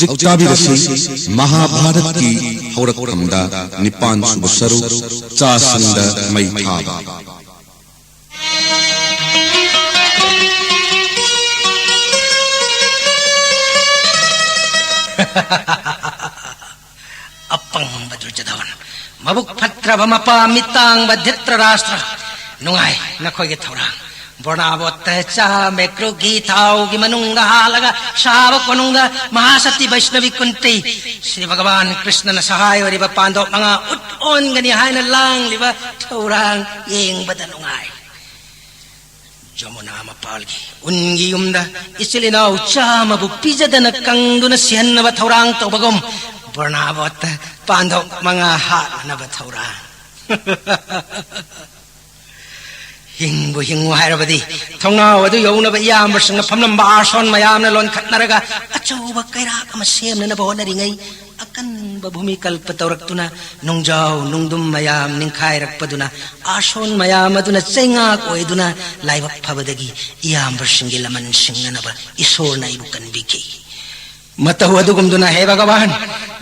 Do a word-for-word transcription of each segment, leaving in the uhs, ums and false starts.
ꯍꯧꯖꯤꯛ ꯇꯥꯕꯤꯔꯁꯤ ꯃꯍꯥꯚꯥꯔꯠꯀꯤ ꯍꯧꯔꯛꯐꯝꯗ ꯅꯤꯄꯥꯟ ꯁꯨꯕ ꯁꯔꯨꯛ, ꯆꯥꯁꯤꯡꯗ ꯃꯩ ꯊꯥꯕ꯫ ꯑꯄꯪꯕ ꯗꯨꯔꯖꯣꯙꯟ, ꯃꯕꯨꯛ ꯐꯠꯇ꯭ꯔꯕ ꯃꯄꯥ ꯃꯤꯇꯥꯡꯕ ꯙ꯭ꯔꯤꯇꯔꯥꯁꯇ꯭ꯔ, ꯅꯨꯡꯉꯥꯏ ꯅꯈꯣꯏꯒꯤ ꯊꯧꯔꯥꯡ꯫ ꯕꯣꯔꯅꯥꯕꯣꯠꯇ ꯆꯥ ꯃꯦꯀ꯭ꯔꯨꯒꯤ ꯊꯥꯎꯒꯤ ꯃꯅꯨꯡꯗ ꯍꯥꯜꯂꯒ ꯁꯥꯕ ꯀꯣꯅꯨꯡꯗ ꯃꯍꯥꯁꯇꯤ ꯕꯩꯁꯅꯕꯤ ꯀꯨꯟꯇꯤ, ꯁ꯭ꯔꯤ ꯚꯒꯋꯥꯟ ꯀ꯭ꯔꯤꯁꯅꯅ ꯁꯍꯥꯏ ꯑꯣꯏꯔꯤꯕ ꯄꯥꯟꯗꯣꯞ ꯃꯉꯥ ꯎꯠ ꯑꯣꯟꯒꯅꯤ ꯍꯥꯏꯅ ꯂꯥꯡꯂꯤꯕ ꯊꯧꯔꯥꯡ ꯌꯦꯡꯕꯗ ꯅꯨꯡꯉꯥꯏ꯫ ꯖꯃꯨꯅꯥ ꯃꯄꯥꯜꯒꯤ ꯎꯟꯒꯤ ꯌꯨꯝꯗ ꯏꯆꯤꯜ ꯏꯅꯥꯎ ꯆꯥꯝꯃꯕꯨ ꯄꯤꯖꯗꯅ ꯀꯪꯗꯨꯅ ꯁꯤꯍꯟꯅꯕ ꯊꯧꯔꯥꯡ ꯇꯧꯕꯒꯨꯝ, ꯕꯣꯔꯅꯥꯕꯣꯠꯇ ꯄꯥꯟꯗꯣꯞ ꯃꯉꯥ ꯍꯥꯠꯅꯅꯕ ꯊꯧꯔꯥꯡ꯫ ꯍꯤꯡꯕꯨ ꯍꯤꯡꯉꯨ ꯍꯥꯏꯔꯕꯗꯤ, ꯊꯣꯡꯅꯥꯎ ꯑꯗꯨ ꯌꯧꯅꯕ ꯏꯌꯥꯝꯕꯁꯤꯡꯅ ꯐꯝꯂꯝꯕ ꯑꯥꯁꯣꯟ ꯃꯌꯥꯝꯅ ꯂꯣꯟꯈꯠꯅꯔꯒ ꯑꯆꯧꯕ ꯀꯩꯔꯥꯛ ꯑꯃ ꯁꯦꯝꯅꯅꯕ ꯍꯣꯠꯅꯔꯤꯉꯩ, ꯑꯀꯟꯕ ꯚꯨꯃꯤꯀꯜꯄ ꯇꯧꯔꯛꯇꯨꯅ ꯅꯨꯡꯖꯥꯎ ꯅꯨꯡꯗꯨꯝ ꯃꯌꯥꯝ ꯅꯤꯡꯈꯥꯏꯔꯛꯄꯗꯨꯅ, ꯑꯥꯁꯣꯟ ꯃꯌꯥꯝ ꯑꯗꯨꯅ ꯆꯩꯉꯥꯛ ꯑꯣꯏꯗꯨꯅ ꯂꯥꯏꯕꯛ ꯐꯕꯗꯒꯤ ꯏꯌꯥꯝꯕꯁꯤꯡꯒꯤ ꯂꯃꯟ ꯁꯤꯡꯅꯅꯕ ꯏꯁꯣꯔꯅ ꯑꯩꯕꯨ ꯀꯟꯕꯤꯈꯤ꯫ ꯃꯇꯧ ꯑꯗꯨꯒꯨꯝꯗꯨꯅ, ꯍꯦ ꯚꯒꯋꯥꯟ,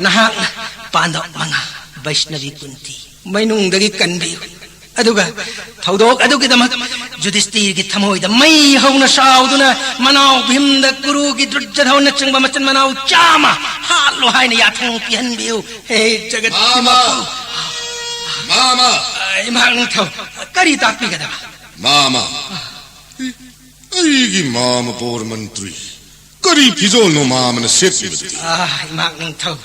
ꯅꯍꯥꯛꯅ ꯄꯥꯟꯗꯕ ꯃꯉꯥ, ꯕꯩꯁꯅꯕꯤ ꯀꯨꯟꯇꯤ, ꯃꯩꯅꯨꯡꯗꯒꯤ ꯀꯟꯕꯤꯌꯨ꯫ ꯑꯗꯨꯒ ꯊꯧꯗꯣꯛ ꯑꯗꯨꯒꯤꯗꯃꯛ ꯌꯨꯙꯤꯁꯇꯤꯔꯒꯤ ꯊꯃꯣꯏꯗ ꯃꯩ ꯍꯧꯅ ꯁꯥꯎꯗꯨꯅ, ꯃꯅꯥꯎ ꯚꯤꯝꯗ, ꯀꯨꯔꯨꯒꯤ ꯗꯨꯔꯖꯙꯟꯅꯆꯤꯡꯕ ꯃꯆꯤꯟ ꯃꯅꯥꯎ ꯆꯥꯝꯃ ꯍꯥꯠꯂꯣ ꯍꯥꯏꯅ ꯌꯥꯊꯪ ꯄꯤꯍꯟꯕꯤꯌꯨ꯫ ꯍꯦ ꯖꯒꯠꯀꯤ ꯃꯥꯃ! ꯃꯄꯨ! ꯃꯥꯃ! ꯏꯃꯥ ꯅꯤꯡꯊꯧ, ꯀꯔꯤ ꯇꯥꯛꯄꯤꯒꯗꯕ? ꯃꯥꯃ! ꯑꯩꯒꯤ ꯃꯥꯃ ꯕꯣꯔ ꯃꯟꯇ꯭ꯔꯤ, ꯀꯔꯤ ꯐꯤꯖꯣꯜꯅꯣ ꯃꯥꯃꯅ ꯁꯦꯠꯂꯤꯕꯗꯨꯗꯤ? ꯑꯥ, ꯏꯃꯥ ꯅꯤꯡꯊꯧ,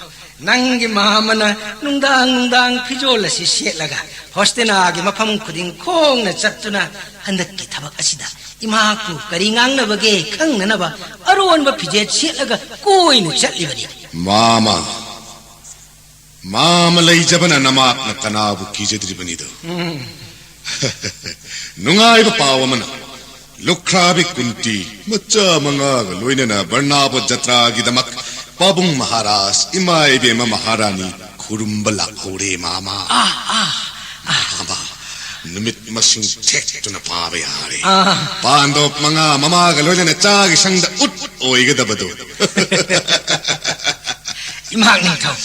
ꯅꯪꯒꯤ ꯃꯥꯃꯅ ꯅꯨꯡꯗꯥꯡ ꯅꯨꯡꯗꯥꯡ ꯐꯤꯖꯣꯜ ꯑꯁꯤ ꯁꯦꯠꯂꯒ ꯍꯣꯁꯇꯤꯅꯥꯒꯤ ꯃꯐꯝ ꯈꯨꯗꯤꯡ ꯈꯣꯡꯅ ꯆꯠꯇꯨꯅ ꯍꯟꯗꯛꯀꯤ ꯊꯕꯛ ꯑꯁꯤꯗ ꯏꯃꯥꯕꯨ ꯀꯔꯤ ꯉꯥꯡꯅꯕꯒꯦ ꯈꯪꯅꯅꯕ ꯑꯔꯣꯟꯕ ꯐꯤꯖꯦꯠ ꯁꯦꯠꯂꯒ ꯀꯣꯏꯅ ꯆꯠꯂꯤꯕꯅꯤ꯫ ꯃꯥꯃ, ꯃꯥꯃ ꯂꯩꯖꯕꯅ ꯅꯃꯥꯛꯅ ꯀꯅꯥꯕꯨ ꯀꯤꯖꯗ꯭ꯔꯤꯕꯅꯤꯗꯣ? ꯎꯝ꯫ ꯅꯨꯡꯉꯥꯏꯕ ꯄꯥꯎ ꯑꯃꯅ, ꯂꯨꯈ꯭ꯔꯥꯕꯤ ꯀꯨꯟꯇꯤ ꯃꯆꯥ ꯃꯉꯥꯒ ꯂꯣꯏꯅꯅ ꯕꯔꯅꯥꯕ ꯖꯇ꯭ꯔꯥꯒꯤꯗꯃꯛ ꯄꯥꯕꯨꯡ ꯃꯍꯥꯔꯥꯖ, ꯏꯃꯥ ꯏꯕꯦꯝꯃ ꯃꯍꯥꯔꯥꯅꯤ ꯈꯨꯔꯨꯝꯕ ꯂꯥꯛꯍꯧꯔꯦ, ꯃꯥꯃ꯫ ꯑꯥ, ꯑꯥ, ꯑꯥ꯫ ꯃꯥꯃ, ꯅꯨꯃꯤꯠ ꯃꯁꯤꯡ ꯊꯦꯛꯇꯨꯅ ꯄꯥꯕ ꯌꯥꯔꯦ꯫ ꯑꯥ꯫ ꯄꯥꯟꯗꯣꯞ ꯃꯉꯥ ꯃꯃꯥꯒ ꯂꯣꯏꯅꯅ ꯆꯥꯒꯤ ꯁꯪꯗ ꯎꯠ ꯑꯣꯏꯒꯗꯕꯗꯣ꯫ ꯏꯃꯥ ꯅꯤꯡꯊꯧ,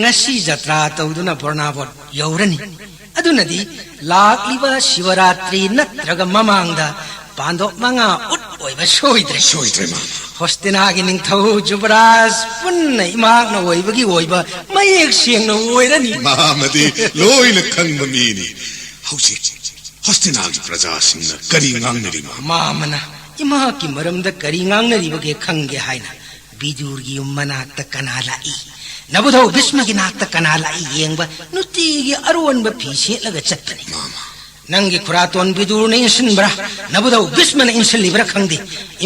ꯉꯁꯤ ꯖꯇ꯭ꯔꯥ ꯇꯧꯗꯨꯅ ꯕꯣꯔꯅꯥꯕꯣꯠ ꯌꯧꯔꯅꯤ꯫ ꯑꯗꯨꯅꯗꯤ ꯂꯥꯛꯂꯤꯕ ꯁꯤꯕꯔꯥꯇ꯭ꯔꯤ ꯅꯠꯇ꯭ꯔꯒ ꯃꯃꯥꯡꯗ ꯄꯥꯟꯗꯣꯞ ꯃꯉꯥ ꯎꯠ ꯑꯣꯏꯕ ꯁꯣꯏꯗ꯭ꯔꯦ꯫ ꯁꯣꯏꯗ꯭ꯔꯦ, ꯃꯥꯃ꯫ ꯍꯣꯁꯇꯤꯅꯥꯒꯤ ꯅꯤꯡꯊꯧ ꯖꯨꯕꯔꯥꯖ ꯄꯨꯟꯅ ꯏꯃꯥꯛꯅ ꯑꯣꯏꯕꯒꯤ ꯑꯣꯏꯕ ꯃꯌꯦꯛ ꯁꯦꯡꯅ ꯑꯣꯏꯔꯅꯤ꯫ ꯃꯥꯃꯗꯤ ꯂꯣꯏꯅ ꯈꯪꯕ ꯃꯤꯅꯤ꯫ ꯍꯧꯖꯤꯛ ꯍꯣꯁꯇꯤꯅꯥꯒꯤ ꯄ꯭ꯔꯖꯥꯁꯤꯡꯅ ꯀꯔꯤ ꯉꯥꯡꯅꯔꯤ, ꯃꯥꯃ? ꯃꯥꯃꯅ ꯏꯃꯥꯛꯀꯤ ꯃꯔꯝꯗ ꯀꯔꯤ ꯉꯥꯡꯅꯔꯤꯕꯒꯦ ꯈꯪꯒꯦ ꯍꯥꯏꯅ ꯕꯤꯗꯨꯔꯒꯤ ꯌꯨꯝ ꯃꯅꯥꯛꯇ ꯀꯅꯥ ꯂꯥꯛꯏ, ꯅꯕꯨꯙꯧ ꯚꯤꯁꯃꯒꯤ ꯅꯥꯛꯇ ꯀꯅꯥ ꯂꯥꯛꯏ ꯌꯦꯡꯕ ꯅꯨꯡꯇꯤꯒꯤ ꯑꯔꯣꯟꯕ ꯐꯤ ꯁꯦꯠꯂꯒ ꯆꯠꯄꯅꯤ꯫ ꯃꯥꯃ꯫ ꯅꯪꯒꯤ ꯈꯨꯔꯥꯇꯣꯟ ꯕꯤꯗꯨꯔꯅ ꯏꯟꯁꯤꯟꯕ꯭ꯔꯥ, ꯅꯕꯨꯙꯧ ꯚꯤꯁꯃꯅ ꯏꯟꯁꯤꯜꯂꯤꯕ꯭ꯔꯥ ꯈꯪꯗꯦ,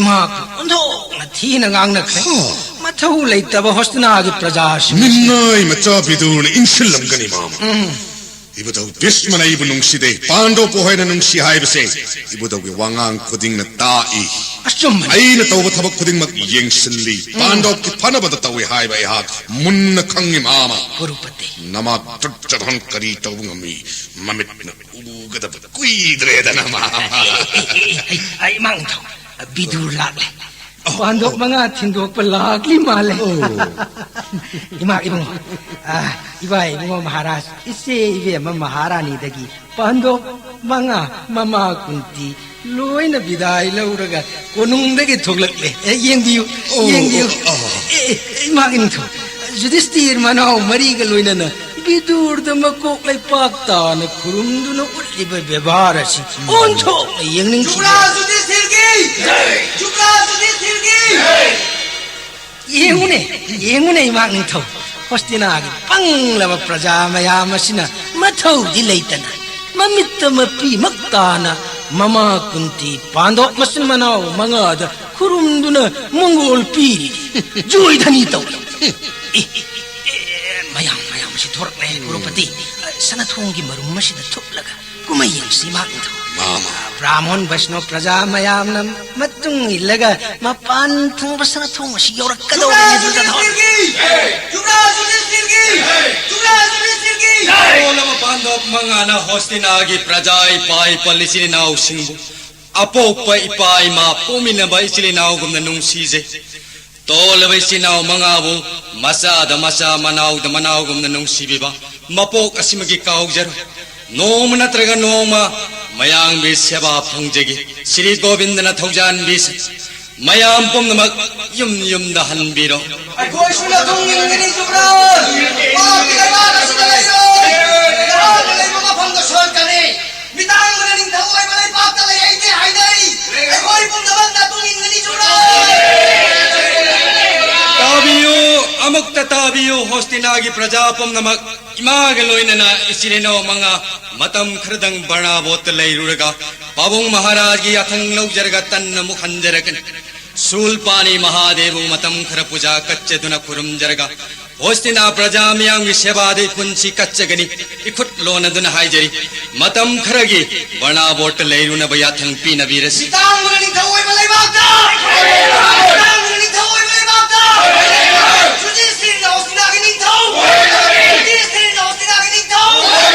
ꯏꯃꯥꯕꯨ ꯑꯣꯟꯊꯣꯛꯅ ꯊꯤꯅ ꯉꯥꯡꯅꯈ꯭ꯔꯦ꯫ ꯍꯣ꯫ ꯃꯊꯧ ꯂꯩꯇꯕ ꯍꯣꯁꯇꯤꯅꯥꯒꯤ ꯄ꯭ꯔꯖꯥꯁꯤꯡ꯫ ꯃꯤꯅꯥꯏ ꯃꯆꯥ ꯕꯤꯗꯨꯔꯅ ꯏꯟꯁꯤꯜꯂꯝꯒꯅꯤ, ꯃꯥꯃ꯫ ꯎꯝ꯫ ꯏꯕꯨꯙꯧ ꯚꯤꯁꯃꯅ ꯑꯩꯕꯨ ꯅꯨꯡꯁꯤꯗꯦ, ꯄꯥꯟꯗꯣꯞꯄꯨ ꯍꯦꯟꯅ ꯅꯨꯡꯁꯤ ꯍꯥꯏꯕꯁꯦ ꯏꯕꯨꯙꯧꯒꯤ ꯋꯥꯉꯥꯡ ꯈꯨꯗꯤꯡꯅ ꯇꯥꯛꯏ꯫ ꯑꯆꯨꯝꯕꯅꯤ꯫ ꯑꯩꯅ ꯇꯧꯕ ꯊꯕꯛ ꯈꯨꯗꯤꯡꯃꯛ ꯌꯦꯡꯁꯤꯜꯂꯤ, ꯎꯝ꯫ ꯄꯥꯟꯗꯣꯞꯀꯤ ꯐꯅꯕꯗ ꯇꯧꯏ ꯍꯥꯏꯕ ꯑꯩꯍꯥꯛ ꯃꯨꯟꯅ ꯈꯪꯉꯤ, ꯃꯥꯃ꯫ ꯀꯨꯔꯨꯄꯇꯤ꯫ ꯅꯃꯥ ꯗꯨꯔꯖꯣꯙꯟ ꯀꯔꯤ ꯇꯧꯕ ꯉꯝꯃꯤ? ꯃꯃꯤꯠꯅ ꯎꯒꯗꯕ ꯀꯨꯏꯗ꯭ꯔꯦꯗꯅ, ꯃꯥꯃ꯫ ꯑꯩ, ꯑꯩ, ꯑꯩ, ꯏꯃꯥ ꯅꯤꯡꯊꯧ, ꯕꯤꯗꯨꯔ ꯂꯥꯛꯂꯦ꯫ ꯑꯣ, ꯄꯥꯟꯗꯣꯞ ꯑꯣ꯫ ꯃꯉꯥ ꯊꯤꯟꯗꯣꯛꯄ ꯂꯥꯛꯂꯤ ꯃꯥꯜꯂꯦ꯫ ꯑꯣ꯫ ꯏꯃꯥ ꯏꯕꯨꯡꯉꯣ, ꯑ, ꯏꯕꯥ ꯏꯕꯨꯡꯉꯣ ꯃꯍꯥꯔꯥꯖ, ꯏꯆꯦ ꯏꯕꯦꯝꯃ ꯃꯍꯥꯔꯥꯅꯤꯗꯒꯤ ꯄꯥꯟꯗꯣꯞ ꯃꯉꯥ ꯃꯃꯥ ꯀꯨꯟꯇꯤ ꯂꯣꯏꯅ ꯕꯤꯗꯥꯏ ꯂꯧꯔꯒ ꯀꯣꯅꯨꯡꯗꯒꯤ ꯊꯣꯛꯂꯛꯂꯦ꯫ ꯑꯦ, ꯌꯦꯡꯕꯤꯌꯨ, ꯑꯣ, ꯌꯦꯡꯕꯤꯌꯨ꯫ ꯑꯣ, ꯑꯣ꯫ ꯑꯦ, ꯑꯦ, ꯏꯃꯥ ꯅꯤꯡꯊꯧ, ꯖꯨꯗꯤꯁꯇꯤꯔ ꯃꯅꯥꯎ ꯃꯔꯤꯒ ꯂꯣꯏꯅꯅ ꯕꯤꯗꯨꯔꯗ ꯃꯀꯣꯛ ꯂꯩꯄꯥꯛ ꯇꯥꯅ ꯈꯨꯔꯨꯝꯗꯨꯅ ꯎꯠꯂꯤꯕ ꯕꯦꯕꯥꯔ ꯑꯁꯤ ꯑꯣꯟꯊꯣꯛꯅ ꯌꯦꯡꯅꯤꯡꯈꯤꯗꯦ꯫ ꯖꯨꯕꯔꯥꯖ ꯌꯨꯗꯤꯁꯊꯤꯔꯒꯤ! ꯖꯨꯕꯔꯥꯖ ꯌꯨꯗꯤꯁꯊꯤꯔꯒꯤ! ꯌꯦꯡꯉꯨꯅꯦ, ꯌꯦꯡꯉꯨꯅꯦ, ꯏꯃꯥ ꯅꯤꯡꯊꯧ, ꯍꯣꯁꯇꯤꯅꯥꯒꯤ ꯄꯪꯂꯕ ꯄ꯭ꯔꯖꯥ ꯃꯌꯥꯝ ꯑꯁꯤꯅ ꯃꯊꯧꯗꯤ ꯂꯩꯇꯅ ꯃꯃꯤꯠꯇ ꯃꯄꯤꯃꯛ ꯇꯥꯅ ꯃꯃꯥ ꯀꯨꯟꯇꯤ ꯄꯥꯟꯗꯣꯞ ꯃꯆꯤꯟ ꯃꯅꯥꯎ ꯃꯉꯥꯗ ꯈꯨꯔꯨꯝꯗꯨꯅ ꯃꯪꯒꯣꯜ ꯄꯤꯔꯤ, ꯖꯣꯏꯙꯅꯤ ꯇꯧꯔꯤ꯫ ꯑꯦ, ꯑꯦ, ꯃꯌꯥꯝ, ꯃꯌꯥꯝ ꯑꯁꯤ ꯊꯣꯔꯛꯂꯦ, ꯀ꯭ꯔꯣꯔꯄꯇꯤ꯫ ꯁꯅꯥꯊꯣꯡꯒꯤ ꯃꯔꯨꯝ ꯑꯁꯤꯗ ꯊꯨꯞꯂꯒ ꯀꯨꯝꯍꯩ ꯌꯦꯡꯁꯤ, ꯏꯃꯥ ꯅꯤꯡꯊꯧ꯫ ꯃꯥꯃ꯫ ꯕ꯭ꯔꯥꯍꯃꯣꯟ ꯕꯩꯁꯅꯣ ꯄ꯭ꯔꯖꯥ ꯃꯌꯥꯝꯅ ꯃꯇꯨꯡ ꯏꯜꯂꯒ ꯃꯄꯥꯟ ꯊꯪꯕ ꯁꯅꯥꯊꯣꯡ ꯑꯁꯤ ꯌꯧꯔꯛꯀꯗꯧꯔꯦ, ꯌꯨꯗꯤꯁꯊꯤꯔꯒꯤ! ꯖꯨꯕꯔꯥꯖ ꯌꯨꯗꯤꯁꯊꯤꯔꯒꯤ! ꯖꯨꯕꯔꯥꯖ ꯌꯨꯗꯤꯁꯊꯤꯔꯒꯤ! ꯂꯣꯜꯂꯕ ꯄꯥꯟꯗꯣꯞ ꯃꯉꯥꯅ ꯍꯣꯁꯇꯤꯅꯥꯒꯤ ꯄ꯭ꯔꯖꯥ ꯏꯄꯥ ꯏꯄꯜ ꯏꯆꯤꯜ ꯏꯅꯥꯎꯁꯤꯡꯕꯨ ꯑꯄꯣꯛꯄ ꯏꯄꯥ ꯏꯃꯥ ꯄꯣꯛꯃꯤꯟꯅꯕ ꯏꯆꯤꯜ ꯏꯅꯥꯎꯒꯨꯝꯅ ꯅꯨꯡꯁꯤꯖꯩ꯫ ꯇꯣꯜꯂꯕ ꯏꯆꯤꯟ ꯏꯅꯥꯎ ꯃꯉꯥꯕꯨ ꯃꯆꯥꯗ ꯃꯆꯥ, ꯃꯅꯥꯎꯗ ꯃꯅꯥꯎꯒꯨꯝꯅ ꯅꯨꯡꯁꯤꯕꯤꯕ ꯃꯄꯣꯛ ꯑꯁꯤꯃꯒꯤ ꯀꯥꯎꯖꯔꯣꯏ꯫ ꯅꯣꯡꯃ ꯅꯠꯇ꯭ꯔꯒ ꯅꯣꯡꯃ ꯃꯌꯥꯝꯒꯤ ꯁꯦꯕꯥ ꯐꯪꯖꯒꯦ꯫ ꯁ꯭ꯔꯤ ꯒꯣꯕꯤꯟꯗꯅ ꯊꯧꯖꯥꯟꯕꯤꯁꯤ꯫ ꯃꯌꯥꯝ ꯄꯨꯝꯅꯃꯛ ꯌꯨꯝ ꯌꯨꯝꯗ ꯍꯟꯕꯤꯔꯣ꯫ ꯑꯩꯈꯣꯏꯁꯨ ꯅꯇꯨꯡ ꯏꯟꯒꯅꯤ ꯖꯨꯕ꯭ꯔꯥꯖ꯫ ꯄꯥꯞꯀꯤ ꯂꯩꯕꯥꯛ ꯑꯁꯤꯗ ꯂꯩꯔꯣꯏ꯫ ꯅꯍꯥꯛꯅ ꯂꯩꯕ ꯃꯐꯝꯗ ꯁꯣꯏꯔꯛꯀꯅꯤ꯫ ꯃꯤꯇꯥꯡꯕꯅ ꯅꯤꯡꯊꯧ ꯑꯣꯏꯕ ꯂꯩꯕꯥꯛꯇ ꯂꯩ ꯑꯩꯗꯤ ꯍꯥꯏꯅꯩ꯫ ꯑꯩꯈꯣꯏ ꯄꯨꯝꯅꯃꯛ ꯅꯇꯨꯡ ꯏꯟꯒꯅꯤ ꯖꯨꯕ꯭ꯔꯥꯖ꯫ ꯇꯥꯕꯤꯌꯨ, ꯑꯃꯨꯛꯇ ꯇꯥꯕꯤꯌꯨ, ꯍꯣꯁꯇꯤꯅꯥꯒꯤ ꯄ꯭ꯔꯖꯥ ꯄꯨꯝꯅꯃꯛ꯫ ꯏꯃꯥꯒ ꯂꯣꯏꯅꯅ ꯏꯆꯤꯜ ꯏꯅꯥꯎ ꯃꯉꯥ ꯃꯇꯝ ꯈꯔꯗꯪ ꯕꯔꯅꯥꯕꯣꯠꯇ ꯂꯩꯔꯨꯔꯒ ꯄꯥꯕꯨꯡ ꯃꯍꯥꯔꯥꯖꯒꯤ ꯌꯥꯊꯪ ꯂꯧꯖꯔꯒ ꯇꯟꯅ ꯑꯃꯨꯛ ꯍꯟꯖꯔꯛꯀꯅꯤ꯫ ꯁꯨꯜꯄꯥꯅꯤ ꯃꯍꯥꯗꯦꯕꯕꯨ ꯃꯇꯝ ꯈꯔ ꯄꯨꯖꯥ ꯀꯠꯆꯗꯨꯅ ꯈꯨꯔꯨꯝꯖꯔꯒ ꯍꯣꯁꯇꯤꯅꯥ ꯄ꯭ꯔꯖꯥ ꯃꯤꯌꯥꯝꯒꯤ ꯁꯦꯕꯥꯗ ꯄꯨꯟꯁꯤ ꯀꯠꯆꯒꯅꯤ꯫ ꯏꯈꯨꯠ ꯂꯣꯟꯅꯗꯨꯅ ꯍꯥꯏꯖꯔꯤ, ꯃꯇꯝ ꯈꯔꯒꯤ ꯕꯔꯅꯥꯕꯣꯠꯇ ꯂꯩꯔꯨꯅꯕ ꯌꯥꯊꯪ ꯄꯤꯅꯕꯤꯔꯁꯤ꯫ ꯃꯤꯇꯥꯡꯕꯅ ꯅꯤꯡꯊꯧ ꯑꯣꯏꯕ ꯂꯩꯕꯥꯛꯇ! ꯃꯤꯇꯥꯡꯕꯅ ꯅꯤꯡꯊꯧ ꯑꯣꯏꯕ ꯂꯩꯕꯥꯛꯇ! ꯖꯨꯗꯤꯁꯤꯌꯔꯤꯅ ꯍꯣꯁꯇꯤꯅꯥꯒꯤ ꯅꯤꯡꯊꯧ! ꯖꯨꯗꯤꯁꯤꯌꯔꯤꯅ ꯍꯣꯁꯇꯤꯅꯥꯒꯤ ꯅꯤꯡꯊꯧ!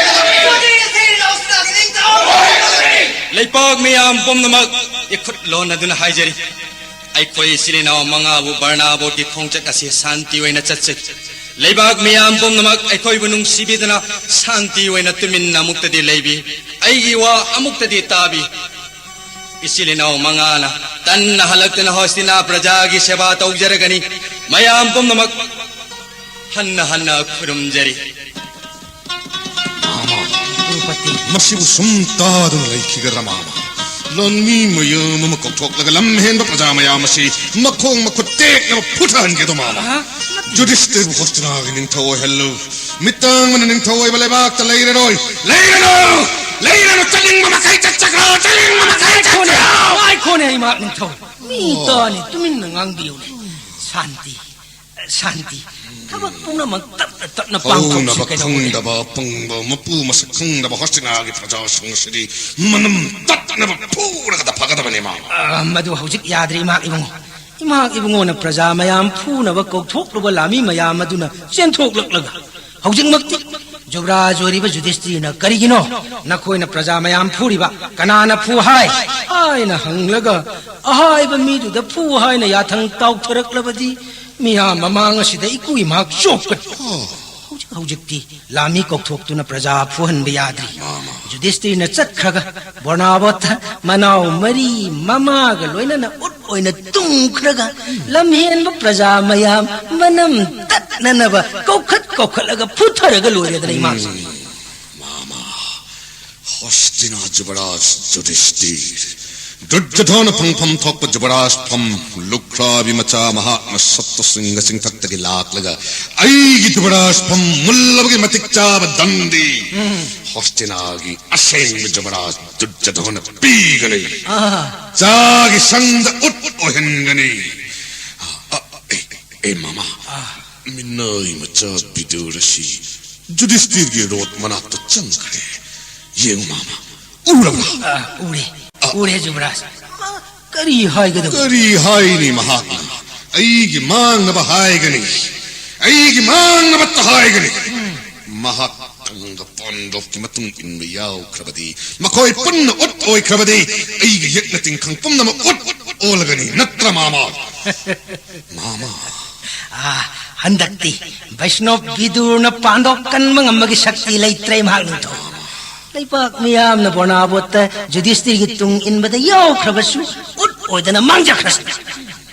ꯖꯨꯗꯤꯁꯤꯌꯔꯤꯅ ꯍꯣꯁꯇꯤꯅꯥꯒꯤ ꯅꯤꯡꯊꯧ! ꯂꯩꯄꯥꯛ ꯃꯤꯌꯥꯝ ꯄꯨꯝꯅꯃꯛ ꯏꯈꯨꯠ ꯂꯣꯟꯅꯗꯨꯅ ꯍꯥꯏꯖꯔꯤ, ꯑꯩꯈꯣꯏ ꯏꯆꯤꯜ ꯏꯅꯥꯎ ꯃꯉꯥꯕꯨ ꯕꯔꯅꯥꯕꯣꯠꯀꯤ ꯈꯣꯡꯆꯠ ꯑꯁꯤ ꯁꯥꯟꯇꯤ ꯑꯣꯏꯅ ꯆꯠꯆꯒꯦ꯫ ꯂꯩꯕꯥꯛ ꯃꯤꯌꯥꯝ ꯄꯨꯝꯅꯃꯛ ꯑꯩꯈꯣꯏꯕꯨ ꯅꯨꯡꯁꯤꯕꯤꯗꯨꯅ ꯁꯥꯟꯇꯤ ꯑꯣꯏꯅ ꯇꯨꯃꯤꯟꯅ ꯑꯃꯨꯛꯇꯗꯤ ꯂꯩꯕꯤ꯫ ꯑꯩꯒꯤ ꯋꯥ ꯑꯃꯨꯛꯇꯗꯤ ꯇꯥꯕꯤ꯫ ꯏꯆꯤꯜ ꯏꯅꯥꯎ ꯃꯉꯥꯅ ꯇꯟꯅ ꯍꯜꯂꯛꯇꯨꯅ ꯍꯣꯁꯇꯤꯅꯥ ꯄ꯭ꯔꯖꯥꯒꯤ ꯁꯦꯕꯥ ꯇꯧꯖꯔꯒꯅꯤ꯫ ꯃꯌꯥꯝ ꯄꯨꯝꯅꯃꯛ ꯍꯟꯅ ꯍꯟꯅ ꯈꯨꯔꯨꯝꯖꯔꯤ꯫ ꯃꯥꯃ, ꯀ꯭ꯔꯨꯄꯇꯤ꯫ ꯃꯁꯤꯕꯨ ꯁꯨꯝ ꯇꯥꯗꯨꯅ ꯂꯩꯈꯤꯒꯗ꯭ꯔꯥ, ꯃꯥꯃ? ꯂꯥꯟꯃꯤ ꯃꯌꯥꯝ ꯑꯃ ꯀꯧꯊꯣꯛꯂꯒ ꯂꯝ ꯍꯦꯟꯕ ꯄ꯭ꯔꯖꯥ ꯃꯌꯥꯝ ꯑꯁꯤ ꯃꯈꯣꯡ ꯃꯈꯨꯠ ꯇꯦꯛꯅꯕ ꯐꯨꯊꯍꯟꯒꯦꯗꯣ, ꯃꯥꯃ? ꯑꯍ, ꯅꯠꯇꯦ꯫ ꯖꯨꯗꯤꯁꯇꯤꯔꯕꯨ ꯍꯣꯁꯇꯤꯅꯥꯒꯤ ꯅꯤꯡꯊꯧ ꯑꯣꯏꯍꯜꯂꯨ꯫ ꯃꯤꯇꯥꯡꯕꯅ ꯅꯤꯡꯊꯧ ꯑꯣꯏꯕ ꯂꯩꯕꯥꯛꯇ ꯂꯩꯔꯔꯣꯏ꯫ ꯂꯩꯔꯅꯨ! ꯂꯩꯔꯅꯨ! ꯆꯠꯅꯤꯡꯕ ꯃꯈꯩ ꯆꯠꯆꯈ꯭ꯔꯣ! ꯆꯠꯅꯤꯡꯕ ꯃꯈꯩ ꯉꯥꯏꯈꯣꯅꯦ, ꯆꯠꯈ꯭ꯔꯣ! ꯉꯥꯏꯈꯣꯅꯦ, ꯏꯃꯥ ꯅꯤꯡꯊꯧ꯫ ꯃꯤ ꯑꯣ꯫ ꯇꯥꯅꯤ, ꯇꯨꯃꯤꯟꯅ ꯉꯥꯡꯕꯤꯌꯨꯅꯦ꯫ ꯁꯥꯟꯇꯤ꯫ ꯁꯥꯟꯇꯤ꯫ ꯊꯕꯛ ꯄꯨꯝꯅꯃꯛ ꯇꯞꯅ ꯇꯞꯅ ꯄꯥꯡꯊꯣꯛꯁꯤ ꯍꯧꯅꯕ ꯀꯩꯗꯧꯕꯒꯦ? ꯈꯪꯗꯕ ꯑꯄꯪꯕ, ꯃꯄꯨ ꯃꯁꯛ ꯈꯪꯗꯕ ꯍꯣꯁꯇꯤꯅꯥꯒꯤ ꯄ꯭ꯔꯖꯥꯁꯤꯡ ꯑꯁꯤꯗꯤ ꯃꯅꯝ ꯇꯠꯅꯕ ꯐꯨꯔꯒꯗ ꯐꯒꯗꯕꯅꯤ, ꯃꯥꯃ꯫ ꯑ, ꯃꯗꯨ ꯍꯧꯖꯤꯛ ꯌꯥꯗ꯭ꯔꯤ, ꯏꯃꯥ ꯏꯕꯨꯡꯉꯣ꯫ ꯏꯃꯥ ꯏꯕꯨꯡꯉꯣꯅ ꯄ꯭ꯔꯖꯥ ꯃꯌꯥꯝ ꯐꯨꯅꯕ ꯀꯧꯊꯣꯛꯂꯨꯕ ꯂꯥꯟꯃꯤ ꯃꯌꯥꯝ ꯑꯗꯨꯅ ꯆꯦꯟꯊꯣꯛꯂꯛꯂꯒ ꯍꯧꯖꯤꯛꯃꯛꯇꯤ ꯖꯨꯕꯔꯥꯖ ꯑꯣꯏꯔꯤꯕ ꯌꯨꯙꯤꯁꯇꯤꯔꯅ, "ꯀꯔꯤꯒꯤꯅꯣ ꯅꯈꯣꯏꯅ ꯄ꯭ꯔꯖꯥ ꯃꯌꯥꯝ ꯐꯨꯔꯤꯕ? ꯀꯅꯥꯅ ꯐꯨ ꯍꯥꯏ?" ꯍꯥꯏꯅ ꯍꯪꯂꯒ, ꯑꯍꯥꯏꯕ ꯃꯤꯗꯨꯗ ꯐꯨ ꯍꯥꯏꯅ ꯌꯥꯊꯪ ꯇꯥꯎꯊꯔꯛꯂꯕꯗꯤ, ꯃꯤꯌꯥꯝ ꯃꯃꯥꯡ ꯑꯁꯤꯗ ꯏꯀꯨꯏ ꯃꯍꯥꯛ ꯆꯣꯞꯀꯅꯤ꯫ ꯍꯧꯖꯤꯛ ꯍꯧꯖꯤꯛꯇꯤ ꯂꯥꯃꯤ ꯀꯧꯊꯣꯛꯇꯨꯅ ꯄ꯭ꯔꯖꯥ ꯐꯨꯍꯟꯕ ꯌꯥꯗ꯭ꯔꯤ꯫ ꯃꯥꯃ꯫ ꯌꯨꯙꯤꯁꯇꯤꯔꯅ ꯆꯠꯈ꯭ꯔꯒ ꯕꯣꯔꯅꯥꯕꯣꯠꯇ ꯃꯅꯥꯎ ꯃꯔꯤ ꯃꯃꯥꯒ ꯂꯣꯏꯅꯅ ꯎꯠ ꯑꯣꯏꯅ ꯇꯨꯝꯈ꯭ꯔꯒ, ꯂꯝꯍꯦꯟꯕ ꯄ꯭ꯔꯖꯥ ꯃꯌꯥꯝ ꯃꯅꯝ ꯇꯠꯅꯅꯕ ꯀꯧꯈꯠ ꯀꯧꯈꯠꯂꯒ ꯐꯨꯊꯔꯒ ꯂꯣꯏꯔꯦꯗꯅ, ꯏꯃꯥꯁꯦ꯫ ꯎꯝ, ꯃꯥꯃ꯫ ꯍꯣꯁꯇꯤꯅꯥ ꯖꯨꯕꯔꯥꯖ ꯌꯨꯙꯤꯁꯇꯤꯔ꯫ ꯗꯨꯔꯖꯣꯙꯅ ꯐꯪꯐꯝ ꯊꯣꯛꯄ ꯖꯨꯕꯔꯥꯖ ꯐꯝ, ꯂꯨꯈ꯭ꯔꯥꯕꯤ ꯃꯆꯥ ꯃꯍꯥꯛꯅ ꯁꯞꯇꯁ꯭ꯔꯤꯡꯒ ꯆꯤꯡꯊꯛꯇꯒꯤ ꯂꯥꯛꯂꯒ ꯑꯩꯒꯤ ꯖꯨꯕꯔꯥꯖ ꯐꯝ ꯃꯨꯜꯂꯕꯒꯤ ꯃꯇꯤꯛ ꯆꯥꯕ ꯗꯟꯗꯤ ꯍꯣꯁꯇꯤꯅꯥꯒꯤ ꯑꯁꯦꯡꯕ ꯖꯨꯕꯔꯥꯖ ꯗꯨꯔꯖꯣꯙꯅ ꯄꯤꯒꯅꯤ꯫ ꯑꯥ꯫ ꯆꯥꯒꯤ ꯁꯪꯗ ꯎꯠ ꯑꯣꯏꯍꯟꯒꯅꯤ꯫ ꯑ, ꯑ, ꯑꯦ, ꯑꯦ, ꯃꯃꯥ, ꯑꯥ꯫ ꯃꯤꯅꯥꯏ ꯃꯆꯥ ꯕꯤꯗꯨꯔ ꯑꯁꯤ ꯌꯨꯙꯤꯁꯇꯤꯔꯒꯤ ꯔꯣꯠ ꯃꯅꯥꯛꯇ ꯆꯪꯈ꯭ꯔꯦ꯫ ꯌꯦꯡꯉꯨ, ꯃꯃꯥ, ꯎꯔꯕ꯭ꯔꯥ? ꯑꯥ, ꯎꯔꯦ꯫ ꯑꯥ꯫ ꯎꯔꯦ, ꯖꯨꯕꯔꯥꯖ꯫ ꯀꯔꯤ ꯍꯥꯏꯒꯗꯕ? ꯀꯔꯤ ꯍꯥꯏꯅꯤ ꯃꯍꯥꯛꯅ? ꯑꯩꯒꯤ ꯃꯥꯡꯅꯕ ꯍꯥꯏꯒꯅꯤ꯫ ꯑꯩꯒꯤ ꯃꯥꯡꯅꯕꯇ ꯍꯥꯏꯒꯅꯤ꯫ ꯃꯍꯥꯛ ꯇꯪꯒ ꯄꯥꯟꯗꯣꯞꯀꯤ ꯃꯇꯨꯡ ꯏꯟꯕ ꯌꯥꯎꯈ꯭ꯔꯕꯗꯤ, ꯃꯈꯣꯏ ꯄꯨꯟꯅ ꯎꯠ ꯑꯣꯏꯈ꯭ꯔꯕꯗꯤ, ꯑꯩꯒꯤ ꯌꯦꯛꯅ ꯇꯤꯡꯈꯪ ꯄꯨꯝꯅꯃꯛ ꯎꯠ ꯑꯣꯜꯂꯒꯅꯤ, ꯅꯠꯇ꯭ꯔ, ꯃꯥꯃ? ꯃꯥꯃ꯫ ꯑꯥ, ꯍꯟꯗꯛꯇꯤ ꯕꯩꯁꯅꯣꯞ ꯕꯤꯗꯨꯔꯅ ꯄꯥꯟꯗꯣꯞ ꯀꯟꯕ ꯉꯝꯕꯒꯤ ꯁꯛꯇꯤ ꯂꯩꯇ꯭ꯔꯦ, ꯃꯍꯥꯛ ꯅꯤꯡꯊꯧ꯫ ꯂꯩꯕꯥꯛ ꯃꯤꯌꯥꯝꯅ ꯕꯣꯔꯅꯥꯕꯣꯠꯇ ꯌꯨꯙꯤꯁꯇꯤꯔꯒꯤ ꯇꯨꯡ ꯏꯟꯕꯗ ꯌꯥꯎꯈ꯭ꯔꯕꯁꯨ, ꯎꯠ ꯑꯣꯏꯗꯅ ꯃꯥꯡꯖꯈ꯭ꯔꯁꯅꯨ꯫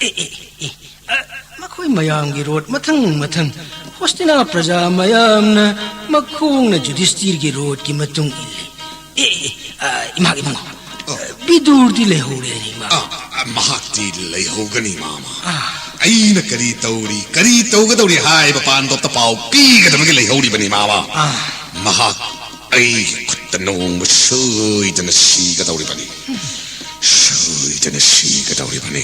ꯑꯦ, ꯑꯦ, ꯑꯦ, ꯑ, ꯃꯈꯣꯏ ꯃꯌꯥꯝꯒꯤ ꯔꯣꯠ ꯃꯊꯪ ꯃꯊꯪ ꯍꯣꯁꯇꯤꯅꯥ ꯄ꯭ꯔꯖꯥ ꯃꯌꯥꯝꯅ ꯃꯈꯣꯡꯅ ꯌꯨꯙꯤꯁꯇꯤꯔꯒꯤ ꯔꯣꯠꯀꯤ ꯃꯇꯨꯡ ꯏꯜꯂꯤ꯫ ꯑꯦ, ꯑꯦ, ꯑ, ꯏꯃꯥꯒꯤ ꯏꯕꯨꯡꯉꯣ, ꯑ, ꯕꯤꯗꯨꯔꯗꯤ ꯂꯩꯍꯧꯔꯦꯅꯦ, ꯏꯃꯥ꯫ ꯑ, ꯑ, ꯃꯍꯥꯛꯇꯤ ꯂꯩꯍꯧꯒꯅꯤ, ꯃꯥꯃ꯫ ꯑ꯫ ꯑꯩꯅ ꯀꯔꯤ ꯇꯧꯔꯤ, ꯀꯔꯤ ꯇꯧꯒꯗꯧꯔꯤ ꯍꯥꯏꯕ ꯄꯥꯟꯗꯣꯞꯇ ꯄꯥꯎ ꯄꯤꯒꯗꯕꯒꯤ ꯂꯩꯍꯧꯔꯤꯕꯅꯤ, ꯃꯥꯃ꯫ ꯑ꯫ ꯃꯍꯥꯛ ꯑꯩꯒꯤ ꯈꯨꯠꯇ ꯅꯣꯡꯃ ꯁꯣꯏꯗꯅ ꯁꯤꯒꯗꯧꯔꯤꯕꯅꯤ꯫ ꯁꯣꯏꯗꯅ ꯁꯤꯒꯗꯧꯔꯤꯕꯅꯤ꯫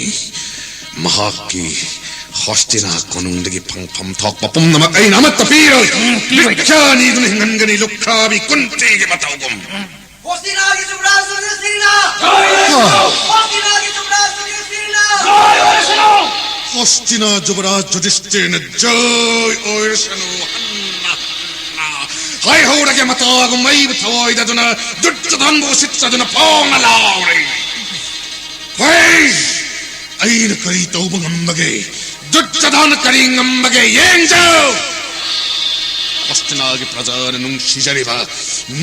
ꯃꯍꯥꯛꯀꯤ ꯍꯣꯁꯇꯤꯅꯥ ꯀꯣꯅꯨꯡꯗꯒꯤ ꯐꯪꯐꯝ ꯊꯣꯛꯄ ꯄꯨꯝꯅꯃꯛ ꯑꯩꯅ ꯑꯃꯠꯇ ꯄꯤꯔꯣꯏ꯫ ꯎꯝ, ꯄꯤꯔꯣꯏ꯫ ꯃꯤꯠ ꯆꯥꯅꯤꯗꯨꯅ ꯍꯤꯡꯍꯟꯒꯅꯤ, ꯂꯨꯈ꯭ꯔꯥꯕꯤ ꯀꯨꯟꯇꯤꯒꯤ ꯃꯇꯧꯒꯨꯝ꯫ ꯍꯣꯁꯇꯤꯅꯥꯒꯤ ꯖꯨꯕꯔꯥꯖ ꯌꯨꯙꯤꯁꯇꯤꯔꯅ! ꯍꯣꯁꯇꯤꯅꯥꯒꯤ ꯖꯨꯕꯔꯥꯖ ꯌꯨꯙꯤꯁꯇꯤꯔꯅ! ꯍꯣꯁꯇꯤꯅꯥ ꯖꯨꯕꯔꯥꯖ ꯌꯨꯙꯤꯁꯇꯤꯔꯅ ꯖꯣꯏ ꯑꯣꯏꯔꯁꯅꯨ! ꯍꯟꯅ ꯍꯟꯅ ꯍꯥꯏꯍꯧꯔꯒꯦ, ꯃꯇꯥꯒꯨꯝ ꯑꯩꯕꯨ ꯊꯑꯣꯏꯗꯗꯨꯅ ꯗꯨꯠꯆꯗꯣꯟꯕꯨ ꯎꯁꯤꯠꯆꯗꯨꯅ ꯐꯣꯡꯅ ꯂꯥꯎꯔꯦ꯫ ꯍꯣꯏ, ꯑꯩꯅ ꯀꯔꯤ ꯇꯧꯕ ꯉꯝꯕꯒꯦ? ꯗꯨꯠꯆꯗꯣꯟꯅ ꯀꯔꯤ ꯉꯝꯕꯒꯦ? ꯌꯦꯡꯖꯧ꯫ ꯍꯣꯁꯇꯤꯅꯥꯒꯤ ꯄ꯭ꯔꯖꯥꯅ ꯅꯨꯡꯁꯤꯖꯔꯤꯕ,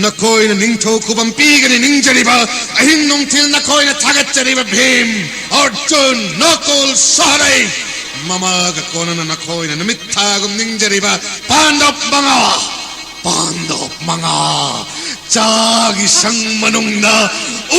ꯅꯈꯣꯏꯅ ꯅꯤꯡꯊꯧ ꯈꯨꯕꯝ ꯄꯤꯒꯅꯤ ꯅꯤꯡꯖꯔꯤꯕ, ꯑꯍꯤꯡ ꯅꯨꯡꯊꯤꯜ ꯅꯈꯣꯏꯅ ꯊꯥꯒꯠꯆꯔꯤꯕ ꯚꯤꯝ, ꯑꯔꯖꯨꯟ, ꯅꯀꯨꯜ, ꯁꯍꯗꯦꯕ, ꯃꯃꯥꯒ ꯀꯣꯟꯅꯅ ꯅꯈꯣꯏꯅ ꯅꯨꯃꯤꯠ ꯊꯥꯒꯨꯝ ꯅꯤꯡꯖꯔꯤꯕ ꯄꯥꯟꯗꯕ ꯃꯉꯥ, ꯄꯥꯟꯗꯕ ꯃꯉꯥ ꯆꯥꯒꯤ ꯁꯪ ꯃꯅꯨꯡꯗ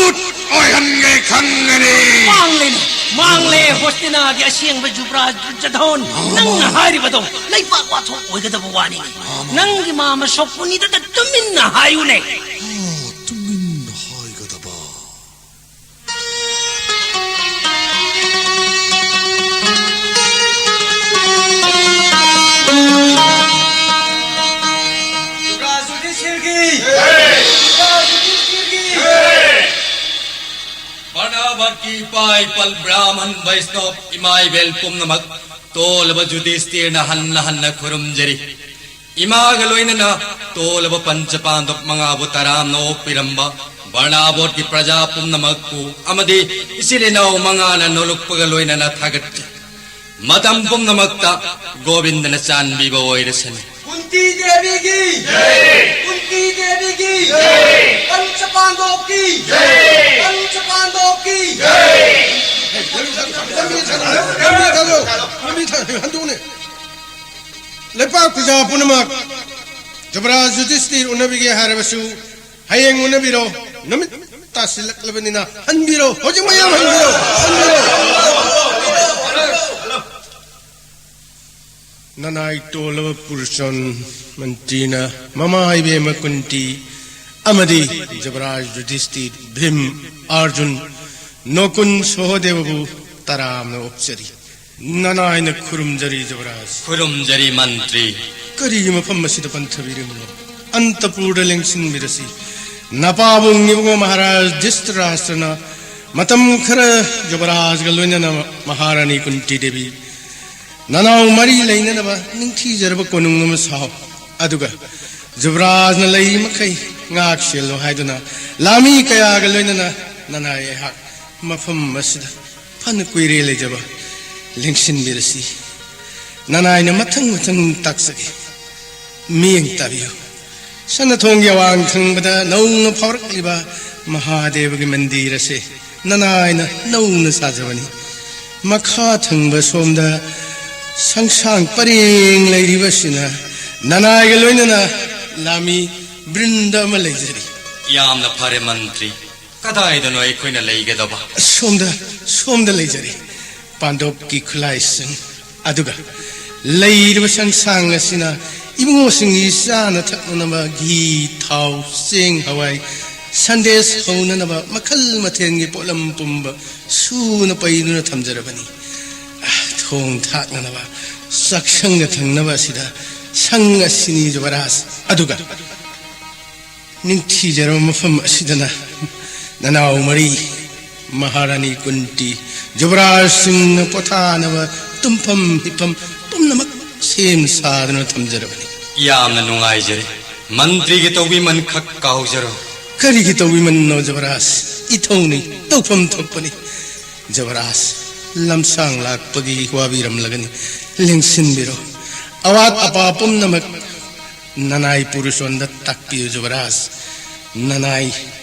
ꯎꯠ ꯑꯣꯏꯍꯟꯒꯦ ꯈꯪꯒꯅꯤ꯫ ꯃꯥꯡꯂꯦꯅꯦ, ꯃꯥꯡꯂꯦ꯫ ꯍꯣꯁꯇꯤꯅꯥꯒꯤ ꯑꯁꯦꯡꯕ ꯖꯨꯕ꯭ꯔꯥꯖ ꯗꯨꯔꯖꯣꯙꯟ, ꯅꯪꯅ ꯍꯥꯏꯔꯤꯕꯗꯣ ꯂꯩꯕꯥꯛ ꯋꯥꯊꯣꯛ ꯑꯣꯏꯒꯗꯕ ꯋꯥꯅꯤꯅꯦ꯫ ꯅꯪꯒꯤ ꯃꯥꯃ ꯁꯣꯀꯨꯅꯤꯗꯇ ꯇꯨꯃꯤꯟꯅ ꯍꯥꯏꯌꯨꯅꯦ꯫ ꯑꯣ, ꯇꯨꯃꯤꯟꯅ ꯍꯥꯏꯒꯗꯕ꯫ ꯕꯔꯅꯥꯕꯠꯀꯤ ꯏꯄꯥ ꯏꯄꯜ ꯕ꯭ꯔꯥꯍꯃꯟ ꯕꯩꯁꯅꯣꯞ ꯏꯃꯥ ꯏꯕꯦꯜ ꯄꯨꯝꯅꯃꯛ, ꯇꯣꯜꯂꯕ ꯖꯨꯗꯤꯁꯇꯤꯔꯅ ꯍꯟꯅ ꯍꯟꯅ ꯈꯨꯔꯨꯝꯖꯔꯤ꯫ ꯏꯃꯥꯒ ꯂꯣꯏꯅꯅ ꯇꯣꯜꯂꯕ ꯄꯟꯆ ꯄꯥꯟꯗꯕ ꯃꯉꯥꯕꯨ ꯇꯔꯥꯝꯅ ꯑꯣꯛꯄꯤꯔꯝꯕ ꯕꯔꯅꯥꯕꯣꯠꯀꯤ ꯄ꯭ꯔꯖꯥ ꯄꯨꯝꯅꯃꯛꯄꯨ ꯑꯃꯗꯤ ꯏꯆꯤꯜ ꯏꯅꯥꯎ ꯃꯉꯥꯅ ꯅꯣꯂꯨꯛꯄꯒ ꯂꯣꯏꯅꯅ ꯊꯥꯒꯠꯆꯩ꯫ ꯃꯇꯝ ꯄꯨꯝꯅꯃꯛꯇ ꯒꯣꯕꯤꯟꯗꯅ ꯆꯥꯟꯕꯤꯕ ꯑꯣꯏꯔꯁꯅꯨ꯫ ꯀꯨꯟꯇꯤ ꯗꯦꯕꯤꯒꯤ ꯖꯩ! ꯀꯨꯟꯇꯤ ꯗꯦꯕꯤꯒꯤ ꯖꯩ! ꯄꯟꯆ ꯄꯥꯟꯗꯣꯞꯀꯤ ꯖꯩ! ꯄꯟꯆ ꯄꯥꯟꯗꯣꯞꯀꯤ ꯖꯩ! ꯂꯝꯕꯤ ꯊꯥꯗꯣꯛ, ꯂꯝꯕꯤ ꯊꯥꯗꯣꯛ, ꯂꯝꯕꯤ ꯊꯥꯗꯣꯛ, ꯍꯟꯗꯣꯛꯅꯦ꯫ ꯂꯩꯄꯥꯛ ꯄ꯭ꯔꯖꯥ ꯄꯨꯝꯅꯃꯛ ꯖꯨꯕꯔꯥꯖ ꯌꯨꯙꯤꯁꯇꯤꯔ ꯎꯅꯕꯤꯒꯦ ꯍꯥꯏꯔꯕꯁꯨ ꯍꯌꯦꯡ ꯎꯅꯕꯤꯔꯣ꯫ ꯅꯨꯃꯤꯠ ꯇꯥꯁꯤꯜꯂꯛꯂꯕꯅꯤꯅ ꯍꯟꯕꯤꯔꯣ꯫ ꯍꯧꯖꯤꯛ ꯃꯌꯥꯝ ꯍꯟꯕꯤꯔꯣ꯫ ꯍꯟꯕꯤꯔꯣ꯫ ꯅꯅꯥꯏ ꯇꯣꯜꯂꯕ ꯄꯨꯔꯆꯟ ꯃꯟꯇ꯭ꯔꯤꯅ ꯃꯃꯥ ꯏꯕꯦꯝꯃ ꯀꯨꯟꯇꯤ ꯑꯃꯗꯤ ꯖꯨꯕꯔꯥꯖ ꯌꯨꯙꯤꯁꯇꯤꯔ, ꯚꯤꯝ, ꯑꯔꯖꯨꯟ, ꯅꯣꯀꯨꯟ, ꯁꯣꯍꯗꯦꯕꯕꯨ ꯇꯔꯥꯝꯅ ꯑꯣꯛꯆꯔꯤ꯫ ꯅꯅꯥꯏꯅ ꯈꯨꯔꯨꯝꯖꯔꯤ ꯖꯨꯕꯔꯥꯖ꯫ ꯈꯨꯔꯨꯝꯖꯔꯤ ꯃꯟꯇ꯭ꯔꯤ꯫ ꯀꯔꯤꯒꯤ ꯃꯐꯝ ꯑꯁꯤꯗ ꯄꯟꯊꯕꯤꯔꯤꯕꯅꯣ? ꯑꯟꯇꯄꯨꯔꯗ ꯂꯦꯡꯁꯤꯟꯕꯤꯔꯁꯤ꯫ ꯅꯄꯥꯕꯨꯡ ꯏꯕꯨꯡꯉꯣ ꯃꯍꯥꯔꯥꯖ ꯙ꯭ꯔꯤꯇꯔꯥꯁꯇ꯭ꯔꯅ ꯃꯇꯝ ꯈꯔ ꯖꯨꯕꯔꯥꯖꯒ ꯂꯣꯏꯅꯅ ꯃꯍꯥꯔꯥꯅꯤ ꯀꯨꯟꯇꯤ ꯗꯦꯕꯤ ꯅꯅꯥꯎ ꯃꯔꯤ ꯂꯩꯅꯅꯕ ꯅꯤꯡꯊꯤꯖꯔꯕ ꯀꯣꯅꯨꯡ ꯑꯃ ꯁꯥꯎ꯫ ꯑꯗꯨꯒ ꯖꯨꯕꯔꯥꯖꯅ ꯂꯩꯔꯤ ꯃꯈꯩ ꯉꯥꯛ ꯁꯦꯜꯂꯨ ꯍꯥꯏꯗꯨꯅ ꯂꯥꯃꯤ ꯀꯌꯥꯒ ꯂꯣꯏꯅꯅ ꯅꯅꯥꯏ ꯑꯩꯍꯥꯛ ꯃꯐꯝ ꯑꯁꯤꯗ ꯐꯅ ꯀꯨꯏꯔꯦ ꯂꯩꯖꯕ꯫ ꯂꯦꯡꯁꯤꯟꯕꯤꯔꯁꯤ꯫ ꯅꯅꯥꯏꯅ ꯃꯊꯪ ꯃꯊꯪ ꯇꯥꯛꯆꯒꯦ꯫ ꯃꯤꯠꯌꯦꯡ ꯇꯥꯕꯤꯌꯨ꯫ ꯁꯅꯥꯊꯣꯡꯒꯤ ꯑꯋꯥꯡ ꯊꯪꯕꯗ ꯅꯧꯅ ꯐꯥꯎꯔꯛꯂꯤꯕ ꯃꯍꯥꯗꯦꯕꯒꯤ ꯃꯟꯗꯤꯔ ꯑꯁꯤ ꯅꯅꯥꯏꯅ ꯅꯧꯅ ꯁꯥꯖꯕꯅꯤ꯫ ꯃꯈꯥ ꯊꯪꯕ ꯁꯣꯝꯗ ꯁꯪꯁꯥꯡ ꯄꯔꯦꯡ ꯂꯩꯔꯤꯕꯁꯤꯅ ꯅꯅꯥꯏꯒ ꯂꯣꯏꯅꯅ ꯂꯥꯃꯤ ꯕ꯭ꯔꯤꯟꯗ ꯑꯃ ꯂꯩꯖꯔꯤ꯫ ꯌꯥꯝꯅ ꯐꯔꯦ ꯃꯟꯇ꯭ꯔꯤ꯫ ꯀꯗꯥꯏꯗꯅꯣ ꯑꯩꯈꯣꯏꯅ ꯂꯩꯒꯗꯕ? ꯁꯣꯝꯗ, ꯁꯣꯝꯗ ꯂꯩꯖꯔꯤ꯫ ꯄꯥꯟꯗꯣꯞꯀꯤ ꯈꯨꯠꯂꯥꯏꯁꯤꯡ ꯑꯗꯨꯒ ꯂꯩꯔꯤꯕ ꯁꯪꯁꯥꯡ ꯑꯁꯤꯅ ꯏꯕꯨꯡꯉꯣꯁꯤꯡꯒꯤ ꯆꯥꯅ ꯊꯛꯅꯅꯕ ꯘꯤ, ꯊꯥꯎ, ꯆꯦꯡ, ꯍꯋꯥꯏ, ꯁꯟꯗꯦꯁ ꯍꯧꯅꯅꯕ ꯃꯈꯜ ꯃꯊꯦꯜꯒꯤ ꯄꯣꯠꯂꯝ ꯄꯨꯝꯕ ꯁꯨꯅ ꯄꯩꯗꯨꯅ ꯊꯝꯖꯔꯕꯅꯤ꯫ ꯊꯣꯡ ꯊꯥꯛꯅꯅꯕ ꯆꯥꯛꯁꯪꯒ ꯊꯪꯅꯕ ꯑꯁꯤꯗ ꯁꯪ ꯑꯁꯤꯅꯤ ꯖꯨꯕꯔꯥꯖ꯫ ꯑꯗꯨꯒ ꯅꯤꯡꯊꯤꯖꯔꯕ ꯃꯐꯝ ꯑꯁꯤꯗꯅ ꯅꯅꯥꯎ ꯃꯔꯤ, ꯃꯍꯥꯔꯥꯅꯤ ꯀꯨꯟꯇꯤ, ꯖꯨꯕꯔꯥꯖꯁꯤꯡꯅ ꯄꯣꯊꯥꯅꯕ ꯇꯨꯝꯐꯝ ꯍꯤꯞꯐꯝ ꯄꯨꯝꯅꯃꯛ ꯁꯦꯝ ꯁꯥꯗꯨꯅ ꯊꯝꯖꯔꯕꯅꯤ꯫ ꯌꯥꯝꯅ ꯅꯨꯡꯉꯥꯏꯖꯔꯦ꯫ ꯃꯟꯇ꯭ꯔꯤꯒꯤ ꯇꯧꯕꯤꯃꯟ ꯈꯛ ꯀꯥꯎꯖꯔꯣ꯫ ꯀꯔꯤꯒꯤ ꯇꯧꯕꯤꯃꯟꯅꯣ ꯖꯨꯕꯔꯥꯖ? ꯏꯊꯧꯅꯤ, ꯇꯧꯐꯝ ꯊꯣꯛꯄꯅꯤ꯫ ꯖꯨꯕꯔꯥꯖ, ꯂꯝꯁꯥꯡ ꯂꯥꯛꯄꯒꯤ ꯋꯥꯕꯤꯔꯝꯂꯒꯅꯤ꯫ ꯂꯦꯡꯁꯤꯟꯕꯤꯔꯣ꯫ ꯑꯋꯥꯠ ꯑꯄꯥ ꯄꯨꯝꯅꯃꯛ ꯅꯅꯥꯏ ꯄꯨꯔꯨꯁꯣꯟꯗ ꯇꯥꯛꯄꯤꯌꯨ ꯖꯨꯕꯔꯥꯖ꯫ ꯅꯅꯥꯏ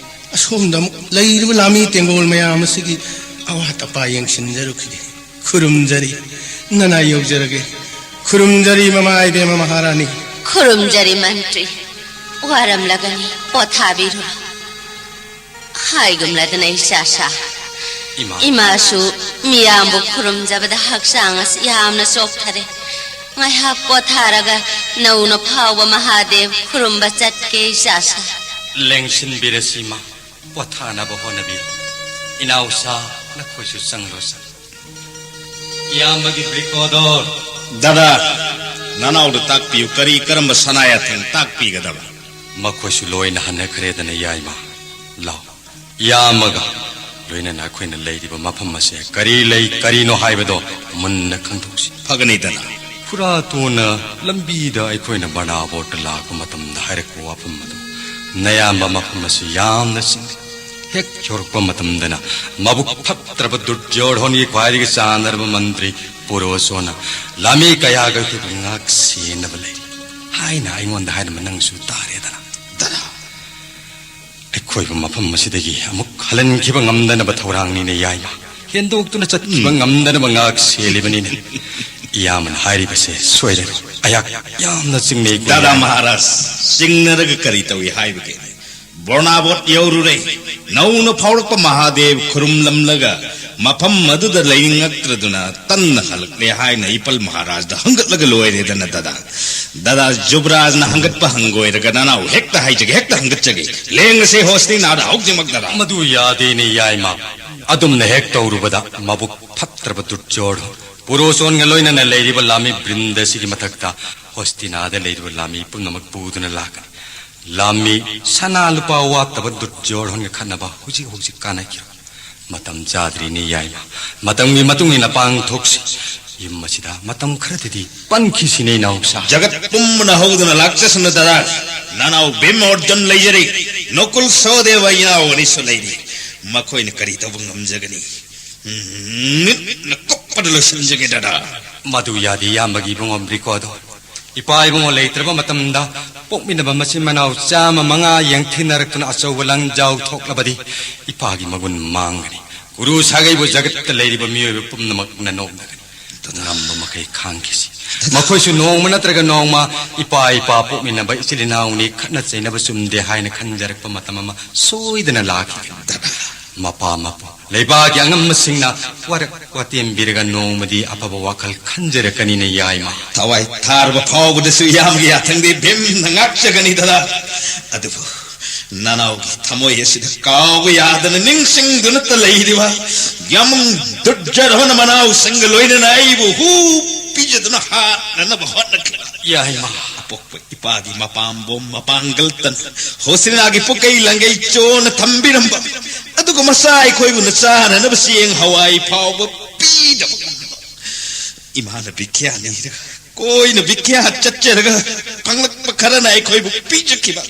ꯑꯁꯣꯝꯗ ꯑꯃꯨꯛ ꯂꯩꯔꯤꯕ ꯂꯥꯃꯤ ꯇꯦꯡꯒꯣꯜ ꯃꯌꯥꯝ ꯑꯁꯤꯒꯤ ꯑꯋꯥꯠ ꯑꯄꯥ ꯌꯦꯡꯁꯤꯟꯖꯔꯨꯈꯤꯒꯦ꯫ ꯈꯨꯔꯨꯝꯖꯔꯤ, ꯅꯅꯥꯏ ꯌꯧꯖꯔꯒꯦ꯫ ꯈꯨꯔꯨꯝꯖꯔꯤ ꯃꯃꯥ ꯏꯕꯦꯝꯃ ꯃꯍꯥꯔꯥꯅꯤ꯫ ꯈꯨꯔꯨꯝꯖꯔꯤ ꯃꯟꯇ꯭ꯔꯤ꯫ ꯋꯥꯔꯝꯂꯒꯅꯤ, ꯄꯣꯊꯥꯕꯤꯔꯨꯔꯣ꯫ ꯍꯥꯏꯒꯨꯝꯂꯗꯅ ꯏꯆꯥꯁꯥ꯫ ꯏꯃꯥ꯫ ꯏꯃꯥꯁꯨ ꯃꯤꯌꯥꯝꯕꯨ ꯈꯨꯔꯨꯝꯖꯕꯗ ꯍꯛꯆꯥꯡ ꯑꯁꯤ ꯌꯥꯝꯅ ꯆꯣꯛꯊꯔꯦ꯫ ꯉꯥꯏꯍꯥꯛ ꯄꯣꯊꯥꯔꯒ ꯅꯧꯅ ꯐꯥꯎꯕ ꯃꯍꯥꯗꯦꯕ ꯈꯨꯔꯨꯝꯕ ꯆꯠꯀꯦ ꯏꯆꯥꯁꯥ꯫ ꯂꯦꯡꯁꯤꯟꯕꯤꯔꯁꯤ ꯏꯃꯥ꯫ ꯄꯣꯊꯥꯅꯕ ꯍꯣꯠꯅꯕꯤꯌꯨ꯫ ꯏꯅꯥꯎꯁꯥ, ꯅꯈꯣꯏꯁꯨ ꯆꯪꯂꯣ ꯆꯪ꯫ ꯏꯌꯥꯝꯕꯒꯤ ꯕ꯭ꯔꯤꯀꯣꯗꯣꯔ꯫ ꯗꯥꯗꯥ, ꯅꯅꯥꯎꯗ ꯇꯥꯛꯄꯤꯌꯨ, ꯀꯔꯤ ꯀꯔꯝꯕ ꯁꯅꯥ ꯌꯥꯊꯪ ꯇꯥꯛꯄꯤꯒꯗꯕ? ꯃꯈꯣꯏꯁꯨ ꯂꯣꯏꯅ ꯍꯟꯅꯈ꯭ꯔꯦꯗꯅ, ꯌꯥꯏꯃ꯫ ꯂꯥꯎ, ꯏꯌꯥꯝꯕꯒ ꯂꯣꯏꯅꯅ ꯑꯩꯈꯣꯏꯅ ꯂꯩꯔꯤꯕ ꯃꯐꯝ ꯑꯁꯦ ꯀꯔꯤ ꯂꯩ, ꯀꯔꯤꯅꯣ ꯍꯥꯏꯕꯗꯣ ꯃꯨꯟꯅ ꯈꯪꯗꯣꯛꯁꯤ꯫ ꯐꯒꯅꯤꯗꯅ꯫ ꯈꯨꯔꯥꯇꯣꯟꯅ ꯂꯝꯕꯤꯗ ꯑꯩꯈꯣꯏꯅ ꯕꯔꯅꯥꯕꯣꯠꯇ ꯂꯥꯛꯄ ꯃꯇꯝꯗ ꯍꯥꯏꯔꯛꯄ ꯋꯥꯐꯝ ꯑꯗꯨ, ꯅꯌꯥꯝꯕ ꯃꯐꯝ ꯑꯁꯤ ꯌꯥꯝꯅ ꯆꯤꯡꯅꯩ꯫ ꯍꯦꯛ ꯌꯧꯔꯛꯄ ꯃꯇꯝꯗꯅ ꯃꯕꯨꯛ ꯐꯠꯇ꯭ꯔꯕ ꯗꯨꯔꯖꯣꯙꯣꯟꯒꯤ ꯈ꯭ꯋꯥꯏꯗꯒꯤ ꯆꯥꯟꯅꯔꯕ ꯃꯟꯇ꯭ꯔꯤ ꯄꯨꯔꯣꯆꯣꯟꯅ ꯂꯥꯃꯤ ꯀꯌꯥꯒ ꯑꯩꯈꯣꯏꯕꯨ ꯉꯥꯛ ꯁꯦꯟꯅꯕ ꯂꯩꯔꯤ ꯍꯥꯏꯅ ꯑꯩꯉꯣꯟꯗ ꯍꯥꯏꯔꯝꯕ ꯅꯪꯁꯨ ꯇꯥꯔꯦꯗꯅ꯫ ꯗꯗꯥ, ꯑꯩꯈꯣꯏꯕꯨ ꯃꯐꯝ ꯑꯁꯤꯗꯒꯤ ꯑꯃꯨꯛ ꯍꯜꯍꯟꯈꯤꯕ ꯉꯝꯗꯅꯕ ꯊꯧꯔꯥꯡꯅꯤꯅꯦ ꯌꯥꯏꯃ꯫ ꯍꯦꯟꯗꯣꯛꯇꯨꯅ ꯆꯠꯈꯤꯕ ꯎꯝ꯫ ꯉꯝꯗꯅꯕ ꯉꯥꯛ ꯁꯦꯜꯂꯤꯕꯅꯤꯅꯦ꯫ ꯏꯌꯥꯝꯕꯅ ꯍꯥꯏꯔꯤꯕꯁꯦ ꯁꯣꯏꯔꯦ꯫ ꯑꯩꯍꯥꯛ ꯌꯥꯝꯅ ꯆꯤꯡꯅꯩ꯫ ꯗꯥꯗꯥ ꯃꯍꯥꯔꯥꯖ, ꯆꯤꯡꯅꯔꯒ ꯀꯔꯤ ꯇꯧꯏ ꯍꯥꯏꯕꯒꯦ? ꯕꯣꯔꯅꯥꯕꯣꯠ ꯌꯧꯔꯨꯔꯦ꯫ ꯅꯧꯅ ꯐꯥꯎꯔꯛꯄ ꯃꯍꯥꯗꯦꯕ ꯈꯨꯔꯨꯝꯂꯝꯂꯒ ꯃꯐꯝ ꯑꯗꯨꯗ ꯂꯩꯅꯤꯡꯉꯛꯇ꯭ꯔꯗꯨꯅ ꯇꯟꯅ ꯍꯜꯂꯛꯂꯦ ꯍꯥꯏꯅ ꯏꯄꯜ ꯃꯍꯥꯔꯥꯖꯗ ꯍꯪꯒꯠꯂꯒ ꯂꯣꯏꯔꯦꯗꯅ ꯗꯥꯗꯥ꯫ ꯗꯥꯗꯥ ꯖꯨꯕꯔꯥꯖꯅ ꯍꯪꯒꯠꯄ ꯍꯪꯒꯣꯏꯔꯒ ꯅꯅꯥꯎ ꯍꯦꯛꯇ ꯍꯥꯏꯖꯒꯦ, ꯍꯦꯛꯇ ꯍꯪꯒꯠꯆꯒꯦ꯫ ꯂꯦꯡꯉꯁꯦ ꯍꯣꯁꯇꯤꯅꯥꯗ ꯍꯧꯖꯤꯛꯃꯛ ꯗꯥꯗꯥ꯫ ꯃꯗꯨ ꯌꯥꯗꯦꯅꯦ ꯌꯥꯏꯃ꯫ ꯑꯗꯨꯝꯅ ꯍꯦꯛ ꯇꯧꯔꯨꯕꯗ ꯃꯕꯨꯛ ꯐꯠꯇ꯭ꯔꯕ ꯗꯨꯔꯖꯣꯙꯣꯟ ꯄꯨꯔꯣꯆꯣꯟꯒ ꯂꯣꯏꯅꯅ ꯂꯩꯔꯤꯕ ꯂꯥꯃꯤ ꯕ꯭ꯔꯤꯟꯗꯁꯤꯒꯤ ꯃꯊꯛꯇ ꯍꯣꯁꯇꯤꯅꯥꯗ ꯂꯩꯔꯤꯕ ꯂꯥꯃꯤ ꯄꯨꯝꯅꯃꯛ ꯄꯨꯗꯨꯅ ꯂꯥꯛꯀꯅꯤ꯫ ꯂꯥꯃꯤ ꯁꯅꯥ ꯂꯨꯄꯥ ꯋꯥꯠꯇꯕ ꯗꯨꯔꯖꯣꯙꯣꯟꯒ ꯈꯠꯅꯕ ꯍꯧꯖꯤꯛ ꯍꯧꯖꯤꯛ ꯀꯥꯟꯅꯈꯤꯔꯣꯏ꯫ ꯃꯇꯝ ꯆꯥꯗ꯭ꯔꯤꯅꯦ ꯌꯥꯏꯃ꯫ ꯃꯇꯝꯒꯤ ꯃꯇꯨꯡ ꯏꯟꯅ ꯄꯥꯡꯊꯣꯛꯁꯤ꯫ ꯌꯨꯝ ꯑꯁꯤꯗ ꯃꯇꯝ ꯈꯔꯗꯗꯤ ꯄꯟꯈꯤꯁꯤꯅꯦ ꯏꯅꯥꯎꯁꯥ꯫ ꯖꯒꯠ ꯄꯨꯝꯕꯅ ꯍꯧꯗꯨꯅ ꯂꯥꯛꯆꯁꯅꯨ ꯗꯥꯗꯥ꯫ ꯅꯅꯥꯎ ꯚꯤꯝ ꯑꯣꯔꯖꯨꯟ ꯂꯩꯖꯔꯤ꯫ ꯅꯀꯨꯜ ꯁꯍꯗꯦꯕ ꯏꯅꯥꯎ ꯑꯅꯤꯁꯨ ꯂꯩꯔꯤ꯫ ꯃꯈꯣꯏꯅ ꯀꯔꯤ ꯇꯧꯕ ꯉꯝꯖꯒꯅꯤ? ꯎꯝ, ꯃꯤꯠꯅ ꯀꯨꯞꯄꯗ ꯂꯣꯏꯁꯤꯟꯖꯒꯦ ꯗꯥꯗꯥ꯫ ꯃꯗꯨ ꯌꯥꯗꯦ ꯏꯌꯥꯝꯕꯒꯤ ꯏꯕꯨꯡꯉꯣ ꯕ꯭ꯔꯤꯀꯣꯗꯣ꯫ ꯏꯄꯥ ꯏꯕꯨꯡꯉꯣ ꯂꯩꯇ꯭ꯔꯕ ꯃꯇꯝꯗ ꯄꯣꯛꯃꯤꯟꯅꯕ ꯃꯆꯤꯟ ꯃꯅꯥꯎ ꯆꯥꯝꯃ ꯃꯉꯥ ꯌꯦꯡꯊꯤꯅꯔꯛꯇꯨꯅ ꯑꯆꯧꯕ ꯂꯪꯖꯥꯎ ꯊꯣꯛꯂꯕꯗꯤ ꯏꯄꯥꯒꯤ ꯃꯒꯨꯟ ꯃꯥꯡꯒꯅꯤ꯫ ꯒꯨꯔꯨ ꯁꯥꯒꯩꯕꯨ ꯖꯒꯠꯇ ꯂꯩꯔꯤꯕ ꯃꯤꯑꯣꯏꯕ ꯄꯨꯝꯅꯃꯛꯅ ꯅꯣꯛꯅꯒꯅꯤ꯫ ꯉꯝꯕ ꯃꯈꯩ ꯈꯥꯡꯈꯤꯁꯤ꯫ ꯃꯈꯣꯏꯁꯨ ꯅꯣꯡꯃ ꯅꯠꯇ꯭ꯔꯒ ꯅꯣꯡꯃ ꯏꯄꯥ ꯏꯄꯥ ꯄꯣꯛꯃꯤꯟꯅꯕ ꯏꯆꯤꯜ ꯏꯅꯥꯎꯅꯤ, ꯈꯠꯅ ꯆꯩꯅꯕ ꯆꯨꯝꯗꯦ ꯍꯥꯏꯅ ꯈꯟꯖꯔꯛꯄ ꯃꯇꯝ ꯑꯃ ꯁꯣꯏꯗꯅ ꯂꯥꯛꯈꯤꯒꯅꯤ꯫ ꯃꯄꯥ ꯃꯄꯨ ꯂꯩꯕꯥꯛꯀꯤ ꯑꯉꯝꯕꯁꯤꯡꯅ ꯋꯥꯔꯛ ꯋꯥꯇꯦꯝꯕꯤꯔꯒ ꯅꯣꯡꯃꯗꯤ ꯑꯐꯕ ꯋꯥꯈꯜ ꯈꯟꯖꯔꯛꯀꯅꯤꯅ ꯌꯥꯏꯃ꯫ ꯊꯋꯥꯏ ꯊꯥꯔꯕ ꯐꯥꯎꯕꯗꯁꯨ ꯏꯌꯥꯝꯕꯒꯤ ꯌꯥꯊꯪꯗꯤ ꯚꯤꯝꯅ ꯉꯥꯛꯆꯒꯅꯤ ꯗꯥꯗꯥ꯫ ꯑꯗꯨꯕꯨ ꯅꯅꯥꯎꯒꯤ ꯊꯃꯣꯏ ꯑꯁꯤꯗ ꯀꯥꯎꯕ ꯌꯥꯗꯅ ꯅꯤꯡꯁꯤꯡꯗꯨꯅꯇ ꯂꯩꯔꯤꯕ ꯌꯥꯃꯨꯡ ꯗꯨꯔꯖꯣꯙꯣꯟ ꯃꯅꯥꯎꯁꯤꯡꯒ ꯂꯣꯏꯅꯅ ꯑꯩꯕꯨ ꯍꯨ ꯄꯤꯖꯗꯨꯅ ꯍꯥꯠꯅꯅꯕ ꯍꯣꯠꯅꯈꯤꯕ ꯌꯥꯏꯃ꯫ ꯑꯄꯣꯛꯄ ꯏꯄꯥꯒꯤ ꯃꯄꯥꯝꯕꯣꯝ ꯃꯄꯥꯡꯒꯜ ꯇꯟꯅ ꯍꯣꯁꯤꯅꯥꯒꯤ ꯄꯨꯀꯩ ꯂꯪꯒꯩ ꯆꯣꯟꯅ ꯊꯝꯕꯤꯔꯝꯕ, ꯑꯗꯨꯒ ꯃꯆꯥ ꯑꯩꯈꯣꯏꯕꯨꯅ ꯆꯥꯅꯅꯕ ꯆꯦꯡ ꯍꯋꯥꯏ ꯐꯥꯎꯕ ꯄꯤꯗꯕ ꯏꯃꯥꯅ ꯕꯤꯈ꯭ꯌꯥ ꯅꯤꯔꯒ ꯀꯣꯏꯅ ꯕꯤꯈ꯭ꯌꯥꯠ ꯆꯠꯆꯔꯒ ꯐꯪꯂꯛꯄ ꯈꯔꯅ ꯑꯩꯈꯣꯏꯕꯨ ꯄꯤꯖꯈꯤꯕ꯫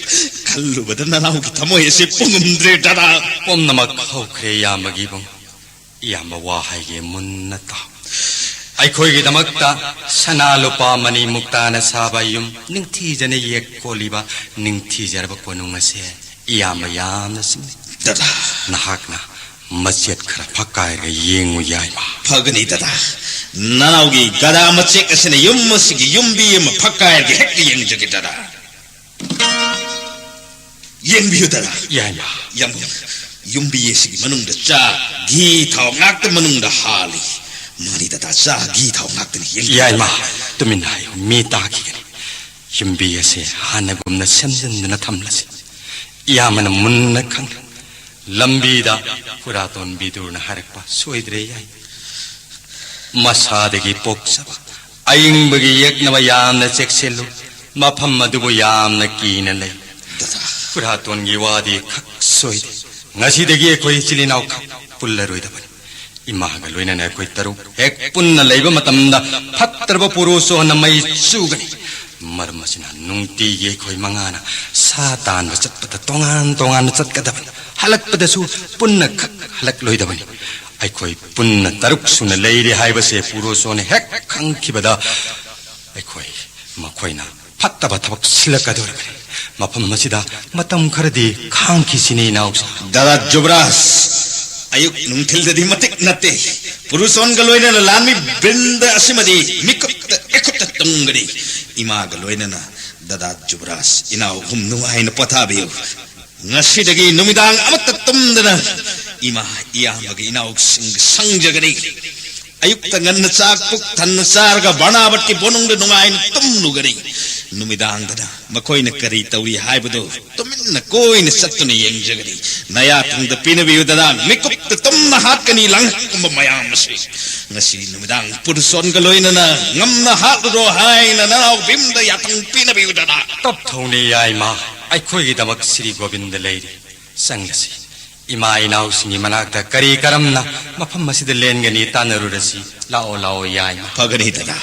ꯈꯜꯂꯨꯕꯗ ꯅꯅꯥꯎꯒꯤ ꯊꯃꯣꯏ ꯑꯁꯤ ꯄꯨꯡꯉꯝꯗ꯭ꯔꯦ ꯗꯗꯥ꯫ ꯄꯨꯝꯅꯃꯛ ꯍꯧꯈ꯭ꯔꯦ ꯏꯌꯥꯝꯕꯒꯤ ꯏꯕꯨꯡ꯫ ꯏꯌꯥꯝꯕ ꯋꯥ ꯍꯥꯏꯒꯦ ꯃꯨꯟꯅ ꯇꯥꯎ꯫ ꯑꯩꯈꯣꯏꯒꯤꯗꯃꯛꯇ ꯁꯅꯥ ꯂꯨꯄꯥ ꯃꯅꯤ ꯃꯨꯛꯇꯥꯅ ꯁꯥꯕ ꯌꯨꯝ, ꯅꯤꯡꯊꯤꯖꯅ ꯌꯦꯛ ꯀꯣꯜꯂꯤꯕ ꯅꯤꯡꯊꯤꯖꯔꯕ ꯀꯣꯅꯨꯡ ꯑꯁꯦ ꯏꯌꯥꯝꯕ ꯌꯥꯝꯅ ꯁꯤꯡꯅꯩ꯫ ꯗꯗꯥ꯫ ꯅꯍꯥꯛꯅ ꯃꯆꯦꯠ ꯈꯔ ꯐꯛꯀꯥꯏꯔꯒ ꯌꯦꯡꯉꯨ ꯌꯥꯏꯃ꯫ ꯐꯒꯅꯤ ꯗꯗꯥ꯫ ꯅꯅꯥꯎꯒꯤ ꯒꯗꯥ ꯃꯆꯦꯛ ꯑꯁꯤꯅ ꯌꯨꯝ ꯑꯁꯤꯒꯤ ꯌꯨꯝꯕꯤ ꯑꯃ ꯐꯛꯀꯥꯏꯔꯒ ꯍꯦꯛꯇ ꯌꯦꯡꯖꯒꯦ ꯗꯗꯥ꯫ ꯌꯦꯡꯕꯤꯌꯨ ꯗꯗꯥ꯫ ꯌꯥꯏꯃ꯫ ꯌꯥꯝꯕꯨꯡ, ꯌꯨꯝꯕꯤ ꯑꯁꯤꯒꯤ ꯃꯅꯨꯡꯗ ꯆꯥꯛ, ꯘꯤ, ꯊꯥꯎ ꯉꯥꯛꯇ ꯃꯅꯨꯡꯗ ꯍꯥꯜꯂꯤ꯫ ꯃꯥꯅꯤ ꯗꯗꯥ, ꯆꯥꯛ, ꯘꯤ, ꯊꯥꯎ ꯉꯥꯛꯇꯅꯤ꯫ ꯌꯦꯡꯕꯤꯌꯨ ꯌꯥꯏꯃ꯫ ꯗꯗꯥ꯫ ꯇꯨꯃꯤꯟꯅ ꯍꯥꯏꯌꯨ, ꯃꯤ ꯇꯥꯈꯤꯒꯅꯤ꯫ ꯌꯨꯝꯕꯤ ꯑꯁꯤ ꯍꯥꯟꯅꯒꯨꯝꯅ ꯁꯦꯝꯖꯤꯟꯗꯨꯅ ꯊꯝꯂꯁꯤ꯫ ꯏꯌꯥꯝꯕꯅ ꯃꯨꯟꯅ ꯈꯪꯂꯦ꯫ ꯂꯝꯕꯤꯗ ꯈꯨꯔꯥꯇꯣꯟ ꯕꯤꯗꯨꯔꯅ ꯍꯥꯏꯔꯛꯄ ꯁꯣꯏꯗ꯭ꯔꯦ ꯌꯥꯏ꯫ ꯃꯁꯥꯗꯒꯤ ꯄꯣꯛꯆꯕ ꯑꯏꯪꯕꯒꯤ ꯌꯦꯛꯅꯕ ꯌꯥꯝꯅ ꯆꯦꯛꯁꯤꯜꯂꯨ꯫ ꯃꯐꯝ ꯑꯗꯨꯕꯨ ꯌꯥꯝꯅ ꯀꯤꯅ ꯂꯩ꯫ ꯗꯗꯥ꯫ ꯈꯨꯔꯥꯇꯣꯟꯒꯤ ꯋꯥꯗꯤ ꯈꯛ ꯁꯣꯏꯗꯦ꯫ ꯉꯁꯤꯗꯒꯤ ꯑꯩꯈꯣꯏ ꯏꯆꯤꯜ ꯏꯅꯥꯎ ꯈꯛ ꯄꯨꯜꯂꯔꯣꯏꯗꯕꯅꯤ꯫ ꯏꯃꯥꯒ ꯂꯣꯏꯅꯅ ꯑꯩꯈꯣꯏ ꯇꯔꯨꯛ ꯍꯦꯛ ꯄꯨꯟꯅ ꯂꯩꯕ ꯃꯇꯝꯗ ꯐꯠꯇ꯭ꯔꯕ ꯄꯨꯔꯨꯁꯣꯟꯅ ꯃꯩ ꯆꯨꯒꯅꯤ꯫ ꯃꯔꯝ ꯑꯁꯤꯅ ꯅꯨꯡꯇꯤꯒꯤ ꯑꯩꯈꯣꯏ ꯃꯉꯥꯅ ꯁꯥ ꯇꯥꯟꯕ ꯆꯠꯄꯗ ꯇꯣꯉꯥꯟ ꯇꯣꯉꯥꯟꯅ ꯆꯠꯀꯗꯕꯅꯤ꯫ ꯍꯜꯂꯛꯄꯗꯁꯨ ꯄꯨꯟꯅ ꯈꯛ ꯍꯜꯂꯛꯂꯣꯏꯗꯕꯅꯤ꯫ ꯑꯩꯈꯣꯏ ꯄꯨꯟꯅ ꯇꯔꯨꯛ ꯁꯨꯅ ꯂꯩꯔꯤ ꯍꯥꯏꯕꯁꯦ ꯄꯨꯔꯨꯁꯣꯟꯅ ꯍꯦꯛ ꯈꯪꯈꯤꯕꯗ ꯑꯩꯈꯣꯏ ꯃꯈꯣꯏꯅ ꯐꯠꯇꯕ ꯊꯕꯛ ꯁꯤꯜꯂꯛꯀꯗꯧꯔꯤꯕꯅꯤ꯫ ꯃꯐꯝ ꯑꯁꯤꯗ ꯃꯇꯝ ꯈꯔꯗꯤ ꯈꯥꯡꯈꯤꯁꯤꯅꯦ ꯏꯅꯥꯎꯁꯥ꯫ ꯗꯥꯗꯥ ꯖꯨꯕꯔꯥꯖ, ꯑꯌꯨꯛ ꯅꯨꯡꯊꯤꯜꯗꯗꯤ ꯃꯇꯤꯛ ꯅꯠꯇꯦ꯫ ꯄꯨꯔꯨꯁꯣꯟꯒ ꯂꯣꯏꯅꯅ ꯂꯥꯟꯃꯤ ꯕ꯭ꯔꯤꯟꯗ ꯑꯁꯤꯃꯗꯤ ꯃꯤꯀꯨꯞꯇ ꯏꯈꯨꯠꯇ ꯇꯨꯡꯒꯅꯤ꯫ ꯏꯃꯥꯒ ꯂꯣꯏꯅꯅ ꯗꯥꯗꯥ ꯖꯨꯕꯔꯥꯖ, ꯏꯅꯥꯎ ꯑꯍꯨꯝ ꯅꯨꯡꯉꯥꯏꯅ ꯄꯣꯊꯥꯕꯤꯌꯨ꯫ ꯉꯁꯤꯗꯒꯤ ꯅꯨꯃꯤꯗꯥꯡ ꯑꯃꯠꯇ ꯇꯨꯝꯗꯅ ꯏꯃꯥ, ꯏꯌꯥꯝꯕꯒꯤ ꯏꯅꯥꯎꯁꯤꯡꯒ ꯁꯪꯖꯒꯅꯤ꯫ ꯑꯌꯨꯛꯇ ꯉꯟꯅ ꯆꯥꯛ ꯄꯨꯛ ꯊꯟꯅ ꯆꯥꯔꯒ ꯕꯔꯅꯥꯕꯠꯀꯤ ꯕꯣꯅꯨꯡꯗ ꯅꯨꯡꯉꯥꯏꯅ ꯇꯨꯝꯂꯨꯒꯅꯤ꯫ ꯅꯨꯃꯤꯗꯥꯡꯗꯅ ꯃꯈꯣꯏꯅ ꯀꯔꯤ ꯇꯧꯔꯤ ꯍꯥꯏꯕꯗꯨ ꯇꯨꯃꯤꯟꯅ ꯀꯣꯏꯅ ꯆꯠꯇꯨꯅ ꯌꯦꯡꯖꯒꯅꯤ꯫ ꯅꯌꯥ ꯊꯪꯗ ꯄꯤꯅꯕꯤꯌꯨ ꯗꯗꯥ, ꯃꯤꯀꯨꯞꯇ ꯇꯨꯝꯅ ꯍꯥꯠꯀꯅꯤ ꯂꯥꯡꯍꯛꯀꯨꯝꯕ ꯃꯌꯥꯝ ꯑꯁꯤ꯫ ꯉꯁꯤ ꯅꯨꯃꯤꯗꯥꯡ ꯄꯨꯔꯨꯁꯣꯟꯒ ꯂꯣꯏꯅꯅ ꯉꯝꯅ ꯍꯥꯠꯂꯨꯔꯣ ꯍꯥꯏꯅ ꯅꯅꯥꯎ ꯚꯤꯝꯗ ꯌꯥꯊꯪ ꯄꯤꯅꯕꯤꯌꯨ ꯗꯗꯥ꯫ ꯇꯞꯊꯧꯅꯦ ꯌꯥꯏꯃ, ꯑꯩꯈꯣꯏꯒꯤꯗꯃꯛ ꯁ꯭ꯔꯤ ꯒꯣꯕꯤꯟꯗ ꯂꯩꯔꯤ꯫ ꯆꯪꯂꯁꯤ꯫ ꯏꯃꯥ ꯏꯅꯥꯎꯁꯤꯡꯒꯤ ꯃꯅꯥꯛꯇ ꯀꯔꯤ ꯀꯔꯝꯅ ꯃꯐꯝ ꯑꯁꯤꯗ ꯂꯦꯟꯒꯅꯤ ꯇꯥꯟꯅꯔꯨꯔꯁꯤ꯫ ꯂꯥꯛꯑꯣ, ꯂꯥꯛꯑꯣ ꯌꯥꯏꯃ꯫ ꯐꯒꯅꯤ ꯗꯗꯥ꯫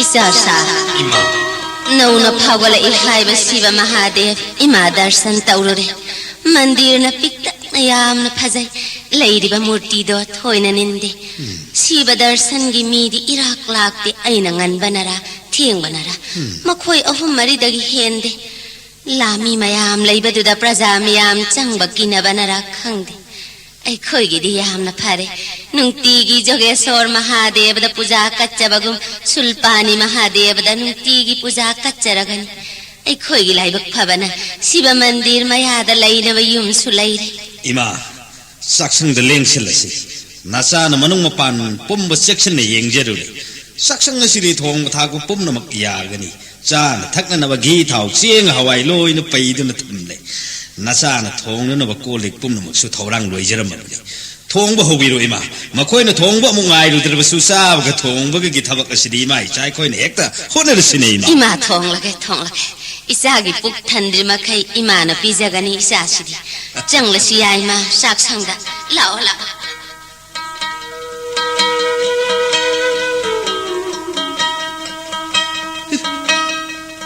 ꯏꯆꯥꯁꯥ, ꯏꯃꯥ꯫ ꯅꯧꯅ ꯐꯥꯎꯒꯠꯂꯛꯏ ꯍꯥꯏꯕ ꯁꯤꯕ ꯃꯍꯥꯗꯦꯕ ꯏꯃꯥ ꯗꯔꯁꯟ ꯇꯧꯔꯨꯔꯦ꯫ ꯃꯟꯗꯤꯔꯅ ꯄꯤꯛꯇꯛꯅ ꯌꯥꯝꯅ ꯐꯖꯩ꯫ ꯂꯩꯔꯤꯕ ꯃꯨꯔꯇꯤꯗꯣ ꯊꯣꯏꯅ ꯅꯤꯟꯗꯦ꯫ ꯎꯝ꯫ ꯁꯤꯕ ꯗꯔꯁꯟꯒꯤ ꯃꯤꯗꯤ ꯏꯔꯥꯛ ꯂꯥꯛꯇꯦ꯫ ꯑꯩꯅ ꯉꯟꯕꯅꯔꯥ ꯊꯦꯡꯕꯅꯔꯥ ꯎꯝ꯫ ꯃꯈꯣꯏ ꯑꯍꯨꯝ ꯃꯔꯤꯗꯒꯤ ꯍꯦꯟꯗꯦ꯫ ꯂꯥꯃꯤ ꯃꯌꯥꯝ ꯂꯩꯕꯗꯨꯗ ꯄ꯭ꯔꯖꯥ ꯃꯤꯌꯥꯝ ꯆꯪꯕ ꯀꯤꯅꯕꯅꯔꯥ ꯈꯪꯗꯦ꯫ ꯑꯩꯈꯣꯏꯒꯤꯗꯤ ꯌꯥꯝꯅ ꯐꯔꯦ꯫ ꯅꯨꯡꯇꯤꯒꯤ ꯖꯣꯒꯦꯁꯣꯔ ꯃꯍꯥꯗꯦꯕꯗ ꯄꯨꯖꯥ ꯀꯠꯆꯕꯒꯨꯝ, ꯁꯨꯜꯄꯥꯅꯤ ꯃꯍꯥꯗꯦꯕꯗ ꯅꯨꯡꯇꯤꯒꯤ ꯄꯨꯖꯥ ꯀꯠꯆꯔꯒꯅꯤ꯫ ꯑꯩꯈꯣꯏꯒꯤ ꯂꯥꯏꯕꯛ ꯐꯕꯅ ꯁꯤꯕ ꯃꯟꯗꯤꯔ ꯃꯌꯥꯗ ꯂꯩꯅꯕ ꯌꯨꯝꯁꯨ ꯂꯩꯔꯦ꯫ ꯏꯃꯥ, ꯆꯥꯛꯁꯪꯗ ꯂꯦꯡꯁꯤꯜꯂꯁꯤ꯫ ꯅꯆꯥꯅ ꯃꯅꯨꯡ ꯃꯄꯥꯟ ꯄꯨꯝꯕ ꯆꯦꯛꯁꯤꯟꯅ ꯌꯦꯡꯖꯔꯨꯔꯦ꯫ ꯆꯥꯛꯁꯪ ꯑꯁꯤꯗꯤ ꯊꯣꯡꯕ ꯊꯥꯛꯄ ꯄꯨꯝꯅꯃꯛ ꯌꯥꯒꯅꯤ꯫ ꯆꯥꯅ ꯊꯛꯅꯅꯕ ꯘꯤ, ꯊꯥꯎ, ꯆꯦꯡ, ꯍꯋꯥꯏ ꯂꯣꯏꯅ ꯄꯩꯗꯨꯅ ꯊꯝꯂꯦ꯫ ꯅꯆꯥꯅ ꯊꯣꯡꯅꯅꯕ ꯀꯣꯜ ꯂꯤꯛ ꯄꯨꯝꯅꯃꯛꯁꯨ ꯊꯧꯔꯥꯡ ꯂꯣꯏꯖꯔꯝꯃꯕꯅꯤ꯫ ꯊꯣꯡꯕ ꯍꯧꯕꯤꯔꯣ, ꯏꯃꯥ꯫ ꯃꯈꯣꯏꯅ ꯊꯣꯡꯕ ꯑꯃꯨꯛ ꯉꯥꯏꯔꯨꯗ꯭ꯔꯕꯁꯨ, ꯆꯥꯕꯒ ꯊꯣꯡꯕꯒꯒꯤ ꯊꯕꯛ ꯑꯁꯤꯗꯤ ꯏꯃꯥ ꯏꯆꯥ ꯑꯩꯈꯣꯏꯅ ꯍꯦꯛꯇ ꯍꯣꯠꯅꯔꯁꯤꯅꯦ, ꯏꯃꯥ꯫ ꯏꯃꯥ, ꯊꯣꯡꯂꯒꯦ, ꯊꯣꯡꯂꯒꯦ꯫ ꯏꯆꯥꯒꯤ ꯄꯨꯛ ꯊꯟꯗ꯭ꯔꯤ ꯃꯈꯩ ꯏꯃꯥꯅ ꯄꯤꯖꯒꯅꯤ ꯏꯆꯥꯁꯤꯗꯤ꯫ ꯆꯪꯂꯁꯤ ꯌꯥꯏ, ꯏꯃꯥ, ꯆꯥꯛꯁꯪꯗ꯫ ꯂꯥꯛꯑꯣ, ꯂꯥꯛꯑꯣ꯫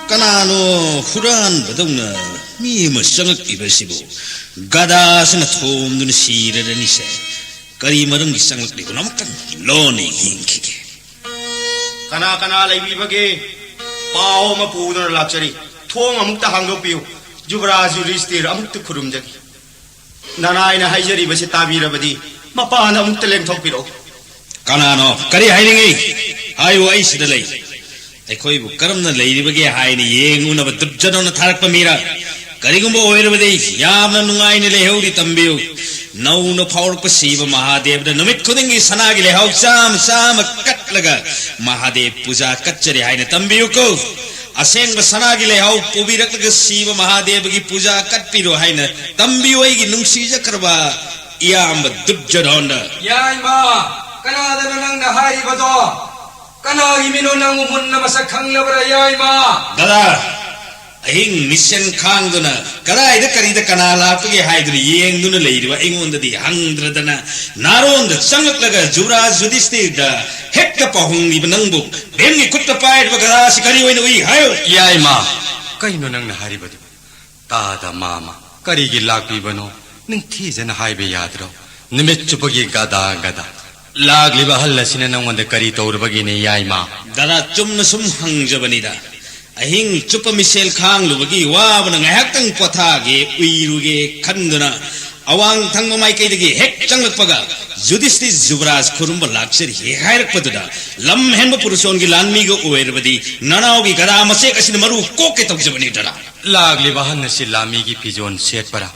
ꯀꯅꯥꯅꯣ ꯍꯨꯔꯥꯟꯕꯗꯧꯅ ꯃꯤ ꯑꯃ ꯆꯪꯉꯛꯂꯤꯕꯁꯤꯕꯨ? ꯒꯗꯥꯁꯤꯅ ꯊꯣꯝꯗꯨꯅ ꯁꯤꯔꯔꯅꯤꯁꯦ꯫ ꯀꯔꯤ ꯃꯔꯝꯒꯤ ꯆꯪꯂꯛꯂꯤꯕꯅꯣ? ꯑꯃꯨꯛꯇꯪ ꯂꯣꯟꯅ ꯌꯦꯡꯈꯤꯒꯦ꯫ ꯀꯅꯥ ꯀꯅꯥ ꯂꯩꯕꯤꯕꯒꯦ? ꯄꯥꯎ ꯑꯃ ꯄꯨꯗꯨꯅ ꯂꯥꯛꯆꯔꯤ꯫ ꯊꯣꯡ ꯑꯃꯨꯛꯇ ꯍꯥꯡꯗꯣꯛꯄꯤꯌꯨ꯫ ꯖꯨꯕꯔꯥꯖ ꯌꯨꯙꯤꯁꯇꯤꯔ ꯑꯃꯨꯛꯇ ꯈꯨꯔꯨꯝꯖꯒꯦ꯫ ꯅꯅꯥꯏꯅ ꯍꯥꯏꯖꯔꯤꯕꯁꯦ ꯇꯥꯕꯤꯔꯕꯗꯤ ꯃꯄꯥꯟꯗ ꯑꯃꯨꯛꯇ ꯂꯦꯡꯊꯣꯛꯄꯤꯔꯛꯎ꯫ ꯀꯅꯥꯅꯣ? ꯀꯔꯤ ꯍꯥꯏꯅꯤꯡꯉꯤ? ꯍꯥꯏꯌꯨ, ꯑꯩ ꯁꯤꯗ ꯂꯩ꯫ ꯑꯩꯈꯣꯏꯕꯨ ꯀꯔꯝꯅ ꯂꯩꯔꯤꯕꯒꯦ ꯍꯥꯏꯅ ꯌꯦꯡꯉꯨꯅꯕ ꯗꯨꯔꯖꯣꯙꯅꯅ ꯊꯥꯔꯛꯄ ꯃꯤꯔ? ꯀꯔꯤꯒꯨꯝꯕ ꯑꯣꯏꯔꯕꯗꯤ ꯌꯥꯝꯅ ꯅꯨꯡꯉꯥꯏꯅ ꯂꯩꯍꯧꯔꯤ꯫ ꯇꯝꯕꯤꯌꯨ꯫ ꯅꯧꯅ ꯐꯥꯎꯔꯛꯄ ꯁꯤꯕ ꯃꯍꯥꯗꯦꯕꯗ ꯅꯨꯃꯤꯠ ꯈꯨꯗꯤꯡꯒꯤ ꯁꯅꯥꯒꯤ ꯂꯩꯍꯥꯎ ꯆꯥꯝꯃ ꯆꯥꯝꯃ ꯀꯠꯂꯒ ꯃꯍꯥꯗꯦꯕ ꯄꯨꯖꯥ ꯀꯠꯆꯔꯤ ꯍꯥꯏꯅ ꯇꯝꯕꯤꯌꯨꯀꯣ꯫ ꯑꯁꯦꯡꯕ ꯁꯅꯥꯒꯤ ꯂꯩꯍꯥꯎ ꯄꯨꯕꯤꯔꯛꯂꯒ ꯁꯤꯕ ꯃꯍꯥꯗꯦꯕꯒꯤ ꯄꯨꯖꯥ ꯀꯠꯄꯤꯔꯣ ꯍꯥꯏꯅ ꯇꯝꯕꯤꯌꯨ, ꯑꯩꯒꯤ ꯅꯨꯡꯁꯤꯖꯈ꯭ꯔꯕ ꯏꯌꯥꯝꯕ ꯗꯨꯔꯖꯣꯙꯣꯟꯗ꯫ ꯌꯥꯏꯃ, ꯀꯅꯥꯗꯅꯣ ꯅꯪꯅ ꯍꯥꯏꯔꯤꯕꯗꯣ? ꯀꯅꯥꯒꯤ ꯃꯤꯅꯣ ꯅꯪꯕꯨ ꯃꯨꯟꯅ ꯃꯁꯛ ꯈꯪꯂꯕ꯭ꯔꯥ, ꯌꯥꯏꯃ? ꯗꯗꯥ, ꯑꯍꯤꯡ ꯃꯤꯁꯦꯟ ꯈꯥꯡꯗꯨꯅ ꯀꯗꯥꯏꯗ ꯀꯔꯤꯗ ꯀꯅꯥ ꯂꯥꯛꯄꯒꯦ ꯍꯥꯏꯗꯨꯅ ꯌꯦꯡꯗꯨꯅ ꯂꯩꯔꯤꯕ ꯑꯩꯉꯣꯟꯗꯗꯤ ꯍꯪꯗ꯭ꯔꯗꯅ ꯅꯥꯔꯣꯟꯗ ꯆꯪꯂꯛꯂꯒ ꯖꯨꯕꯔꯥꯖ ꯌꯨꯙꯤꯁꯇꯤꯔꯗ ꯍꯦꯛꯇ ꯄꯥꯎꯍꯣꯡꯂꯤꯕ ꯅꯪꯕꯨ ꯚꯤꯝꯒꯤ ꯈꯨꯠꯇ ꯄꯥꯏꯔꯤꯕ ꯒꯗꯥꯁꯤ ꯀꯔꯤ ꯑꯣꯏꯅ ꯎꯏ ꯍꯥꯏꯌꯨ? ꯌꯥꯏꯃ, ꯀꯩꯅꯣ ꯅꯪꯅ ꯍꯥꯏꯔꯤꯕꯗꯨ? ꯇꯥꯗ ꯃꯥꯃ, ꯀꯔꯤꯒꯤ ꯂꯥꯛꯄꯤꯕꯅꯣ? ꯅꯤꯡꯊꯤꯖꯅ ꯍꯥꯏꯕ ꯌꯥꯗ꯭ꯔꯣ? ꯅꯨꯃꯤꯠ ꯆꯨꯞꯄꯒꯤ ꯒꯗꯥ ꯒꯗꯥ꯫ ꯂꯥꯛꯂꯤꯕ ꯑꯍꯜ ꯑꯁꯤꯅ ꯅꯪꯉꯣꯟꯗ ꯀꯔꯤ ꯇꯧꯔꯨꯕꯒꯤꯅꯦ, ꯌꯥꯏꯃ? ꯗꯗꯥ, ꯆꯨꯝꯅ ꯁꯨꯝ ꯍꯪꯖꯕꯅꯤꯗ꯫ ꯑꯍꯤꯡ ꯆꯨꯞꯄ ꯃꯤꯁꯦꯜ ꯈꯥꯡꯂꯨꯕꯒꯤ ꯋꯥꯕꯅ ꯉꯥꯏꯍꯥꯛꯇꯪ ꯄꯣꯊꯥꯒꯦ, ꯎꯏꯔꯨꯒꯦ ꯈꯟꯗꯨꯅ ꯑꯋꯥꯡ ꯊꯪꯕ ꯃꯥꯏꯀꯩꯗꯒꯤ ꯍꯦꯛ ꯆꯪꯂꯛꯄꯒ ꯌꯨꯙꯤꯁꯇꯤꯔ ꯖꯨꯕꯔꯥꯖ ꯈꯨꯔꯨꯝꯕ ꯂꯥꯛꯆꯔꯤ ꯍꯦꯛ ꯍꯥꯏꯔꯛꯄꯗꯨꯗ ꯂꯝ ꯍꯦꯟꯕ ꯄꯨꯔꯨꯁꯣꯟꯒꯤ ꯂꯥꯟꯃꯤꯒ ꯑꯣꯏꯔꯕꯗꯤ ꯅꯅꯥꯎꯒꯤ ꯒꯗꯥ ꯃꯆꯦꯛ ꯑꯁꯤꯅ ꯃꯔꯨ ꯀꯣꯛꯀꯦ ꯇꯧꯖꯕꯅꯤ ꯗꯗꯥ꯫ ꯂꯥꯛꯂꯤꯕ ꯑꯍꯟ ꯑꯁꯤ ꯂꯥꯟꯃꯤꯒꯤ ꯐꯤꯖꯣꯜ ꯁꯦꯠꯄꯔꯥ?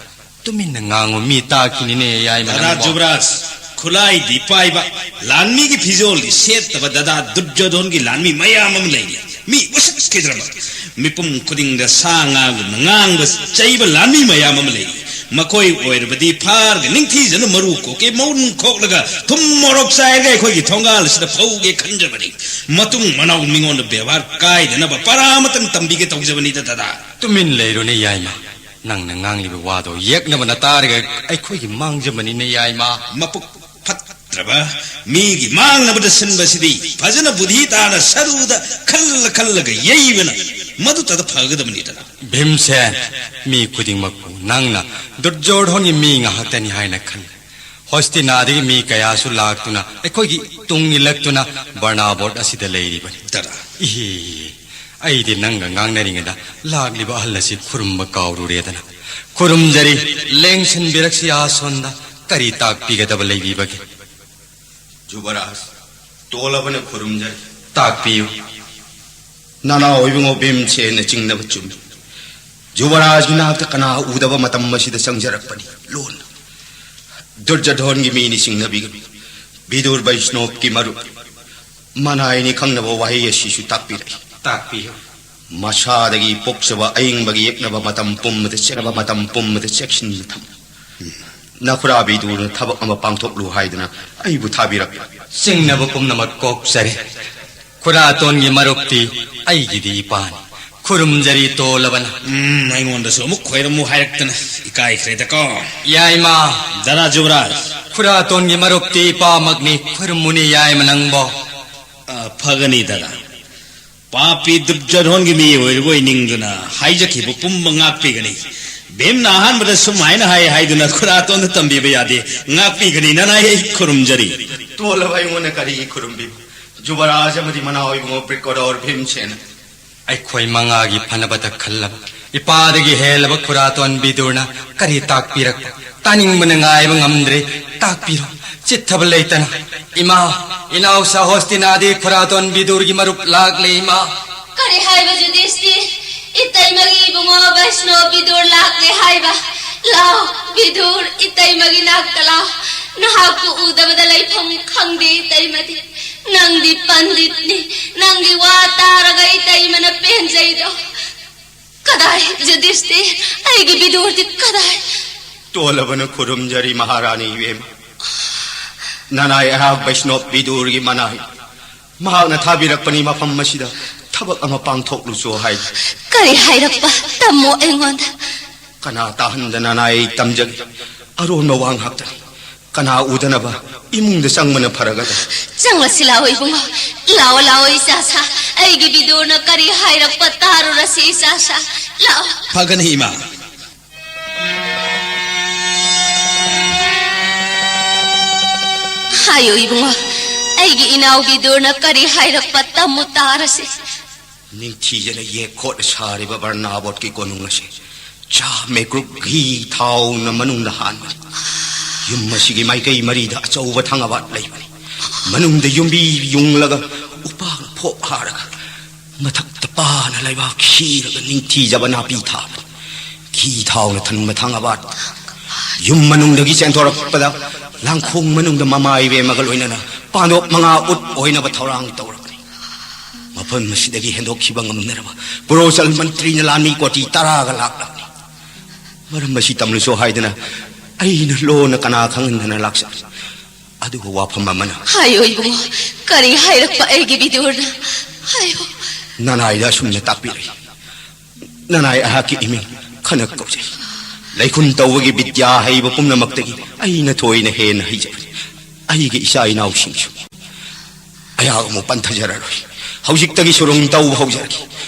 ꯇꯨꯃꯤꯟꯅ ꯉꯥꯡꯉꯨ, ꯃꯤ ꯇꯥꯈꯤꯅꯤꯅꯦ, ꯌꯥꯏꯃ ꯗꯗꯥ ꯅꯪꯕꯣ꯫ ꯖꯨꯕꯔꯥꯖ, ꯈꯨꯠꯂꯥꯏꯗꯤ ꯄꯥꯏꯕ, ꯂꯥꯟꯃꯤꯒꯤ ꯐꯤꯖꯣꯜꯗꯤ ꯁꯦꯠꯇꯕ ꯗꯗꯥ ꯗꯨꯔꯖꯣꯙꯣꯟꯒꯤ ꯂꯥꯟꯃꯤ ꯃꯌꯥꯝ ꯑꯃ ꯂꯩꯔꯤ꯫ ꯃꯤ ꯎꯁꯤꯠꯈꯤꯗ꯭ꯔꯕ, ꯃꯤꯄꯨꯝ ꯈꯨꯗꯤꯡꯗ ꯁꯥ ꯉꯥꯒꯨꯝꯅ ꯉꯥꯡꯕ ꯆꯩꯕ ꯂꯥꯟꯃꯤ ꯃꯌꯥꯝ ꯑꯃ ꯂꯩꯔꯤ꯫ ꯃꯈꯣꯏ ꯑꯣꯏꯔꯕꯗꯤ ꯐꯥꯔꯒ ꯅꯤꯡꯊꯤꯖꯅ ꯃꯔꯨ ꯀꯣꯛꯀꯦ, ꯃꯎꯟ ꯈꯣꯛꯂꯒ ꯊꯨꯝ ꯃꯣꯔꯣꯛ ꯆꯥꯏꯔꯒ ꯑꯩꯈꯣꯏꯒꯤ ꯊꯣꯡꯒꯥꯜ ꯑꯁꯤꯗ ꯐꯧꯒꯦ ꯈꯟꯖꯕꯅꯤ꯫ ꯃꯇꯨꯡ ꯃꯅꯥꯎ ꯃꯤꯉꯣꯟꯗ ꯕꯦꯕꯥꯔ ꯀꯥꯏꯗꯅꯕ ꯄꯔꯥ ꯑꯃꯇꯪ ꯇꯝꯕꯤꯒꯦ ꯇꯧꯖꯕꯅꯤꯗ ꯗꯗꯥ꯫ ꯇꯨꯃꯤꯟ ꯂꯩꯔꯨꯅꯦ, ꯌꯥꯏꯃ꯫ ꯅꯪꯅ ꯉꯥꯡꯂꯤꯕ ꯋꯥꯗꯣ ꯌꯦꯛꯅꯕꯅ ꯇꯥꯔꯒ ꯑꯩꯈꯣꯏꯒꯤ ꯃꯥꯡꯖꯕꯅꯤꯅꯦ, ꯌꯥꯏꯃ꯫ ꯃꯄꯨꯛ ꯐꯠꯇ꯭ꯔꯕ ꯃꯤꯒꯤ ꯃꯥꯡꯅꯕꯗ ꯁꯤꯟꯕꯁꯤꯗꯤ ꯐꯖꯅ ꯕꯨꯙꯤ ꯇꯥꯅ ꯁꯔꯨꯗ ꯈꯜꯂ ꯈꯜꯂꯒ ꯌꯩꯕꯅ ꯃꯗꯨꯇꯗ ꯐꯒꯗꯕꯅꯤꯗꯅ꯫ ꯚꯤꯝꯁꯦꯟ, ꯃꯤ ꯈꯨꯗꯤꯡꯃꯛꯄꯨ ꯅꯪꯅ ꯗꯨꯔꯖꯣꯙꯣꯟꯒꯤ ꯃꯤ ꯉꯥꯛꯇꯅꯤ ꯍꯥꯏꯅ ꯈꯜꯂꯤ꯫ ꯍꯣꯁꯇꯤꯅꯥꯗꯒꯤ ꯃꯤ ꯀꯌꯥꯁꯨ ꯂꯥꯛꯇꯨꯅ ꯑꯩꯈꯣꯏꯒꯤ ꯇꯨꯡ ꯏꯜꯂꯛꯇꯨꯅ ꯕꯔꯅꯥꯕꯣꯠ ꯑꯁꯤꯗ ꯂꯩꯔꯤꯕꯅꯤ꯫ ꯗꯗꯥ꯫ ꯏꯍꯦ, ꯑꯩꯗꯤ ꯅꯪꯒ ꯉꯥꯡꯅꯔꯤꯉꯩꯗ ꯂꯥꯛꯂꯤꯕ ꯑꯍꯜ ꯑꯁꯤ ꯈꯨꯔꯨꯝꯕ ꯀꯥꯎꯔꯨꯔꯦꯗꯅ꯫ ꯈꯨꯔꯨꯝꯖꯔꯤ, ꯂꯦꯡꯁꯤꯟꯕꯤꯔꯛꯁꯤ ꯑꯁꯣꯝꯗ꯫ ꯀꯔꯤ ꯇꯥꯛꯄꯤꯒꯗꯕ ꯂꯩꯕꯤꯕꯒꯦ? ꯖꯨꯕꯔꯥꯖ, ꯇꯣꯜꯂꯕꯅ ꯈꯨꯔꯨꯝꯖꯔꯤ꯫ ꯇꯥꯛꯄꯤꯌꯨ꯫ ꯅꯅꯥꯎ ꯏꯕꯨꯡꯉꯣ ꯚꯤꯝꯁꯦꯟꯅ ꯆꯤꯡꯅꯕ ꯆꯨꯝꯃꯤ꯫ ꯖꯨꯕꯔꯥꯖꯒꯤ ꯅꯥꯛꯇ ꯀꯅꯥ ꯎꯗꯕ ꯃꯇꯝ ꯑꯁꯤꯗ ꯆꯪꯖꯔꯛꯄꯅꯤ ꯂꯣꯟꯅ꯫ ꯗꯨꯔꯖꯣꯙꯣꯟꯒꯤ ꯃꯤꯅꯤ ꯆꯤꯡꯅꯕꯤꯒꯅꯨ꯫ ꯕꯤꯗꯨꯔ ꯕꯩꯁꯅꯣꯞꯀꯤ ꯃꯔꯨꯞ ꯃꯅꯥꯏꯅꯤ ꯈꯪꯅꯕ ꯋꯥꯍꯩ ꯑꯁꯤꯁꯨ ꯇꯥꯛꯄꯤꯔꯛꯏ꯫ ꯇꯥꯛꯄꯤꯌꯨ꯫ ꯃꯁꯥꯗꯒꯤ ꯄꯣꯛꯆꯕ ꯑꯏꯪꯕꯒꯤ ꯌꯦꯛꯅꯕ ꯃꯇꯝ ꯄꯨꯝꯕꯗ ꯆꯦꯛꯅꯕ ꯃꯇꯝ ꯄꯨꯝꯕꯗ ꯆꯦꯛꯁꯤꯟꯅ ꯊꯝꯃꯨ꯫ ꯅꯈꯨꯔꯥ ꯕꯤꯗꯨꯔꯅ ꯊꯕꯛ ꯑꯃ ꯄꯥꯡꯊꯣꯛꯂꯨ ꯍꯥꯏꯗꯨꯅ ꯑꯩꯕꯨ ꯊꯥꯕꯤꯔꯛꯄ꯫ ꯆꯤꯡꯅꯕ ꯄꯨꯝꯅꯃꯛ ꯀꯣꯛꯆꯔꯦ꯫ ꯈꯨꯔꯥꯇꯣꯟꯒꯤ ꯃꯔꯨꯞꯇꯤ ꯑꯩꯒꯤꯗꯤ ꯏꯄꯥꯅꯤ꯫ ꯈꯨꯔꯨꯝꯖꯔꯤ ꯇꯣꯜꯂꯕꯅ꯫ ꯎꯝ, ꯑꯩꯉꯣꯟꯗꯁꯨ ꯑꯃꯨꯛ ꯈꯣꯏꯔꯝꯃꯨ ꯍꯥꯏꯔꯛꯇꯅ ꯏꯀꯥꯏꯈ꯭ꯔꯦꯗꯀꯣ꯫ ꯌꯥꯏꯃ꯫ ꯗꯥꯗꯥ ꯖꯨꯕꯔꯥꯖ꯫ ꯈꯨꯔꯥꯇꯣꯟꯒꯤ ꯃꯔꯨꯞꯇꯤ ꯏꯄꯥꯃꯛꯅꯤ꯫ ꯈꯨꯔꯨꯝꯃꯨꯅꯤ ꯌꯥꯏꯃ ꯅꯪꯕꯣ꯫ ꯑ, ꯐꯒꯅꯤ ꯗꯥꯗꯥ꯫ ꯄꯥꯄꯤ ꯗꯨꯔꯖꯣꯙꯣꯟꯒꯤ ꯃꯤ ꯑꯣꯏꯔꯕꯣꯏ ꯅꯤꯡꯗꯨꯅ ꯍꯥꯏꯖꯈꯤꯕ ꯄꯨꯝꯕ ꯉꯥꯛꯄꯤꯒꯅꯤ꯫ ꯚꯤꯝꯅ ꯑꯍꯥꯟꯕꯗ ꯁꯨꯝ ꯍꯥꯏꯅ ꯍꯥꯏ ꯍꯥꯏꯗꯨꯅ ꯈꯨꯔꯥꯇꯣꯟꯗ ꯇꯝꯕꯤꯕ ꯌꯥꯗꯦ꯫ ꯉꯥꯛꯄꯤꯒꯅꯤ ꯅꯅꯥꯏ ꯑꯩ ꯈꯨꯔꯨꯝꯖꯔꯤ꯫ ꯇꯣꯜꯂꯕ ꯑꯩꯉꯣꯟꯗ ꯀꯔꯤꯒꯤ ꯈꯨꯔꯨꯝꯕꯤꯕ? ꯖꯨꯕꯔꯥꯖ ꯑꯃꯗꯤ ꯃꯅꯥꯎ ꯏꯕꯨꯡꯉꯣ ꯕ꯭ꯔꯤꯀꯣꯗꯣꯔ ꯚꯤꯝꯁꯦꯟ꯫ ꯑꯩꯈꯣꯏ ꯃꯉꯥꯒꯤ ꯐꯅꯕꯇ ꯈꯜꯂꯕ ꯏꯄꯥꯗꯒꯤ ꯍꯦꯜꯂꯕ ꯈꯨꯔꯥꯇꯣꯟ ꯕꯤꯗꯨꯔꯅ ꯀꯔꯤ ꯇꯥꯛꯄꯤꯔꯛꯄ? ꯇꯥꯅꯤꯡꯕꯅ ꯉꯥꯏꯕ ꯉꯝꯗ꯭ꯔꯦ꯫ ꯇꯥꯛꯄꯤꯔꯣ, ꯆꯤꯠꯊꯕ ꯂꯩꯇꯅ꯫ ꯏꯃꯥ, ꯏꯅꯥꯎ ꯁꯍꯣꯁꯇꯤꯅꯥꯗꯤ ꯈꯨꯔꯥꯇꯣꯟ ꯕꯤꯗꯨꯔꯒꯤ ꯃꯔꯨꯞ ꯂꯥꯛꯂꯦ, ꯏꯃꯥ꯫ ꯀꯔꯤ ꯍꯥꯏꯕ ꯖꯨꯗꯤꯁꯇꯤ? ꯏꯇꯩꯃꯒꯤ ꯏꯕꯨꯡꯉꯣ ꯕꯩꯁꯅꯣ ꯕꯤꯗꯨꯔ ꯂꯥꯛꯂꯦ ꯍꯥꯏꯕ? ꯂꯥꯎ, ꯕꯤꯗꯨꯔ, ꯏꯇꯩꯃꯒꯤ ꯅꯥꯛꯇ ꯂꯥꯎ꯫ ꯅꯍꯥꯛꯄꯨ ꯎꯗꯕꯗ ꯂꯩꯐꯝ ꯈꯪꯗꯦ ꯏꯇꯩꯃꯗꯤ꯫ ꯅꯪꯗꯤ ꯄꯟꯗꯤꯠꯅꯤ꯫ ꯅꯪꯒꯤ ꯋꯥ ꯇꯥꯔꯒ ꯏꯇꯩꯃꯅ ꯄꯦꯟꯖꯩꯗꯣ꯫ ꯀꯗꯥꯏ, ꯖꯨꯗꯤꯁꯇꯤ? ꯑꯩꯒꯤ ꯕꯤꯗꯨꯔꯗꯤ ꯀꯗꯥꯏ? ꯇꯣꯜꯂꯕꯅ ꯈꯨꯔꯨꯝꯖꯔꯤ ꯃꯍꯥꯔꯥꯅꯤ ꯏꯕꯦꯝꯃ꯫ ꯅꯅꯥꯏ ꯑꯩꯍꯥꯛ ꯕꯩꯁꯅꯣꯞ ꯕꯤꯗꯨꯔꯒꯤ ꯃꯅꯥꯏ꯫ ꯃꯍꯥꯛꯅ ꯊꯥꯕꯤꯔꯛꯄꯅꯤ ꯃꯐꯝ ꯑꯁꯤꯗ ꯊꯕꯛ ꯑꯃ ꯄꯥꯡꯊꯣꯛꯂꯨꯆꯣ ꯍꯥꯏ꯫ ꯀꯔꯤ ꯍꯥꯏꯔꯛꯄ? ꯇꯝꯃꯣ ꯑꯩꯉꯣꯟꯗ꯫ ꯀꯅꯥ ꯇꯥꯍꯟꯗꯅ ꯅꯅꯥꯏ ꯇꯝꯖꯒꯦ꯫ ꯑꯔꯣꯟꯕ ꯋꯥ ꯉꯥꯛꯇꯅꯤ꯫ ꯀꯅꯥ ꯎꯗꯅꯕ ꯏꯃꯨꯡꯗ ꯆꯪꯕꯅ ꯐꯔꯒꯗ꯭ꯔꯥ? ꯆꯪꯂꯁꯤ ꯂꯥꯛꯑꯣ ꯏꯕꯨꯡꯉꯣ꯫ ꯂꯥꯛꯑꯣ, ꯂꯥꯛꯑꯣ ꯏꯆꯥꯁꯥ꯫ ꯑꯩꯒꯤ ꯕꯤꯗꯨꯔꯅ ꯀꯔꯤ ꯍꯥꯏꯔꯛꯄ ꯇꯥꯔꯨꯔꯁꯤ ꯏꯆꯥꯁꯥ꯫ ꯂꯥꯛꯑꯣ꯫ ꯐꯒꯅꯤ ꯏꯃꯥ꯫ ꯍꯥꯏꯌꯨ ꯏꯕꯨꯡꯉꯣ, ꯑꯩꯒꯤ ꯏꯅꯥꯎ ꯕꯤꯗꯨꯔꯅ ꯀꯔꯤ ꯍꯥꯏꯔꯛꯄ ꯇꯝꯃꯨ ꯇꯥꯔꯁꯤ꯫ ꯅꯤꯡꯊꯤꯖꯅ ꯌꯦꯛ ꯈꯣꯠꯅ ꯁꯥꯔꯤꯕ ꯕꯔꯅꯥꯕꯣꯠꯀꯤ ꯀꯣꯅꯨꯡ ꯑꯁꯤ ꯆꯥ ꯃꯦꯀ꯭ꯔꯨꯛ ꯘꯤ ꯊꯥꯎꯅ ꯃꯅꯨꯡꯗ ꯍꯥꯟꯕꯅꯤ꯫ ꯌꯨꯝ ꯑꯁꯤꯒꯤ ꯃꯥꯏꯀꯩ ꯃꯔꯤꯗ ꯑꯆꯧꯕ ꯊꯪꯒꯥꯕꯥꯠ ꯂꯩꯕꯅꯤ꯫ ꯃꯅꯨꯡꯗ ꯌꯨꯝꯕꯤ ꯌꯨꯡꯂꯒ ꯎꯄꯥꯛꯅ ꯐꯣꯞ ꯍꯥꯔꯒ ꯃꯊꯛꯇ ꯄꯥꯅ ꯂꯩꯕꯥꯛ ꯁꯤꯔꯒ ꯅꯤꯡꯊꯤꯖꯕ ꯅꯥꯄꯤ ꯊꯥꯕꯅꯤ꯫ ꯏ ꯊꯥꯎꯅ ꯊꯟꯕ ꯊꯥꯡꯒꯕꯥꯠ ꯌꯨꯝ ꯃꯅꯨꯡꯗꯒꯤ ꯆꯦꯟꯊꯣꯔꯛꯄꯗ, ꯂꯥꯡꯈꯣꯡ ꯃꯅꯨꯡꯗ ꯃꯃꯥ ꯏꯕꯦꯝꯃꯒ ꯂꯣꯏꯅꯅ ꯄꯥꯟꯗꯣꯞ ꯃꯉꯥ ꯎꯠ ꯑꯣꯏꯅꯕ ꯊꯧꯔꯥꯡ ꯇꯧꯔꯛꯄꯅꯤ꯫ ꯃꯐꯝ ꯑꯁꯤꯗꯒꯤ ꯍꯦꯟꯗꯣꯛꯈꯤꯕ ꯉꯝꯅꯅꯕ ꯄ꯭ꯔꯣꯆꯜ ꯃꯟꯇ꯭ꯔꯤꯅ ꯂꯥꯟꯃꯤ ꯀꯣꯇꯤ ꯇꯔꯥꯒ ꯂꯥꯛꯂꯕꯅꯤ꯫ ꯃꯔꯝ ꯑꯁꯤ ꯇꯝꯂꯨꯁꯣ ꯍꯥꯏꯗꯅ ꯑꯩꯅ ꯂꯣꯟꯅ ꯀꯅꯥ ꯈꯪꯍꯟꯗꯅ ꯂꯥꯛꯆꯕꯅꯤ꯫ ꯑꯗꯨꯒ ꯋꯥꯐꯝ ꯑꯃꯅ ꯍꯥꯏꯌꯣ ꯏꯕꯨꯡꯉꯣ, ꯀꯔꯤ ꯍꯥꯏꯔꯛꯄ ꯑꯩꯒꯤ ꯕꯤꯗꯨꯔꯅ? ꯍꯥꯏꯌꯣ꯫ ꯅꯅꯥꯏꯗ ꯑꯁꯨꯝꯅ ꯇꯥꯛꯄꯤꯔꯛꯏ꯫ ꯅꯅꯥꯏ ꯑꯩꯍꯥꯛꯀꯤ ꯏꯃꯤꯡ ꯈꯅ ꯀꯧꯖꯩ꯫ ꯂꯩꯈꯨꯟ ꯇꯧꯕꯒꯤ ꯕꯤꯗ꯭ꯌꯥ ꯍꯩꯕ ꯄꯨꯝꯅꯃꯛꯇꯒꯤ ꯑꯩꯅ ꯊꯣꯏꯅ ꯍꯦꯟꯅ ꯍꯩꯖꯕꯅꯤ꯫ ꯑꯩꯒꯤ ꯏꯆꯥ ꯏꯅꯥꯎꯁꯤꯡꯁꯨ ꯑꯩꯍꯥꯛ ꯑꯃꯨꯛ ꯄꯟꯊꯖꯔꯔꯣꯏ꯫ ꯍꯧꯖꯤꯛꯇꯒꯤ ꯁꯨꯔꯨꯡ ꯇꯧꯕ ꯍꯧꯖꯔꯒꯦ꯫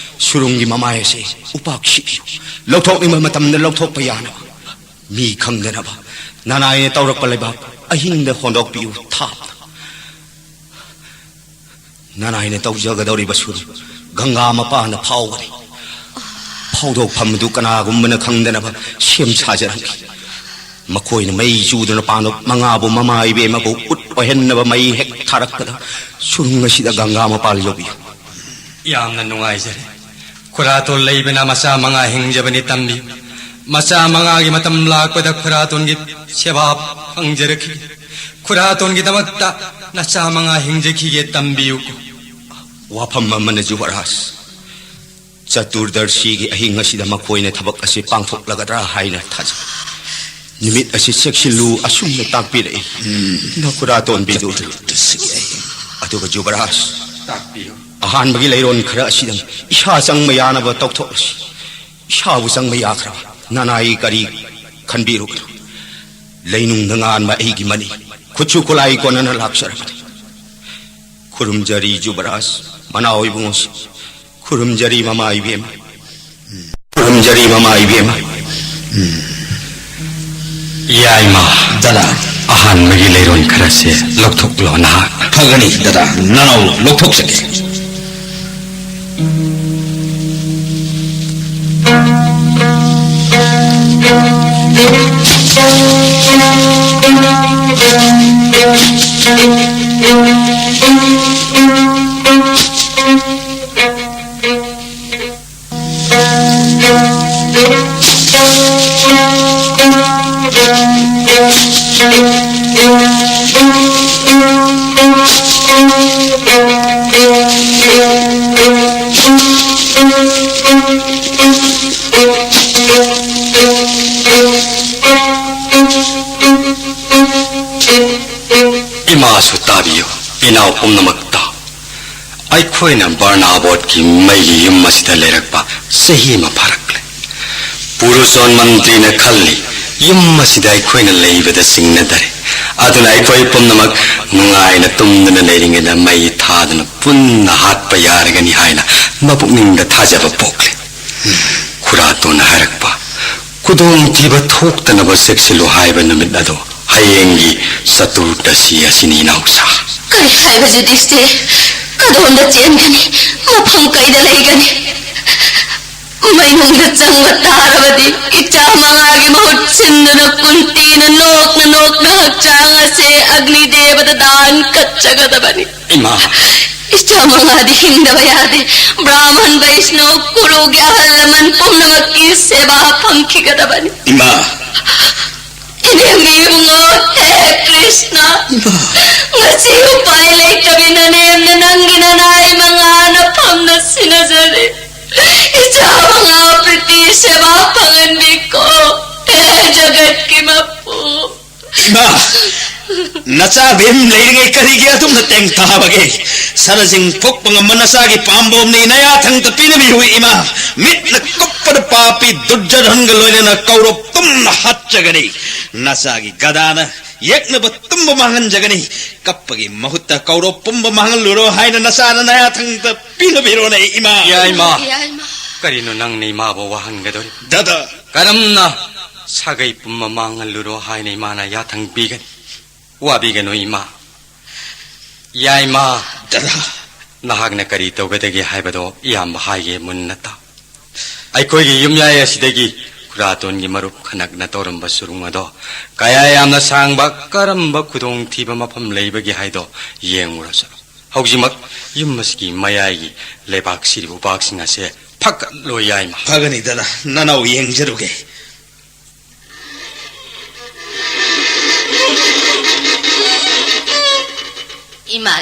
ꯁꯨꯔꯨꯡꯒꯤ ꯃꯃꯥꯏ ꯑꯁꯦ ꯎꯄꯥꯛ ꯁꯤꯠꯂꯤꯌꯨ꯫ ꯂꯧꯊꯣꯛꯅꯤꯡꯕ ꯃꯇꯝꯗ ꯂꯧꯊꯣꯛꯄ ꯌꯥꯅꯕ꯫ ꯃꯤ ꯈꯪꯗꯅꯕ ꯅꯅꯥꯏꯅ ꯇꯧꯔꯛꯄ ꯂꯩꯕꯥꯛ ꯑꯍꯤꯡꯗ ꯍꯣꯟꯗꯣꯛꯄꯤꯌꯨ ꯊꯥꯞꯅ꯫ ꯅꯅꯥꯏꯅ ꯇꯧꯖꯒꯗꯧꯔꯤꯕ ꯁꯨꯔꯨꯡ ꯒꯪꯒꯥ ꯃꯄꯥꯟꯗ ꯐꯥꯎꯒꯅꯤ꯫ ꯐꯥꯎꯗꯣꯛꯐꯝ ꯑꯗꯨ ꯀꯅꯥꯒꯨꯝꯕꯅ ꯈꯪꯗꯅꯕ ꯁꯦꯝ ꯁꯥꯖꯔꯝꯈꯤ꯫ ꯃꯈꯣꯏꯅ ꯃꯩ ꯆꯨꯗꯨꯅ ꯄꯥꯟꯗꯣꯞ ꯃꯉꯥꯕꯨ ꯃꯃꯥ ꯏꯕꯦꯝꯃꯕꯨ ꯎꯠ ꯑꯣꯏꯍꯟꯅꯕ ꯃꯩ ꯍꯦꯛ ꯊꯥꯔꯛꯄꯗ ꯁꯨꯔꯨꯡ ꯑꯁꯤꯗ ꯒꯪꯒꯥ ꯃꯄꯥꯜ ꯌꯧꯕꯤꯌꯨ꯫ ꯌꯥꯝꯅ ꯅꯨꯡꯉꯥꯏꯖꯔꯦ꯫ ꯈꯨꯔꯥꯇꯣꯟ ꯂꯩꯕꯅ ꯃꯆꯥ ꯃꯉꯥ ꯍꯤꯡꯖꯕꯅꯤ ꯇꯝꯕꯤꯌꯨ꯫ ꯃꯆꯥ ꯃꯉꯥꯒꯤ ꯃꯇꯝ ꯂꯥꯛꯄꯗ ꯈꯨꯔꯥꯇꯣꯟꯒꯤ ꯁꯦꯕꯥ ꯐꯪꯖꯔꯛꯈꯤꯒꯦ꯫ ꯈꯨꯔꯥꯇꯣꯟꯒꯤꯗꯃꯛꯇ ꯅꯆꯥ ꯃꯉꯥ ꯍꯤꯡꯖꯈꯤꯒꯦ ꯇꯝꯕꯤꯌꯨꯀꯣ꯫ ꯋꯥꯐꯝ ꯑꯃꯅ ꯖꯨꯕꯔꯥꯖ, ꯆꯇꯨꯔꯗꯔꯁꯤꯒꯤ ꯑꯍꯤꯡ ꯑꯁꯤꯗ ꯃꯈꯣꯏꯅ ꯊꯕꯛ ꯑꯁꯤ ꯄꯥꯡꯊꯣꯛꯂꯒꯗ꯭ꯔꯥ ꯍꯥꯏꯅ ꯊꯥꯖꯩ꯫ ꯅꯨꯃꯤꯠ ꯑꯁꯤ ꯆꯦꯛꯁꯤꯜꯂꯨ ꯑꯁꯨꯝꯅ ꯇꯥꯛꯄꯤꯔꯛꯏ꯫ ꯅꯈꯨꯔꯥꯇꯣꯟ ꯕꯤꯗꯨꯔ꯫ ꯆꯇꯨꯔꯗꯁꯤꯒꯤ ꯑꯍꯤꯡ꯫ ꯑꯗꯨꯒ ꯖꯨꯕꯔꯥꯖ, ꯇꯥꯛꯄꯤꯌꯨ꯫ ꯑꯍꯥꯟꯕꯒꯤ ꯂꯩꯔꯣꯟ ꯈꯔ ꯑꯁꯤꯗꯪ ꯏꯁꯥ ꯆꯪꯕ ꯌꯥꯅꯕ ꯇꯧꯊꯣꯛꯂꯁꯤ꯫ ꯏꯁꯥꯕꯨ ꯆꯪꯕ ꯌꯥꯈ꯭ꯔꯕ ꯅꯅꯥꯏ ꯀꯔꯤ ꯈꯟꯕꯤꯔꯨꯒꯅꯨ꯫ ꯂꯩꯅꯨꯡꯗ ꯉꯥꯟꯕ ꯑꯩꯒꯤ ꯃꯅꯤ, ꯈꯨꯠꯁꯨ ꯈꯨꯠꯂꯥꯏ ꯀꯣꯟꯅꯅ ꯂꯥꯛꯆꯔꯕꯅꯤ꯫ ꯈꯨꯔꯨꯝꯖꯔꯤ ꯖꯨꯕꯔꯥꯖ, ꯃꯅꯥꯎ ꯏꯕꯨꯡꯉꯣꯁꯤ꯫ ꯈꯨꯔꯨꯝꯖꯔꯤ ꯃꯃꯥ ꯏꯕꯦꯝꯃ꯫ ꯈꯨꯔꯨꯝꯖꯔꯤ ꯃꯃꯥ ꯏꯕꯦꯝꯃ꯫ ꯌꯥꯏꯃ꯫ ꯗꯗꯥ꯫ ꯑꯍꯥꯟꯕꯒꯤ ꯂꯩꯔꯣꯟ ꯈꯔꯁꯦ ꯂꯧꯊꯣꯛꯂꯣ ꯅꯍꯥꯛ꯫ ꯐꯒꯅꯤ ꯗꯗꯥ, ꯅꯅꯥꯎ ꯂꯧꯊꯣꯛꯆꯒꯦ꯫ ꯏꯃꯥꯁꯨ ꯇꯥꯕꯤꯌꯨ, ꯏꯅꯥꯎ ꯄꯨꯝꯅꯃꯛꯇ꯫ ꯑꯩꯈꯣꯏꯅ ꯕꯔꯅꯥꯕꯣꯠꯀꯤ ꯃꯩꯒꯤ ꯌꯨꯝ ꯑꯁꯤꯗ ꯂꯩꯔꯛꯄ ꯆꯍꯤ ꯑꯃ ꯐꯥꯔꯛꯂꯦ꯫ ꯄꯨꯔꯨꯆꯣꯟ ꯃꯟꯇ꯭ꯔꯤꯅ ꯈꯜꯂꯤ, ꯌꯨꯝ ꯑꯁꯤꯗ ꯑꯩꯈꯣꯏꯅ ꯂꯩꯕꯗ ꯆꯤꯡꯅꯗꯔꯦ꯫ ꯑꯗꯨꯅ ꯑꯩꯈꯣꯏ ꯄꯨꯝꯅꯃꯛ ꯅꯨꯡꯉꯥꯏꯅ ꯇꯨꯝꯗꯨꯅ ꯂꯩꯔꯤꯉꯩꯗ ꯃꯩ ꯊꯥꯗꯨꯅ ꯄꯨꯟꯅ ꯍꯥꯠꯄ ꯌꯥꯔꯒꯅꯤ ꯍꯥꯏꯅ ꯃꯄꯨꯛꯅꯤꯡꯗ ꯊꯥꯖꯕ ꯄꯣꯛꯂꯦ꯫ ꯈꯨꯔꯥꯇꯣꯟꯅ ꯍꯥꯏꯔꯛꯄ, "ꯈꯨꯗꯣꯡꯊꯤꯕ ꯊꯣꯛꯇꯅꯕ ꯆꯦꯛꯁꯤꯜꯂꯨ" ꯍꯥꯏꯕ ꯅꯨꯃꯤꯠ ꯑꯗꯣ ꯍꯌꯦꯡꯒꯤ ꯆꯇꯨꯔꯗꯁꯤ ꯑꯁꯤꯅꯤ, ꯏꯅꯥꯎꯆꯥ꯫ ꯀꯔꯤ ꯍꯥꯏꯕ ꯌꯨꯙꯤꯁꯇꯤꯔ? ꯀꯗꯣꯝꯗ ꯆꯦꯟꯒꯅꯤ? ꯃꯐꯝ ꯀꯩꯗ ꯂꯩꯒꯅꯤ? ꯃꯩꯅꯨꯡꯗ ꯆꯪꯕ ꯇꯥꯔꯕꯗꯤ ꯏꯆꯥ ꯃꯉꯥꯒꯤ ꯃꯍꯨꯠ ꯁꯤꯟꯗꯨꯅ ꯀꯨꯟꯇꯤꯅ ꯅꯣꯛꯅ ꯅꯣꯛꯅ ꯍꯛꯆꯥꯡ ꯑꯁꯦ ꯑꯒꯅꯤ ꯗꯦꯕꯗ ꯗꯥꯟ ꯀꯠꯆꯒꯗꯕꯅꯤ꯫ ꯏꯃꯥ! ꯏꯆꯥ ꯃꯉꯥꯗꯤ ꯍꯤꯡꯗꯕ ꯌꯥꯗꯦ꯫ ꯕ꯭ꯔꯥꯍꯃꯟ, ꯕꯩꯁꯅꯧ, ꯀꯨꯔꯨꯒꯤ ꯑꯍꯜ ꯂꯃꯟ ꯄꯨꯝꯅꯃꯛꯀꯤ ꯁꯦꯕꯥ ꯐꯪꯈꯤꯒꯗꯕꯅꯤ꯫ ꯏꯃꯥ! ꯏꯅꯦꯝꯒꯤ ꯏꯕꯨꯡꯉꯣ, ꯍꯦ ꯀ꯭ꯔꯤꯁꯅ, ꯏꯃꯥ! ꯉꯁꯤ ꯎꯄꯥꯏ ꯂꯩꯇꯕꯤ ꯅꯅꯦꯝꯅ ꯅꯪꯒꯤ ꯅꯅꯥꯏ ꯃꯉꯥꯅ ꯐꯝꯅ ꯁꯤꯟꯅꯖꯔꯦ꯫ ꯏꯆꯥ ꯃꯉꯥ ꯄ꯭ꯔꯤꯇꯤ ꯁꯦꯕꯥ ꯐꯪꯍꯟꯕꯤꯀꯣ, ꯍꯦ ꯖꯒꯠꯀꯤ ꯃꯄꯨ꯫ ꯏꯃꯥ! ꯅꯆꯥ ꯚꯤꯝ ꯂꯩꯔꯤꯉꯩ ꯀꯔꯤꯒꯤ ꯑꯗꯨꯝꯅ ꯇꯦꯡꯊꯥꯕꯒꯦ? ꯁꯅꯥꯖꯤꯡ ꯐꯨꯛꯄ ꯉꯝꯕ ꯅꯆꯥꯒꯤ ꯄꯥꯝꯕꯣꯝꯅꯤ, ꯅꯌꯥꯊꯪꯗ ꯄꯤꯅꯕꯤꯌꯨ ꯏꯃꯥ꯫ ꯃꯤꯠꯅ ꯀꯨꯞꯄꯗ ꯄꯥꯄꯤ ꯗꯨꯔꯖꯣꯙꯟꯒ ꯂꯣꯏꯅꯅ ꯀꯧꯔꯕ ꯄꯨꯝꯅ ꯍꯥꯠꯆꯒꯅꯤ꯫ ꯅꯆꯥꯒꯤ ꯒꯗꯥꯅ ꯌꯦꯛꯅꯕ ꯇꯨꯝꯕ ꯃꯥꯡꯍꯟꯖꯒꯅꯤ꯫ ꯀꯞꯄꯒꯤ ꯃꯍꯨꯠꯇ ꯀꯧꯔꯕ ꯄꯨꯝꯕ ꯃꯥꯡꯍꯜꯂꯨꯔꯣ ꯍꯥꯏꯅ ꯅꯆꯥꯅ ꯅꯌꯥꯊꯪꯗ ꯄꯤꯅꯕꯤꯔꯣꯅꯦ ꯏꯃꯥ꯫ ꯌꯥꯏꯃ꯫ ꯌꯥꯏꯃ꯫ ꯀꯔꯤꯅꯣ ꯅꯪꯅ ꯏꯃꯥꯕꯨ ꯋꯥꯍꯟꯒꯗꯧꯔꯤ? ꯗꯥꯗꯥ꯫ ꯀꯔꯝꯅ ꯁꯥꯒꯩ ꯄꯨꯝꯕ ꯃꯥꯡꯍꯜꯂꯨꯔꯣ ꯍꯥꯏꯅ ꯏꯃꯥꯅ ꯌꯥꯊꯪ ꯄꯤꯒꯅꯤ? ꯋꯥꯕꯤꯒꯅꯨ ꯏꯃꯥ꯫ ꯌꯥꯏꯃ꯫ ꯗꯥꯗꯥ꯫ ꯅꯍꯥꯛꯅ ꯀꯔꯤ ꯇꯧꯒꯗꯒꯦ ꯍꯥꯏꯕꯗꯣ ꯏꯌꯥꯝꯕ ꯍꯥꯏꯒꯦ ꯃꯨꯟꯅ ꯇꯥꯎ꯫ ꯑꯩꯈꯣꯏꯒꯤ ꯌꯨꯝꯌꯥꯏ ꯑꯁꯤꯗꯒꯤ ꯈꯨꯔꯥꯇꯣꯟꯒꯤ ꯃꯔꯨꯞ ꯈꯅꯛꯅ ꯇꯧꯔꯝꯕ ꯁꯨꯔꯨꯡ ꯑꯗꯣ ꯀꯌꯥ ꯌꯥꯝꯅ ꯁꯥꯡꯕ, ꯀꯔꯝꯕ ꯈꯨꯗꯣꯡꯊꯤꯕ ꯃꯐꯝ ꯂꯩꯕꯒꯦ ꯍꯥꯏꯗꯣ ꯌꯦꯡꯉꯨꯔꯁꯤ꯫ ꯍꯧꯖꯤꯛꯃꯛ ꯌꯨꯝ ꯑꯁꯤꯒꯤ ꯃꯌꯥꯏꯒꯤ ꯂꯩꯕꯥꯛ ꯁꯤꯔꯤꯕ ꯎꯄꯥꯛꯁꯤꯡ ꯑꯁꯦ ꯐꯒꯠꯂꯣ ꯌꯥꯏꯃ꯫ ꯐꯒꯅꯤ ꯗꯥꯗꯥ, ꯅꯅꯥꯎ ꯌꯦꯡꯖꯔꯨꯒꯦ꯫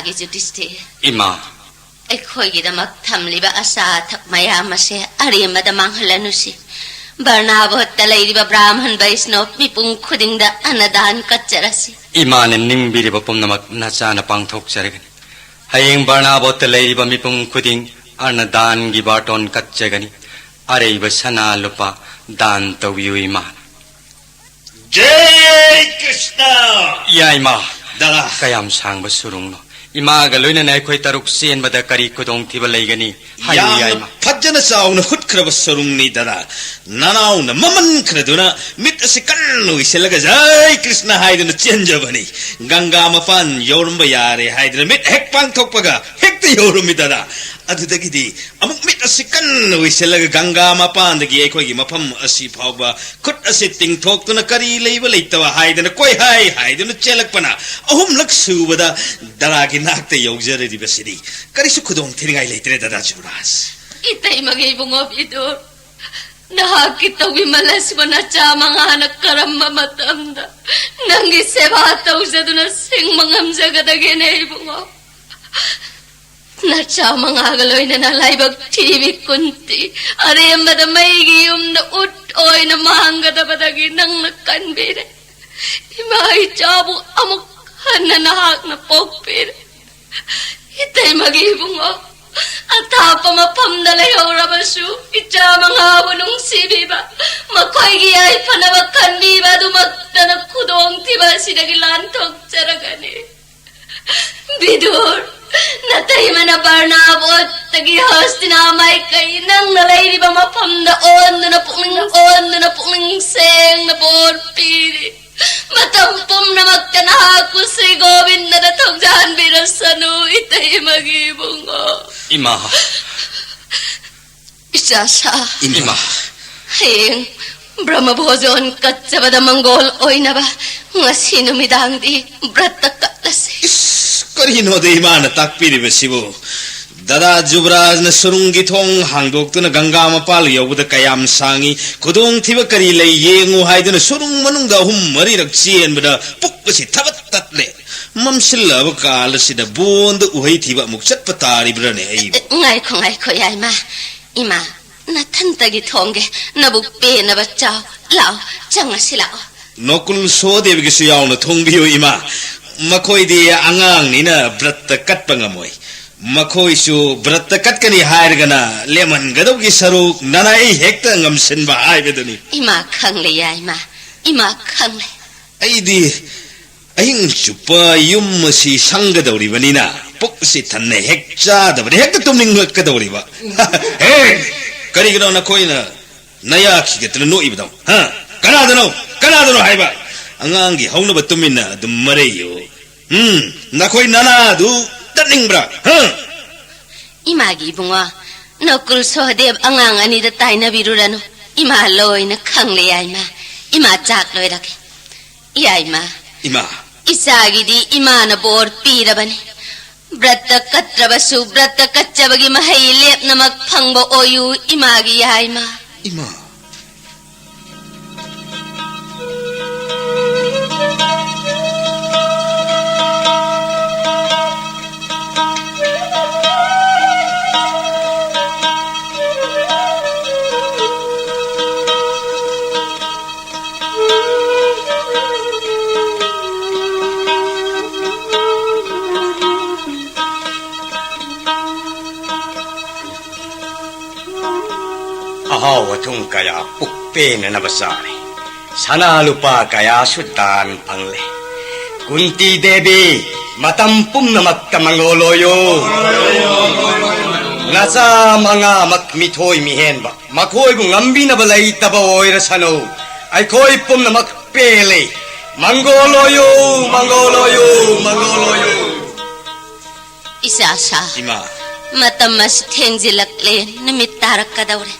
ꯌꯨꯙꯤꯁꯊꯤꯔ, ꯏꯃꯥ꯫ ꯑꯩꯈꯣꯏꯒꯤꯗꯃꯛ ꯊꯝꯂꯤꯕ ꯑꯆꯥ ꯑꯊꯛ ꯃꯌꯥꯝ ꯑꯁꯦ ꯑꯔꯦꯝꯕꯗ ꯃꯥꯡꯍꯜꯂꯅꯨꯁꯤ꯫ ꯕꯔꯅꯥꯕꯣꯠꯇ ꯂꯩꯔꯤꯕ ꯕ꯭ꯔꯥꯍꯃꯟ ꯕꯩꯁꯅꯣꯞ ꯃꯤꯄꯨꯝ ꯈꯨꯗꯤꯡꯗ ꯑꯅꯗꯥꯟ ꯀꯠꯆꯔꯁꯤ꯫ ꯏꯃꯥꯅ ꯅꯤꯡꯕꯤꯔꯤꯕ ꯄꯨꯝꯅꯃꯛ ꯅꯆꯥꯅ ꯄꯥꯡꯊꯣꯛꯆꯔꯒꯅꯤ꯫ ꯍꯌꯦꯡ ꯕꯔꯅꯥꯕꯣꯠꯇ ꯂꯩꯔꯤꯕ ꯃꯤꯄꯨꯝ ꯈꯨꯗꯤꯡ ꯑꯅꯗꯥꯟꯒꯤ ꯕꯥꯔꯇꯣꯟ ꯀꯠꯆꯒꯅꯤ꯫ ꯑꯔꯩꯕ ꯁꯅꯥ ꯂꯨꯄꯥ ꯗꯥꯟ ꯇꯧꯕꯤꯌꯨ, ꯏꯃꯥ꯫ ꯖꯩ ꯀ꯭ꯔꯤꯁꯅ! ꯌꯥꯏꯃ! ꯗꯥꯗꯥ! ꯀꯌꯥꯝ ꯁꯥꯡꯕ ꯁꯨꯔꯨꯡꯅꯣ? ꯏꯃꯥꯒ ꯂꯣꯏꯅꯅ ꯑꯩꯈꯣꯏ ꯇꯔꯨꯛ ꯆꯦꯟꯕꯗ ꯀꯔꯤ ꯈꯨꯗꯣꯡꯊꯤꯕ ꯂꯩꯒꯅꯤ? ꯍꯥꯏꯌꯨ, ꯌꯥꯝꯅ ꯌꯥꯏꯃ꯫ ꯐꯖꯅ ꯆꯥꯎꯅ ꯍꯨꯠꯈ꯭ꯔꯕ ꯁꯨꯔꯨꯡꯅꯤ, ꯗꯥꯗꯥ꯫ ꯅꯅꯥꯎꯅ ꯃꯃꯟꯈ꯭ꯔꯗꯨꯅ ꯃꯤꯠ ꯑꯁꯤ ꯀꯟꯅ ꯎꯏꯁꯤꯜꯂꯒ "ꯖꯩ ꯀ꯭ꯔꯤꯁꯅ" ꯍꯥꯏꯗꯨꯅ ꯆꯦꯟꯖꯕꯅꯤ꯫ ꯒꯪꯒꯥ ꯃꯄꯥꯟ ꯌꯧꯔꯝꯕ ꯌꯥꯔꯦ ꯍꯥꯏꯗꯨꯅ ꯃꯤꯠ ꯍꯦꯛ ꯄꯥꯡꯊꯣꯛꯄꯒ ꯍꯦꯛꯇ ꯌꯧꯔꯝꯃꯤ, ꯗꯥꯗꯥ꯫ ꯑꯗꯨꯗꯒꯤꯗꯤ ꯑꯃꯨꯛ ꯃꯤꯠ ꯑꯁꯤ ꯀꯟꯅ ꯎꯏꯁꯤꯜꯂꯒ ꯒꯪꯒꯥ ꯃꯄꯥꯟꯗꯒꯤ ꯑꯩꯈꯣꯏꯒꯤ ꯃꯐꯝ ꯑꯁꯤ ꯐꯥꯎꯕ ꯈꯨꯠ ꯑꯁꯤ ꯇꯤꯡꯊꯣꯛꯇꯨꯅ ꯀꯔꯤ ꯂꯩꯕ ꯂꯩꯇꯕ ꯍꯥꯏꯗꯅ ꯀꯣꯏꯍꯥꯏ ꯍꯥꯏꯗꯨꯅ ꯆꯦꯜꯂꯛꯄꯅ ꯑꯍꯨꯝꯂꯛ ꯁꯨꯕꯗ ꯗꯥꯗꯥꯒꯤ ꯅꯥꯛꯇ ꯌꯧꯖꯔꯤꯕꯁꯤꯅꯤ꯫ ꯀꯔꯤꯁꯨ ꯈꯨꯗꯣꯡ ꯊꯤꯅꯤꯡꯉꯥꯏ ꯂꯩꯇ꯭ꯔꯦ, ꯗꯥꯗꯥ ꯖꯨꯕꯔꯥꯖ꯫ ꯏꯇꯩꯃꯒꯤ ꯏꯕꯨꯡꯉꯣ ꯕꯤꯗꯨꯔ, ꯅꯍꯥꯛꯀꯤ ꯇꯧꯕꯤ ꯃꯂꯁꯤꯕꯨ ꯅꯆꯥ ꯃꯉꯥꯅ ꯀꯔꯝꯕ ꯃꯇꯝꯗ ꯅꯪꯒꯤ ꯁꯦꯕꯥ ꯇꯧꯖꯗꯨꯅ ꯁꯤꯡꯕ ꯉꯝꯖꯒꯗꯒꯦꯅꯦ ꯏꯕꯨꯡꯉꯣ? ꯅꯆꯥ ꯃꯉꯥꯒ ꯂꯣꯏꯅꯅ ꯂꯥꯏꯕꯛ ꯊꯤꯕꯤ ꯀꯨꯟꯇꯤ ꯑꯔꯦꯝꯕꯗ ꯃꯩꯒꯤ ꯌꯨꯝꯗ ꯎꯠ ꯑꯣꯏꯅ ꯃꯥꯡꯒꯗꯕꯗꯒꯤ ꯅꯪꯅ ꯀꯟꯕꯤꯔꯦ꯫ ꯏꯃꯥ ꯏꯆꯥꯕꯨ ꯑꯃꯨꯛ ꯍꯟꯅ ꯅꯍꯥꯛꯅ ꯄꯣꯛꯄꯤꯔꯦ꯫ ꯏꯇꯩꯃꯒꯤ ꯏꯕꯨꯡꯉꯣ, ꯑꯊꯥꯞꯄ ꯃꯐꯝꯗ ꯂꯩꯍꯧꯔꯕꯁꯨ ꯏꯆꯥ ꯃꯉꯥꯕꯨ ꯅꯨꯡꯁꯤꯕꯤꯕ, ꯃꯈꯣꯏꯒꯤ ꯌꯥꯏꯐꯅꯕ ꯈꯟꯕꯤꯕ ꯑꯗꯨꯃꯛꯇꯅ ꯈꯨꯗꯣꯡꯊꯤꯕ ꯑꯁꯤꯗꯒꯤ ꯂꯥꯟꯊꯣꯛꯆꯔꯒꯅꯤ꯫ ꯕꯤꯗꯨꯔ, ꯅꯇꯩꯃꯅ ꯕꯔꯅꯥꯕꯣꯠꯇꯒꯤ ꯍꯁꯇꯤꯅꯥ ꯃꯥꯏꯀꯩ ꯅꯪꯅ ꯂꯩꯔꯤꯕ ꯃꯐꯝꯗ ꯑꯣꯟꯗꯨꯅ ꯄꯨꯛꯅꯤꯡ, ꯑꯣꯟꯗꯨꯅ ꯄꯨꯛꯅꯤꯡ ꯁꯦꯡꯅ ꯕꯣꯔ ꯄꯤꯔꯤ꯫ ꯃꯇꯝ ꯄꯨꯝꯅꯃꯛꯇ ꯅꯍꯥꯛꯄꯨ ꯁ꯭ꯔꯤ ꯒꯣꯕꯤꯟꯗꯅ ꯊꯧꯖꯥꯟꯕꯤꯔꯁꯅꯨ, ꯏꯇꯩꯃꯒꯤ ꯏꯕꯨꯡꯉꯣ꯫ ꯏꯃꯥ꯫ ꯏꯆꯥꯁꯥ꯫ ꯏꯃꯥ꯫ ꯍꯌꯦꯡ ꯕ꯭ꯔꯍ꯭ꯃ ꯚꯣꯖꯣꯟ ꯀꯠꯆꯕꯗ ꯃꯪꯒꯣꯜ ꯑꯣꯏꯅꯕ ꯉꯁꯤ ꯅꯨꯃꯤꯗꯥꯡꯗꯤ ꯕ꯭ꯔꯠꯇ ꯀꯠꯂꯁꯤ꯫ ꯏꯁ, ꯀꯔꯤꯅꯣꯗ ꯏꯃꯥꯅ ꯇꯥꯛꯄꯤꯔꯤꯕꯁꯤꯕꯨ? ꯗꯥꯗꯥ ꯖꯨꯕꯔꯥꯖꯅ ꯁꯨꯔꯨꯡꯒꯤ ꯊꯣꯡ ꯍꯥꯡꯗꯣꯛꯇꯨꯅ ꯒꯪꯒꯥ ꯃꯄꯥꯜ ꯌꯧꯕꯗ ꯀꯌꯥꯝ ꯁꯥꯡꯉꯤ, ꯈꯨꯗꯣꯡꯊꯤꯕ ꯀꯔꯤ ꯂꯩ ꯌꯦꯡꯉꯨ ꯍꯥꯏꯗꯨꯅ ꯁꯨꯔꯨꯡ ꯃꯅꯨꯡꯗ ꯑꯍꯨꯝ ꯃꯔꯤꯔꯛ ꯆꯦꯟꯕꯗ ꯄꯨꯛ ꯑꯁꯤ ꯊꯕꯠ ꯇꯠꯂꯦ꯫ ꯃꯝꯁꯤꯜꯂꯛꯑꯕ ꯀꯥꯜ ꯑꯁꯤꯗ ꯕꯣꯟꯗ ꯎꯍꯩ ꯊꯤꯕ ꯑꯃꯨꯛ ꯆꯠꯄ ꯇꯥꯔꯤꯕ꯭ꯔꯥꯅꯦ ꯑꯩꯕꯨ? ꯉꯥꯏꯈꯣ, ꯉꯥꯏꯈꯣ, ꯌꯥꯏꯃ꯫ ꯏꯃꯥ, ꯅꯊꯟꯇꯒꯤ ꯊꯣꯡꯒꯦ꯫ ꯅꯕꯨꯛ ꯄꯦꯟꯅꯕ ꯆꯥꯎ꯫ ꯂꯥꯛꯑꯣ, ꯆꯪꯉꯁꯤ ꯂꯥꯛꯑꯣ꯫ ꯅꯣꯀꯨꯜ ꯁꯣꯍꯗꯦꯕꯒꯤꯁꯨ ꯌꯥꯎꯅ ꯊꯣꯡꯕꯤꯌꯨ, ꯏꯃꯥ꯫ ꯃꯈꯣꯏꯗꯤ ꯑꯉꯥꯡꯅꯤꯅ ꯕ꯭ꯔꯠꯇ ꯀꯠꯄ ꯉꯝꯃꯣꯏ꯫ ꯃꯈꯣꯏꯁꯨ ꯕ꯭ꯔꯠꯇ ꯀꯠꯀꯅꯤ ꯍꯥꯏꯔꯒꯅ ꯂꯦꯝꯍꯟꯒꯗꯧꯒꯤ ꯁꯔꯨꯛ ꯅꯅꯥꯏ ꯍꯦꯛꯇ ꯉꯝꯁꯤꯟꯕ ꯍꯥꯏꯕꯗꯨꯅꯤ꯫ ꯏꯃꯥ ꯈꯪꯂꯦ, ꯌꯥꯏꯃ꯫ ꯏꯃꯥ ꯈꯪꯂꯦ꯫ ꯑꯩꯗꯤ ꯑꯍꯤꯡ ꯆꯨꯞꯄ ꯌꯨꯝ ꯑꯁꯤ ꯁꯪꯒꯗꯧꯔꯤꯕꯅꯤꯅ ꯄꯨꯛꯁꯤ ꯊꯟꯅ ꯍꯦꯛ ꯆꯥꯗꯕꯗꯤ ꯍꯦꯛꯇ ꯇꯨꯝꯅꯤꯡꯂꯛꯀꯗꯧꯔꯤꯕ꯫ ꯍꯦ! ꯀꯔꯤꯒꯤꯅꯣ ꯅꯈꯣꯏꯅ ꯅꯌꯥ ꯈꯤꯒꯠꯇꯅ ꯅꯣꯛꯏꯕꯗꯣ? ꯍꯥ? ꯀꯅꯥꯗꯅꯣ? ꯀꯅꯥꯗꯅꯣ ꯍꯥꯏꯕ? ꯑꯉꯥꯡꯒꯤ ꯍꯧꯅꯕ ꯇꯨꯃꯤꯟꯅ ꯑꯗꯨꯝ ꯃꯔꯩꯌꯨ꯫ ꯎꯝ, ꯅꯈꯣꯏ ꯅꯅꯥꯗꯨ ꯇꯠꯅꯤꯡꯕ꯭ꯔꯥ? ꯍꯥ? ꯏꯃꯥꯒꯤ ꯏꯕꯨꯡꯉꯣ, ꯅꯀꯨꯜ ꯁꯣꯍꯗꯦꯕ ꯑꯉꯥꯡ ꯑꯅꯤꯗ ꯇꯥꯏꯅꯕꯤꯔꯨꯔꯅꯨ꯫ ꯏꯃꯥ ꯂꯣꯏꯅ ꯈꯪꯂꯦ, ꯌꯥꯏꯃ꯫ ꯏꯃꯥ ꯆꯥꯛ ꯂꯣꯏꯔꯒꯦ꯫ ꯌꯥꯏꯃ꯫ ꯏꯃꯥ꯫ ꯏꯆꯥꯒꯤꯗꯤ ꯏꯃꯥꯅ ꯕꯣꯔ ꯄꯤꯔꯕꯅꯤ꯫ ꯕ꯭ꯔꯠꯇ ꯀꯠꯇ꯭ꯔꯕꯁꯨ ꯕ꯭ꯔꯠꯇ ꯀꯠꯆꯕꯒꯤ ꯃꯍꯩ ꯂꯦꯞꯅꯃꯛ ꯐꯪꯕ ꯑꯣꯏꯌꯨ, ꯏꯃꯥꯒꯤ ꯌꯥꯏꯃ꯫ ꯏꯃꯥ꯫ ꯑꯍꯥꯎ ꯑꯊꯨꯝ ꯀꯌꯥ ꯄꯨꯛ ꯄꯦꯟꯅꯅꯕ ꯆꯥꯔꯦ꯫ ꯁꯅꯥ ꯂꯨꯄꯥ ꯀꯌꯥꯁꯨ ꯗꯥꯟ ꯐꯪꯂꯦ꯫ ꯀꯨꯟꯇꯤ ꯗꯦꯕꯤ, ꯃꯇꯝ ꯄꯨꯝꯅꯃꯛꯇ ꯃꯪꯒꯣꯜ ꯑꯣꯏꯌꯨ꯫ ꯅꯆꯥ ꯃꯉꯥꯃꯛ ꯃꯤꯊꯣꯏ ꯃꯤꯍꯦꯟꯕ, ꯃꯈꯣꯏꯕꯨ ꯉꯝꯕꯤꯅꯕ ꯂꯩꯇꯕ ꯑꯣꯏꯔꯁꯅꯨ꯫ ꯑꯩꯈꯣꯏ ꯄꯨꯝꯅꯃꯛ ꯄꯦꯜꯂꯦ꯫ ꯃꯪꯒꯣꯜ ꯑꯣꯏꯌꯨ, ꯃꯪꯒꯣꯜ ꯑꯣꯏꯌꯨ, ꯃꯪꯒꯣꯜ ꯑꯣꯏꯌꯨ꯫ ꯏꯆꯥ ꯁꯥ꯫ ꯏꯃꯥ꯫ ꯃꯇꯝ ꯑꯁꯤ ꯊꯦꯡꯖꯤꯜꯂꯛꯂꯦ, ꯅꯨꯃꯤꯠ ꯇꯥꯔꯛꯀꯗꯧꯔꯦ꯫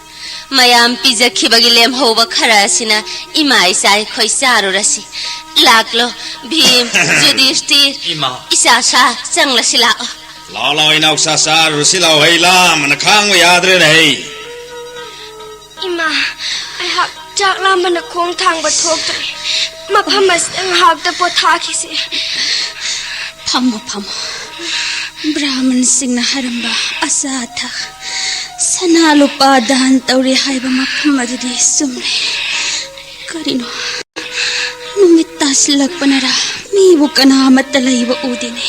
ꯃꯌꯥꯝ ꯄꯤꯖꯈꯤꯕꯒꯤ ꯂꯦꯝꯍꯧꯕ ꯈꯔ ꯑꯁꯤꯅ ꯏꯃꯥ ꯏꯆꯥ ꯑꯩꯈꯣꯏ ꯆꯥꯔꯨꯔꯁꯤ꯫ ꯂꯥꯛꯂꯣ, ꯚꯤꯝ, ꯖꯨꯗꯤꯁꯇꯤꯔ꯫ ꯏꯃꯥ꯫ ꯏꯆꯥ ꯁꯥ, ꯆꯪꯂꯁꯤ ꯂꯥꯛꯑꯣ꯫ ꯂꯥꯛꯑꯣ, ꯂꯥꯛꯑꯣ, ꯏꯅꯥꯎꯆꯥ, ꯆꯥꯔꯨꯔꯁꯤ ꯂꯥꯛꯑꯣ, ꯍꯩ ꯂꯥꯝꯕꯅ ꯈꯥꯡꯕ ꯌꯥꯗ꯭ꯔꯦꯅꯦ, ꯍꯩ꯫ ꯏꯃꯥ, ꯑꯩꯍꯥꯛ ꯆꯥꯛ ꯂꯥꯝꯕꯅ ꯈꯣꯡ ꯊꯥꯡꯕ ꯊꯣꯛꯇ꯭ꯔꯦ꯫ ꯃꯐꯝ ꯑꯁꯤꯗ ꯉꯥꯏꯍꯥꯛꯇ ꯄꯣꯊꯥꯈꯤꯁꯤ꯫ ꯐꯝꯃꯣ, ꯐꯝꯃꯣ꯫ ꯕ꯭ꯔꯥꯍꯃꯟꯁꯤꯡꯅ ꯍꯥꯏꯔꯝꯕ ꯑꯆꯥ ꯑꯊꯛ, ꯁꯅꯥ ꯂꯨꯄꯥ ꯗꯥꯟ ꯇꯧꯔꯤ ꯍꯥꯏꯕ ꯃꯐꯝ ꯑꯗꯨꯗꯤ ꯆꯨꯝꯂꯦ꯫ ꯀꯔꯤꯅꯣ, ꯅꯨꯃꯤꯠ ꯇꯥꯁꯤꯜꯂꯛꯄꯅꯔꯥ, ꯃꯤꯕꯨ ꯀꯅꯥ ꯑꯃꯠꯇ ꯂꯩꯕ ꯎꯗꯦꯅꯦ꯫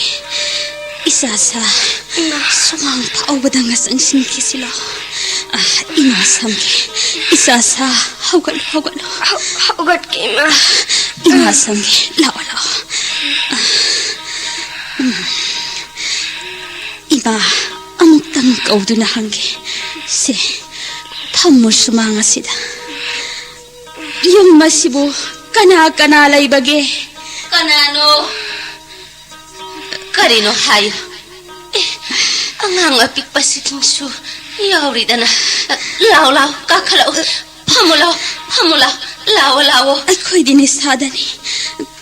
ꯏꯆꯥꯁꯥ, ꯏꯃꯥ꯫ ꯁꯨꯃꯥꯡ ꯐꯥꯎꯕꯗ ꯉꯁꯪ ꯁꯤꯟꯈꯤꯁꯤ ꯂꯥꯎ꯫ ꯑ, ꯏꯃꯥ ꯁꯝꯒꯦ꯫ ꯏꯆꯥꯁꯥ, ꯍꯧꯒꯠꯂꯣ, ꯍꯧꯒꯠꯂꯣ꯫ ꯍꯧ-, ꯍꯧꯒꯠꯀꯦ, ꯏꯃꯥ꯫ ꯏꯃꯥ ꯁꯝꯒꯦ, ꯂꯥꯛꯑꯣ, ꯂꯥꯛꯑꯣ꯫ ꯑ, ꯎꯝ꯫ ꯏꯃꯥ, ꯑꯃꯨꯛꯇꯪ ꯀꯧꯗꯨꯅ ꯍꯪꯒꯦ꯫ ꯁꯦ, ꯐꯝꯃꯨ ꯁꯨꯃꯥꯡ ꯑꯁꯤꯗ꯫ ꯌꯨꯝ ꯑꯁꯤꯕꯨ ꯀꯅꯥ ꯀꯅꯥ ꯂꯩꯕꯒꯦ? ꯀꯅꯥꯅꯣ? ꯀꯔꯤꯅꯣ ꯍꯥꯏꯌꯨ꯫ ꯑꯦ, ꯑꯉꯥꯡ ꯑꯄꯤꯛꯄꯁꯤꯡꯁꯨ ꯌꯥꯎꯔꯤꯗꯅ꯫ ꯂꯥꯎ, ꯂꯥꯎ, ꯀꯥꯈꯠꯂꯛꯎ꯫ ꯐꯝꯃꯨ ꯂꯥꯎ, ꯐꯝꯃꯨ ꯂꯥꯎ꯫ ꯂꯥꯎꯑꯣ, ꯂꯥꯎꯑꯣ꯫ ꯑꯩꯈꯣꯏꯗꯤ ꯅꯤꯁꯥꯗꯅꯤ꯫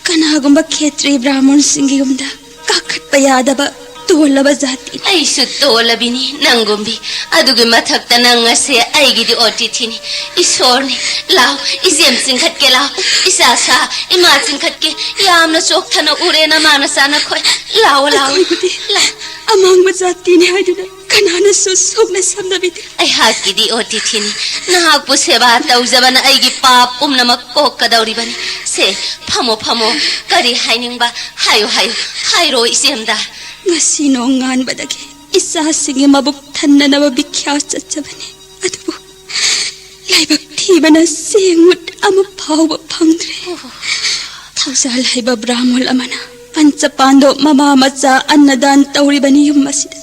ꯀꯅꯥꯒꯨꯝꯕ ꯈꯦꯇ꯭ꯔꯤ ꯕ꯭ꯔꯥꯍꯃꯟꯁꯤꯡꯒꯤ ꯌꯨꯝꯗ ꯀꯥꯈꯠꯄ ꯌꯥꯗꯕ ꯇꯣꯜꯂꯕ ꯖꯥꯇꯤꯅꯤ꯫ ꯑꯩꯁꯨ ꯇꯣꯜꯂꯕꯤꯅꯤ ꯅꯪꯒꯨꯝꯕꯤ꯫ ꯑꯗꯨꯒꯤ ꯃꯊꯛꯇ ꯅꯪ ꯑꯁꯦ ꯑꯩꯒꯤꯗꯤ ꯑꯣꯇꯤꯊꯤꯅꯤ꯫ ꯏꯁꯣꯔꯅꯤ꯫ ꯂꯥꯎ, ꯏꯆꯦꯝ ꯆꯤꯡꯈꯠꯀꯦ ꯂꯥꯎ꯫ ꯏꯆꯥ ꯁꯥ, ꯏꯃꯥ ꯆꯤꯡꯈꯠꯀꯦ꯫ ꯌꯥꯝꯅ ꯆꯣꯛꯊꯅ ꯎꯔꯦ ꯅꯃꯥ ꯅꯆꯥ ꯅꯈꯣꯏ꯫ ꯂꯥꯎꯑꯣ, ꯂꯥꯎꯑꯣ꯫ ꯑꯩꯈꯣꯏꯕꯨꯗꯤ ꯂꯥꯎ꯫ ꯑꯃꯥꯡꯕ ꯖꯥꯇꯤꯅꯤ ꯍꯥꯏꯗꯨꯅ ꯀꯅꯥꯅꯁꯨ ꯁꯣꯛꯅ ꯁꯝꯅꯕꯤꯗꯦ꯫ ꯑꯩꯍꯥꯛꯀꯤꯗꯤ ꯑꯣꯇꯤꯊꯤꯅꯤ꯫ ꯅꯍꯥꯛꯄꯨ ꯁꯦꯕꯥ ꯇꯧꯖꯕꯅ ꯑꯩꯒꯤ ꯄꯥꯞ ꯄꯨꯝꯅꯃꯛ ꯀꯣꯛꯀꯗꯧꯔꯤꯕꯅꯤ꯫ ꯁꯦ, ꯐꯝꯃꯣ, ꯐꯝꯃꯣ꯫ ꯀꯔꯤ ꯍꯥꯏꯅꯤꯡꯕ? ꯍꯥꯏꯌꯨ, ꯍꯥꯏꯌꯨ꯫ ꯍꯥꯏꯔꯣ, ꯏꯆꯦꯝꯗ꯫ ꯉꯁꯤ ꯅꯣꯡꯉꯥꯟꯕꯗꯒꯤ ꯏꯆꯥꯁꯤꯡꯒꯤ ꯃꯕꯨꯛ ꯊꯟꯅꯅꯕ ꯕꯤꯈ꯭ꯌꯥ ꯆꯠꯆꯕꯅꯤ꯫ ꯑꯗꯨꯕꯨ ꯂꯥꯏꯕꯛ ꯊꯤꯕꯅ ꯆꯦꯡ ꯃꯨꯠ ꯑꯃ ꯐꯥꯎꯕ ꯐꯪꯗ꯭ꯔꯦ꯫ ꯊꯧꯖꯥꯜ ꯍꯩꯕ ꯕ꯭ꯔꯥꯍꯃꯨꯜ ꯑꯃꯅ ꯄꯟꯆ ꯄꯥꯟꯗꯣꯞ ꯃꯃꯥ ꯃꯆꯥ ꯑꯟꯅꯗꯥꯟ ꯇꯧꯔꯤꯕꯅꯤ ꯌꯨꯝ ꯑꯁꯤꯗ꯫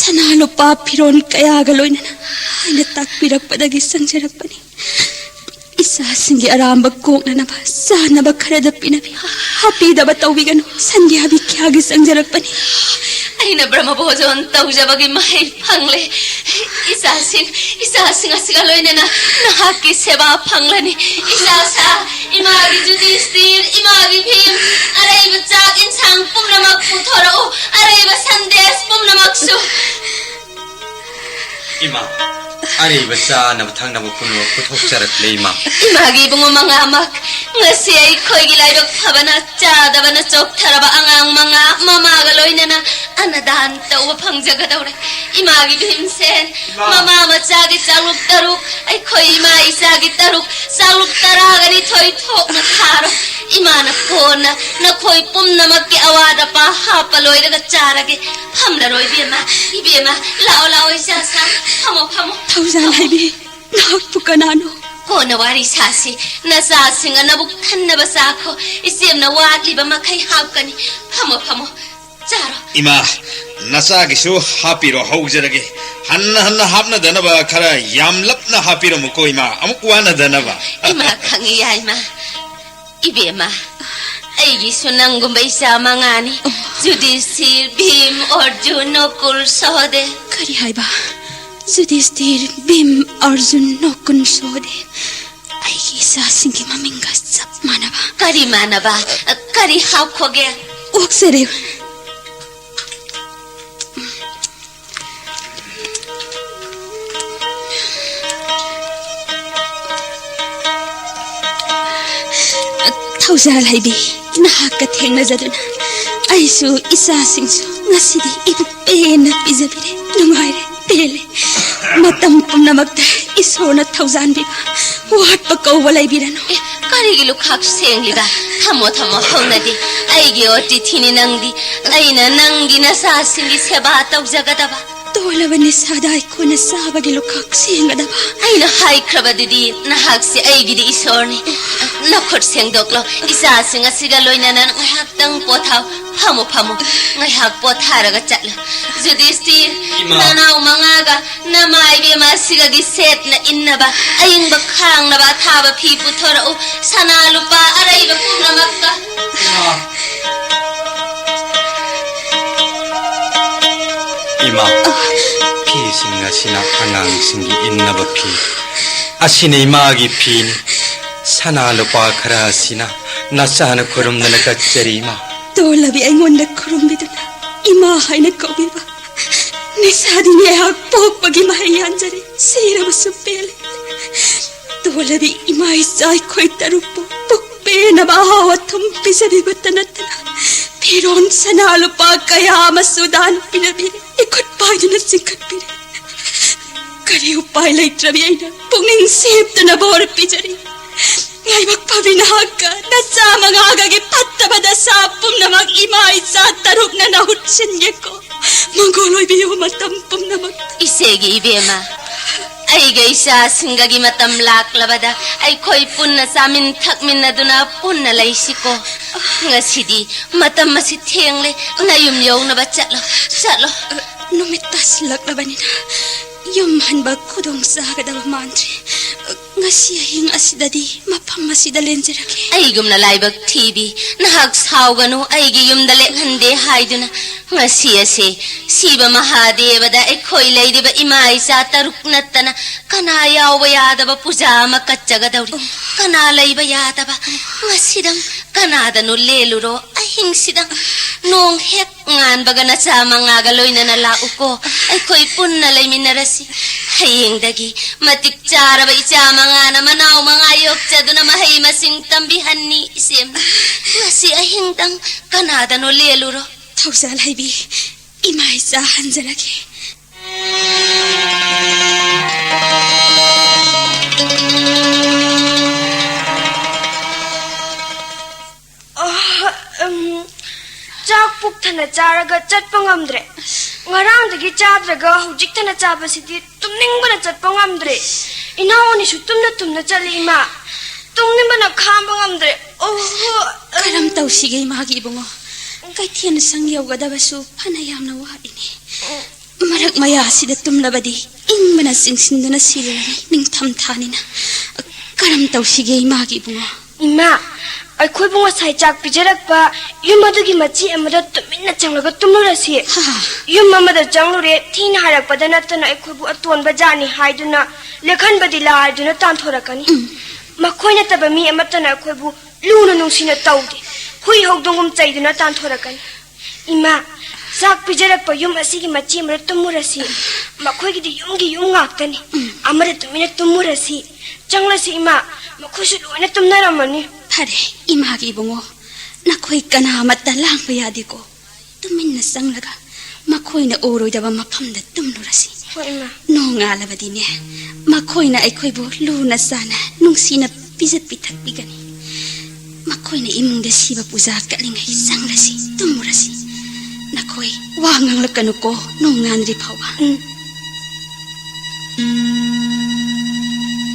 ꯁꯅꯥ ꯂꯨꯄꯥ ꯐꯤꯔꯣꯟ ꯀꯌꯥꯒ ꯂꯣꯏꯅꯅ ꯍꯥꯏꯅ ꯇꯥꯛꯄꯤꯔꯛꯄꯗꯒꯤ ꯆꯪꯖꯔꯛꯄꯅꯤ꯫ ꯏꯆꯥꯁꯤꯡꯒꯤ ꯑꯔꯥꯝꯕ ꯀꯣꯛꯅꯅꯕ ꯆꯥꯅꯕ ꯈꯔꯗ ꯄꯤꯅꯕꯤ꯫ ꯍꯥꯞꯄꯤꯗꯕ ꯇꯧꯕꯤꯒꯅꯨ꯫ ꯁꯟꯒꯤ ꯍꯥꯕꯤꯈ꯭ꯌꯥꯒꯤ ꯆꯪꯖꯔꯛꯄꯅꯤ꯫ ꯑꯩꯅ ꯕ꯭ꯔꯍ꯭ꯃ ꯚꯣꯖꯣꯟ ꯇꯧꯖꯕꯒꯤ ꯃꯍꯩ ꯐꯪꯂꯦ꯫ ꯏꯆꯥꯁꯤꯡ, ꯏꯆꯥꯁꯤꯡ ꯑꯁꯤꯒ ꯂꯣꯏꯅꯅ ꯅꯍꯥꯛꯀꯤ ꯁꯦꯕꯥ ꯐꯪꯂꯅꯤ꯫ ꯏꯆꯥ ꯁꯥ, ꯏꯃꯥꯒꯤ ꯖꯨꯗꯤꯁꯇꯤꯔ, ꯏꯃꯥꯒꯤ ꯚꯤꯝ, ꯑꯔꯩꯕ ꯆꯥꯛ ꯏꯟꯁꯥꯡ ꯄꯨꯝꯅꯃꯛ ꯄꯨꯊꯣꯔꯛꯎ꯫ ꯑꯔꯩꯕ ꯁꯟꯗꯦꯁ ꯄꯨꯝꯅꯃꯛꯁꯨ꯫ ꯏꯃꯥ, ꯑꯔꯩꯕ ꯆꯥꯅꯕ ꯊꯛꯅꯕ ꯄꯨꯝꯅꯃꯛ ꯄꯨꯊꯣꯛꯆꯔꯛꯂꯦ, ꯏꯃꯥ꯫ ꯏꯃꯥꯒꯤ ꯏꯕꯨꯡꯉꯣ ꯃꯉꯥꯃꯛ, ꯉꯁꯤ ꯑꯩꯈꯣꯏꯒꯤ ꯂꯥꯏꯕꯛ ꯐꯕꯅ ꯆꯥꯗꯕꯅ ꯆꯣꯛꯊꯔꯕ ꯑꯉꯥꯡ ꯃꯉꯥ ꯃꯃꯥꯒ ꯂꯣꯏꯅꯅ ꯑꯅꯗꯥꯟ ꯇꯧꯕ ꯐꯪꯖꯒꯗꯧꯔꯦ꯫ ꯏꯃꯥꯒꯤ ꯚꯤꯝꯁꯦꯟ, ꯏꯃꯥ꯫ ꯃꯃꯥ ꯃꯆꯥꯒꯤ ꯆꯥꯛꯂꯨꯛ ꯇꯔꯨꯛ, ꯑꯩꯈꯣꯏ ꯏꯃꯥ ꯏꯆꯥꯒꯤ ꯇꯔꯨꯛ, ꯆꯥꯛꯂꯨꯛ ꯇꯔꯥꯒ ꯅꯤꯊꯣꯏ ꯊꯣꯛꯅ ꯊꯥꯔꯣ꯫ ꯏꯃꯥꯅ ꯀꯣꯟꯅ ꯅꯈꯣꯏ ꯄꯨꯝꯅꯃꯛꯀꯤ ꯑꯋꯥꯠ ꯑꯄꯥ ꯍꯥꯞꯄ ꯂꯣꯏꯔꯒ ꯆꯥꯔꯒꯦ꯫ ꯐꯝꯂꯔꯣꯏ, ꯏꯕꯦꯝꯃ, ꯏꯕꯦꯝꯃ, ꯂꯥꯛꯑꯣ, ꯂꯥꯛꯑꯣ, ꯏꯆꯥ ꯁꯥ, ꯐꯝꯃꯣ, ꯐꯝꯃꯣ꯫ ꯊꯧꯖꯥꯜ ꯍꯥꯏꯕꯤ, ꯅꯍꯥꯛꯄꯨ ꯀꯅꯥꯅꯣ? ꯀꯣꯟꯅ ꯋꯥꯔꯤ ꯁꯥꯁꯤ꯫ ꯅꯆꯥꯁꯤꯡ ꯑꯅꯕꯨꯛ ꯊꯟꯅꯕ ꯆꯥꯈꯣ꯫ ꯏꯆꯦꯝꯅ ꯋꯥꯠꯂꯤꯕ ꯃꯈꯩ ꯍꯥꯞꯀꯅꯤ꯫ ꯐꯝꯃꯣ, ꯐꯝꯃꯣ, ꯆꯥꯔꯣ꯫ ꯏꯃꯥ, ꯅꯆꯥꯒꯤꯁꯨ ꯍꯥꯞꯄꯤꯔꯣ, ꯍꯧꯖꯔꯒꯦ꯫ ꯍꯟꯅ ꯍꯟꯅ ꯍꯥꯞꯅꯗꯅꯕ ꯈꯔ ꯌꯥꯝꯂꯞꯅ ꯍꯥꯞꯄꯤꯔꯝꯃꯨꯀꯣ, ꯏꯃꯥ, ꯑꯃꯨꯛ ꯋꯥꯅꯗꯅꯕ꯫ ꯏꯃꯥ ꯈꯪꯉꯤ, ꯌꯥꯏꯃ꯫ ꯏꯕꯦꯝꯃ, ꯑꯩꯒꯤꯁꯨ ꯅꯪꯒꯨꯝꯕ ꯏꯆꯥ ꯃꯉꯥꯅꯤ꯫ ꯌꯨꯙꯤꯁꯊꯤꯔ, ꯚꯤꯝ, ꯑꯔꯖꯨꯟ, ꯅꯀꯨꯜ, ꯁꯍꯗꯦꯕ꯫ ꯀꯔꯤ ꯍꯥꯏꯕ? ꯌꯨꯙꯤꯁꯊꯤꯔ, ꯚꯤꯝ, ꯑꯔꯖꯨꯟ, ꯅꯀꯨꯜ, ꯁꯍꯗꯦꯕ꯫ ꯑꯩꯒꯤ ꯏꯆꯥꯁꯤꯡꯒꯤ ꯃꯃꯤꯡꯒ ꯆꯞ ꯃꯥꯟꯅꯕ꯫ ꯀꯔꯤ ꯃꯥꯟꯅꯕ? ꯀꯔꯤ ꯍꯥꯞꯈꯣꯒꯦ? ꯑꯣꯛꯆꯔꯦ꯫ ꯊꯧꯖꯥꯜ ꯍꯩꯕꯤ, ꯅꯍꯥꯛꯀ ꯊꯦꯡꯅꯖꯗꯨꯅ ꯑꯩꯁꯨ ꯏꯆꯥꯁꯤꯡꯁꯨ ꯉꯁꯤꯗꯤ ꯏꯄꯨꯛ ꯄꯦꯟꯅ ꯄꯤꯖꯕꯤꯔꯦ꯫ ꯅꯨꯡꯉꯥꯏꯔꯦ, ꯄꯦꯜꯂꯦ꯫ ꯃꯇꯝ ꯄꯨꯝꯅꯃꯛꯇ ꯏꯁꯣꯔꯅ ꯊꯧꯖꯥꯟꯕꯤꯕ, ꯋꯥꯠꯄ ꯀꯧꯕ ꯂꯩꯕꯤꯔꯅꯨ꯫ ꯑꯦ, ꯀꯔꯤꯒꯤ ꯂꯨꯈꯥꯛ ꯁꯦꯡꯂꯤꯕ? ꯊꯝꯃꯣ, ꯊꯝꯃꯣ, ꯍꯧꯅꯗꯦ꯫ ꯑꯩꯒꯤ ꯑꯣ ꯇꯤꯊꯤꯅꯤ ꯅꯪꯗꯤ꯫ ꯑꯩꯅ ꯅꯪꯒꯤ ꯅꯆꯥꯁꯤꯡꯒꯤ ꯁꯦꯕꯥ ꯇꯧꯖꯒꯗꯕ꯫ ꯇꯣꯜꯂꯕ ꯅꯤꯁꯥꯗ ꯑꯩꯈꯣꯏꯅ ꯆꯥꯕꯒꯤ ꯂꯨꯈꯥꯛ ꯁꯦꯡꯒꯗꯕ꯫ ꯑꯩꯅ ꯍꯥꯏꯈ꯭ꯔꯕꯗꯨꯗꯤ, ꯅꯍꯥꯛꯁꯦ ꯑꯩꯒꯤꯗꯤ ꯏꯁꯣꯔꯅꯤ꯫ ꯅꯈꯨꯠ ꯁꯦꯡꯗꯣꯛꯂꯣ꯫ ꯏꯆꯥꯁꯤꯡ ꯑꯁꯤꯒ ꯂꯣꯏꯅꯅ ꯉꯥꯏꯍꯥꯛꯇꯪ ꯄꯣꯊꯥꯎ꯫ ꯐꯝꯃꯨ, ꯐꯝꯃꯨ꯫ ꯉꯥꯏꯍꯥꯛ ꯄꯣꯊꯥꯔꯒ ꯆꯠꯂꯨ꯫ ꯌꯨꯙꯤꯁꯊꯤꯔ, ꯏꯃꯥ꯫ ꯅꯅꯥꯎ ꯃꯉꯥꯒ ꯅꯃꯥ ꯏꯕꯦꯝꯃ ꯑꯁꯤꯒꯒꯤ ꯁꯦꯠꯅ ꯏꯟꯅꯕ ꯑꯏꯪꯕ ꯈꯥꯡꯅꯕ ꯑꯊꯥꯕ ꯐꯤ ꯄꯨꯊꯣꯔꯛꯎ꯫ ꯁꯅꯥ ꯂꯨꯄꯥ ꯑꯔꯩꯕ ꯄꯨꯝꯅꯃꯛꯀ꯫ ꯏꯃꯥ꯫ ꯏꯃꯥ, ꯐꯤꯁꯤꯡ ꯑꯁꯤꯅ ꯑꯉꯥꯡꯁꯤꯡꯒꯤ ꯏꯟꯅꯕ ꯐꯤ꯫ ꯑꯁꯤꯅ ꯏꯃꯥꯒꯤ ꯐꯤꯅꯤ꯫ ꯁꯅꯥ ꯂꯨꯄꯥ ꯈꯔ ꯑꯁꯤꯅ ꯅꯆꯥꯅ ꯈꯨꯔꯨꯝꯗꯅ ꯀꯠꯆꯔꯤ, ꯏꯃꯥ꯫ ꯇꯣꯜꯂꯕꯤ ꯑꯩꯉꯣꯟꯗ ꯈꯨꯔꯨꯝꯕꯤꯗꯨꯅ ꯏꯃꯥ ꯍꯥꯏꯅ ꯀꯧꯕꯤꯕ꯫ ꯅꯤꯁꯥꯗꯤ ꯉꯥꯏꯍꯥꯛ ꯄꯣꯛꯄꯒꯤ ꯃꯍꯩ ꯌꯥꯟꯖꯔꯦ, ꯁꯤꯔꯕꯁꯨ ꯄꯦꯜꯂꯦ꯫ ꯇꯣꯜꯂꯕꯤ ꯏꯃꯥ ꯏꯆꯥ ꯑꯩꯈꯣꯏ ꯇꯔꯨꯛꯄꯨ ꯄꯨꯛ ꯄꯦꯟꯅꯕ ꯑꯍꯥꯎ ꯑꯊꯨꯝ ꯄꯤꯖꯕꯤꯕꯇ ꯅꯠꯇꯅ ꯐꯤꯔꯣꯟ ꯁꯅꯥ ꯂꯨꯄꯥ ꯀꯌꯥ ꯑꯃꯁꯨ ꯗꯥꯟ ꯄꯤꯅꯕꯤꯔꯦ, ꯏꯈꯨꯠ ꯄꯥꯏꯗꯨꯅ ꯆꯤꯡꯈꯠꯄꯤꯔꯦ꯫ ꯀꯔꯤ ꯎꯄꯥꯏ ꯂꯩꯇ꯭ꯔꯕꯤ ꯑꯩꯅ ꯄꯨꯛꯅꯤꯡ ꯁꯦꯞꯇꯨꯅ ꯕꯣꯔ ꯄꯤꯖꯔꯤ꯫ ꯂꯥꯏꯕꯛ ꯐꯕꯤ ꯅꯍꯥꯛꯀ ꯅꯆꯥ ꯃꯉꯥꯒꯒꯤ ꯐꯠꯇꯕ ꯗꯁꯥ ꯄꯨꯝꯅꯃꯛ ꯏꯃꯥ ꯏꯆꯥ ꯇꯔꯨꯛꯅ ꯅꯍꯨꯠ ꯁꯤꯟꯒꯦꯀꯣ꯫ ꯃꯪꯒꯣꯜ ꯑꯣꯏꯕꯤꯌꯨ ꯃꯇꯝ ꯄꯨꯝꯅꯃꯛ꯫ ꯏꯆꯦꯒꯤ ꯏꯕꯦꯝꯃ, ꯑꯩꯒ ꯏꯆꯥꯁꯤꯡꯒꯒꯤ ꯃꯇꯝ ꯂꯥꯛꯂꯕꯗ ꯑꯩꯈꯣꯏ ꯄꯨꯟꯅ ꯆꯥꯃꯤꯟ ꯊꯛꯃꯤꯟꯅꯗꯨꯅ ꯄꯨꯟꯅ ꯂꯩꯁꯤꯀꯣ꯫ ꯉꯁꯤꯗꯤ ꯃꯇꯝ ꯑꯁꯤ ꯊꯦꯡꯂꯦ, ꯅꯌꯨꯝ ꯌꯧꯅꯕ ꯆꯠꯂꯣ, ꯆꯠꯂꯣ꯫ ꯅꯨꯃꯤꯠ ꯇꯥꯁꯤꯜꯂꯛꯂꯕꯅꯤꯅ ꯌꯨꯝ ꯍꯟꯕ ꯈꯨꯗꯣꯡ ꯆꯥꯒꯗꯕ ꯃꯥꯟꯗ꯭ꯔꯦ꯫ ꯉꯁꯤ ꯑꯍꯤꯡ ꯑꯁꯤꯗꯗꯤ ꯃꯐꯝ ꯑꯁꯤꯗ ꯂꯦꯟꯖꯔꯒꯦ꯫ ꯑꯩꯒꯨꯝꯅ ꯂꯥꯏꯕꯛ ꯊꯤꯕꯤ, ꯅꯍꯥꯛ ꯁꯥꯎꯒꯅꯨ, ꯑꯩꯒꯤ ꯌꯨꯝꯗ ꯂꯦꯛꯍꯟꯗꯦ ꯍꯥꯏꯗꯨꯅ꯫ ꯉꯁꯤ ꯑꯁꯦ ꯁꯤꯕ ꯃꯍꯥꯗꯦꯕꯗ ꯑꯩꯈꯣꯏ ꯂꯩꯔꯤꯕ ꯏꯃꯥ ꯏꯆꯥ ꯇꯔꯨꯛ ꯅꯠꯇꯅ ꯀꯅꯥ ꯌꯥꯎꯕ ꯌꯥꯗꯕ ꯄꯨꯖꯥ ꯑꯃ ꯀꯠꯆꯒꯗꯧꯔꯤ? ꯀꯅꯥ ꯂꯩꯕ ꯌꯥꯗꯕ? ꯉꯁꯤꯗꯪ ꯀꯅꯥꯗꯅꯣ ꯂꯦꯜꯂꯨꯔꯣ, ꯑꯍꯤꯡꯁꯤꯗꯪ꯫ ꯅꯣꯡ ꯍꯦꯛ ꯉꯥꯟꯕꯒ ꯅꯆꯥ ꯃꯉꯥꯒ ꯂꯣꯏꯅꯅ ꯂꯥꯛꯎꯀꯣ, ꯑꯩꯈꯣꯏ ꯄꯨꯟꯅ ꯂꯩꯃꯤꯟꯅꯔꯁꯤ꯫ ꯍꯌꯦꯡꯗꯒꯤ ꯃꯇꯤꯛ ꯆꯥꯔꯕ ꯏꯆꯥ ꯃꯉꯥꯅ ꯃꯅꯥꯎ ꯃꯉꯥ ꯌꯣꯛꯆꯗꯨꯅ ꯃꯍꯩ ꯃꯁꯤꯡ ꯇꯝꯕꯤꯍꯟꯅꯤ, ꯏꯆꯦꯝ꯫ ꯉꯁꯤ ꯑꯍꯤꯡꯗꯪ ꯀꯅꯥꯗꯅꯣ ꯂꯦꯜꯂꯨꯔꯣ꯫ ꯊꯧꯖꯥꯜ ꯍꯩꯕꯤ, ꯏꯃꯥ ꯏꯆꯥ ꯍꯟꯖꯔꯒꯦ꯫ ꯑꯥ, ꯎꯝ, ꯆꯥꯛ ꯄꯨꯛ ꯊꯟꯅ ꯆꯥꯔꯒ ꯆꯠꯄ ꯉꯝꯗ꯭ꯔꯦ꯫ ꯉꯔꯥꯡꯗꯒꯤ ꯆꯥꯗ꯭ꯔꯒ ꯍꯧꯖꯤꯛ ꯊꯟꯅ ꯆꯥꯕꯁꯤꯗꯤ ꯇꯨꯝꯅꯤꯡꯕꯅ ꯆꯠꯄ ꯉꯝꯗ꯭ꯔꯦ꯫ ꯏꯅꯥꯎ ꯑꯅꯤꯁꯨ ꯇꯨꯝꯅ ꯇꯨꯝꯅ ꯆꯠꯂꯤ, ꯏꯃꯥ꯫ ꯇꯨꯝꯅꯤꯡꯕꯅ ꯈꯥꯡꯕ ꯉꯝꯗ꯭ꯔꯦ꯫ ꯑꯣꯍꯣ꯫ ꯀꯔꯝ ꯇꯧꯁꯤꯒꯦ ꯏꯃꯥꯒꯤ ꯏꯕꯨꯡꯉꯣ? ꯀꯩꯊꯦꯜ ꯁꯪ ꯌꯧꯒꯗꯕꯁꯨ ꯐꯅ ꯌꯥꯝꯅ ꯋꯥꯠꯂꯤꯅꯦ꯫ ꯃꯔꯛ ꯃꯌꯥ ꯑꯁꯤꯗ ꯇꯨꯝꯂꯕꯗꯤ ꯏꯪꯕꯅ ꯆꯤꯡꯁꯤꯟꯗꯨꯅ ꯁꯤꯔꯅꯤ, ꯅꯤꯡꯊꯝ ꯊꯥꯅꯤꯅ꯫ ꯀꯔꯝ ꯇꯧꯁꯤꯒꯦ ꯏꯃꯥꯒꯤ ꯏꯕꯨꯡꯉꯣ? ꯏꯃꯥ, ꯑꯩꯈꯣꯏꯕꯨ ꯉꯁꯥꯏ ꯆꯥꯛ ꯄꯤꯖꯔꯛꯄ ꯌꯨꯝ ꯑꯗꯨꯒꯤ ꯃꯆꯤ ꯑꯃꯗ ꯇꯨꯃꯤꯟꯅ ꯆꯪꯂꯒ ꯇꯨꯝꯂꯨꯔꯁꯤ꯫ ꯍꯥ? ꯌꯨꯝ ꯑꯃꯗ ꯆꯪꯂꯨꯔꯦ, ꯊꯦꯡꯅ ꯍꯥꯏꯔꯛꯄꯗ ꯅꯠꯇꯅ ꯑꯩꯈꯣꯏꯕꯨ ꯑꯇꯣꯟꯕ ꯖꯥꯠꯅꯤ ꯍꯥꯏꯗꯨꯅ ꯂꯦꯛꯍꯟꯕꯗꯤ ꯂꯥꯏꯗꯨꯅ ꯇꯥꯟꯊꯣꯔꯛꯀꯅꯤ꯫ ꯎꯝ꯫ ꯃꯈꯣꯏ ꯅꯠꯇꯕ ꯃꯤ ꯑꯃꯠꯇꯅ ꯑꯩꯈꯣꯏꯕꯨ ꯂꯨꯅ ꯅꯨꯡꯁꯤꯅ ꯇꯧꯗꯦ꯫ ꯍꯨꯏ ꯍꯧꯗꯣꯡꯒꯨꯝ ꯆꯩꯗꯨꯅ ꯇꯥꯟꯊꯣꯔꯛꯀꯅꯤ꯫ ꯏꯃꯥ, ꯆꯥꯛ ꯄꯤꯖꯔꯛꯄ ꯌꯨꯝ ꯑꯁꯤꯒꯤ ꯃꯆꯤ ꯑꯃꯗ ꯇꯨꯝꯃꯨꯔꯁꯤ꯫ ꯃꯈꯣꯏꯒꯤꯗꯤ ꯌꯨꯝꯒꯤ ꯌꯨꯝ ꯉꯥꯛꯇꯅꯤ꯫ ꯑꯃꯗ ꯇꯨꯃꯤꯟꯅ ꯇꯨꯝꯃꯨꯔꯁꯤ꯫ ꯆꯪꯂꯁꯤ ꯏꯃꯥ, ꯃꯈꯣꯏꯁꯨ ꯂꯣꯏꯅ ꯇꯨꯝꯅꯔꯝꯃꯅꯤ꯫ ꯐꯔꯦ, ꯏꯃꯥꯒꯤ ꯏꯕꯨꯡꯉꯣ, ꯅꯈꯣꯏ ꯀꯅꯥꯃꯠꯇ ꯂꯥꯡꯕ ꯌꯥꯗꯦꯀꯣ꯫ ꯇꯨꯃꯤꯟꯅ ꯆꯪꯂꯒ ꯃꯈꯣꯏꯅ ꯎꯔꯣꯏꯗꯕ ꯃꯐꯝꯗ ꯇꯨꯝꯂꯨꯔꯁꯤ꯫ ꯍꯣꯏ ꯏꯃꯥ꯫ ꯅꯣꯡꯉꯥꯜꯂꯕꯗꯤꯅꯦ, ꯃꯈꯣꯏꯅ ꯑꯩꯈꯣꯏꯕꯨ ꯂꯨꯅ ꯆꯥꯅ ꯅꯨꯡꯁꯤꯅ ꯄꯤꯖ ꯄꯤꯊꯛꯄꯤꯒꯅꯤ꯫ ꯃꯈꯣꯏꯅ ꯏꯃꯨꯡꯗ ꯁꯤꯕ ꯄꯨꯖꯥ ꯀꯠꯂꯤꯉꯩ ꯆꯪꯂꯁꯤ, ꯇꯨꯝꯃꯨꯔꯁꯤ꯫ ꯅꯈꯣꯏ ꯋꯥ ꯉꯥꯡꯂꯛꯀꯅꯨꯀꯣ, ꯅꯣꯡꯉꯥꯟꯗ꯭ꯔꯤ ꯐꯥꯎꯕ꯫ ꯎꯝ꯫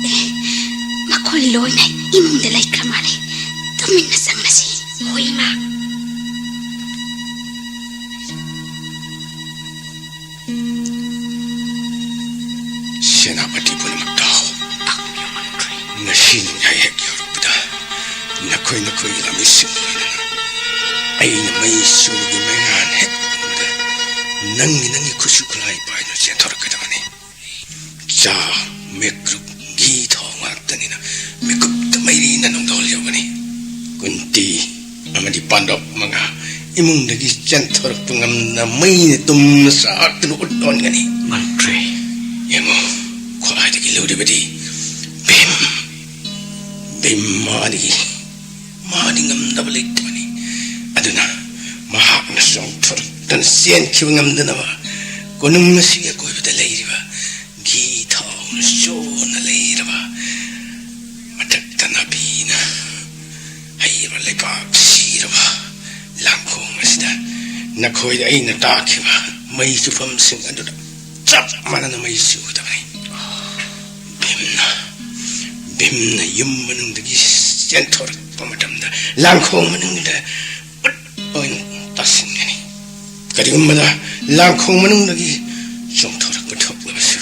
ꯑꯦ, ꯃꯈꯣꯏ ꯂꯣꯏꯅ ꯏꯃꯨꯡꯗ ꯂꯩꯈ꯭ꯔ ꯃꯥꯜꯂꯦ꯫ ꯇꯨꯃꯤꯟꯅ ꯆꯪꯂꯁꯤ꯫ ꯍꯣꯏ ꯏꯃꯥ꯫ ꯁꯦꯅꯥꯄꯇꯤ ꯄꯨꯝꯅꯃꯛ ꯇꯥꯎ꯫ ꯉꯁꯤ ꯅꯣꯡꯌꯥꯏ ꯍꯦꯛ ꯌꯧꯔꯛꯄꯗ ꯅꯈꯣꯏ ꯅꯈꯣꯏꯒꯤ ꯂꯥꯟꯃꯤꯁꯤꯡ ꯂꯣꯏꯅꯅ ꯑꯩꯅ ꯃꯩ ꯆꯨꯒꯤ ꯃꯩꯉꯥꯟ ꯍꯦꯛ ꯎꯕꯗ ꯅꯪꯒꯤ ꯅꯪꯒꯤ ꯈꯨꯠꯁꯨ ꯈꯨꯠꯂꯥꯏ ꯄꯥꯏꯗꯨꯅ ꯆꯦꯟꯊꯣꯔꯛꯀꯗꯕꯅꯤ꯫ ꯆꯥ, ꯃꯤꯀꯨꯞ, ꯘꯤ ꯊꯥꯎ ꯉꯥꯛꯇꯅꯤꯅ ꯃꯤꯀꯨꯞꯇ ꯃꯩꯔꯤꯅ ꯅꯨꯡꯗꯣꯜ ꯌꯧꯒꯅꯤ꯫ ꯀꯨꯟꯇꯤ ꯑꯃꯗꯤ ꯄꯥꯟꯗꯕ ꯃꯉꯥ ꯏꯃꯨꯡꯗꯒꯤ ꯆꯦꯟꯊꯣꯔꯛꯄ ꯉꯝꯅ ꯃꯩꯅ ꯇꯨꯝꯅ ꯆꯥꯛꯇꯨꯅ ꯎꯠ ꯑꯣꯟꯒꯅꯤ꯫ ꯃꯟꯇ꯭ꯔꯤ꯫ ꯌꯦꯡꯉꯣ, ꯈ꯭ꯋꯥꯏꯗꯒꯤ ꯂꯨꯔꯤꯕꯗꯤ ꯚꯤꯝ꯫ ꯚꯤꯝ ꯃꯥꯗꯒꯤ ꯃꯥꯗꯤ ꯉꯝꯗꯕ ꯂꯩꯇꯕꯅꯤ꯫ ꯑꯗꯨꯅ ꯃꯍꯥꯛꯅ ꯆꯣꯡꯊꯣꯔꯛꯇꯅ ꯆꯦꯟꯈꯤꯕ ꯉꯝꯗꯅꯕ ꯀꯣꯅꯨꯡ ꯑꯁꯤꯒꯤ ꯑꯀꯣꯏꯕꯗ ꯂꯩꯔꯤꯕ ꯘꯤ ꯊꯥꯎꯅ ꯆꯣꯟꯅ ꯂꯩꯔꯕ, ꯃꯊꯛꯇ ꯅꯥꯄꯤꯅ ꯍꯩꯔꯕ ꯂꯩꯕꯥꯛ ꯁꯤꯔꯕ ꯂꯥꯡꯈꯣꯡ ꯑꯁꯤꯗ ꯅꯈꯣꯏꯗ ꯑꯩꯅ ꯇꯥꯛꯈꯤꯕ ꯃꯩ ꯆꯨꯐꯝꯁꯤꯡ ꯑꯗꯨꯗ ꯆꯞ ꯃꯥꯟꯅꯅ ꯃꯩ ꯆꯨꯒꯗꯕꯅꯤ꯫ ꯚꯤꯝꯅ, ꯚꯤꯝꯅ ꯌꯨꯝ ꯃꯅꯨꯡꯗꯒꯤ ꯆꯦꯟꯊꯣꯔꯛꯄ ꯃꯇꯝꯗ ꯂꯥꯡꯈꯣꯡ ꯃꯅꯨꯡꯗ ꯎꯠ ꯑꯣꯏꯅ ꯇꯥꯁꯤꯟꯒꯅꯤ꯫ ꯀꯔꯤꯒꯨꯝꯕꯗ ꯂꯥꯡꯈꯣꯡ ꯃꯅꯨꯡꯗꯒꯤ ꯆꯣꯡꯊꯣꯔꯛꯄ ꯊꯣꯛꯂꯕꯁꯨ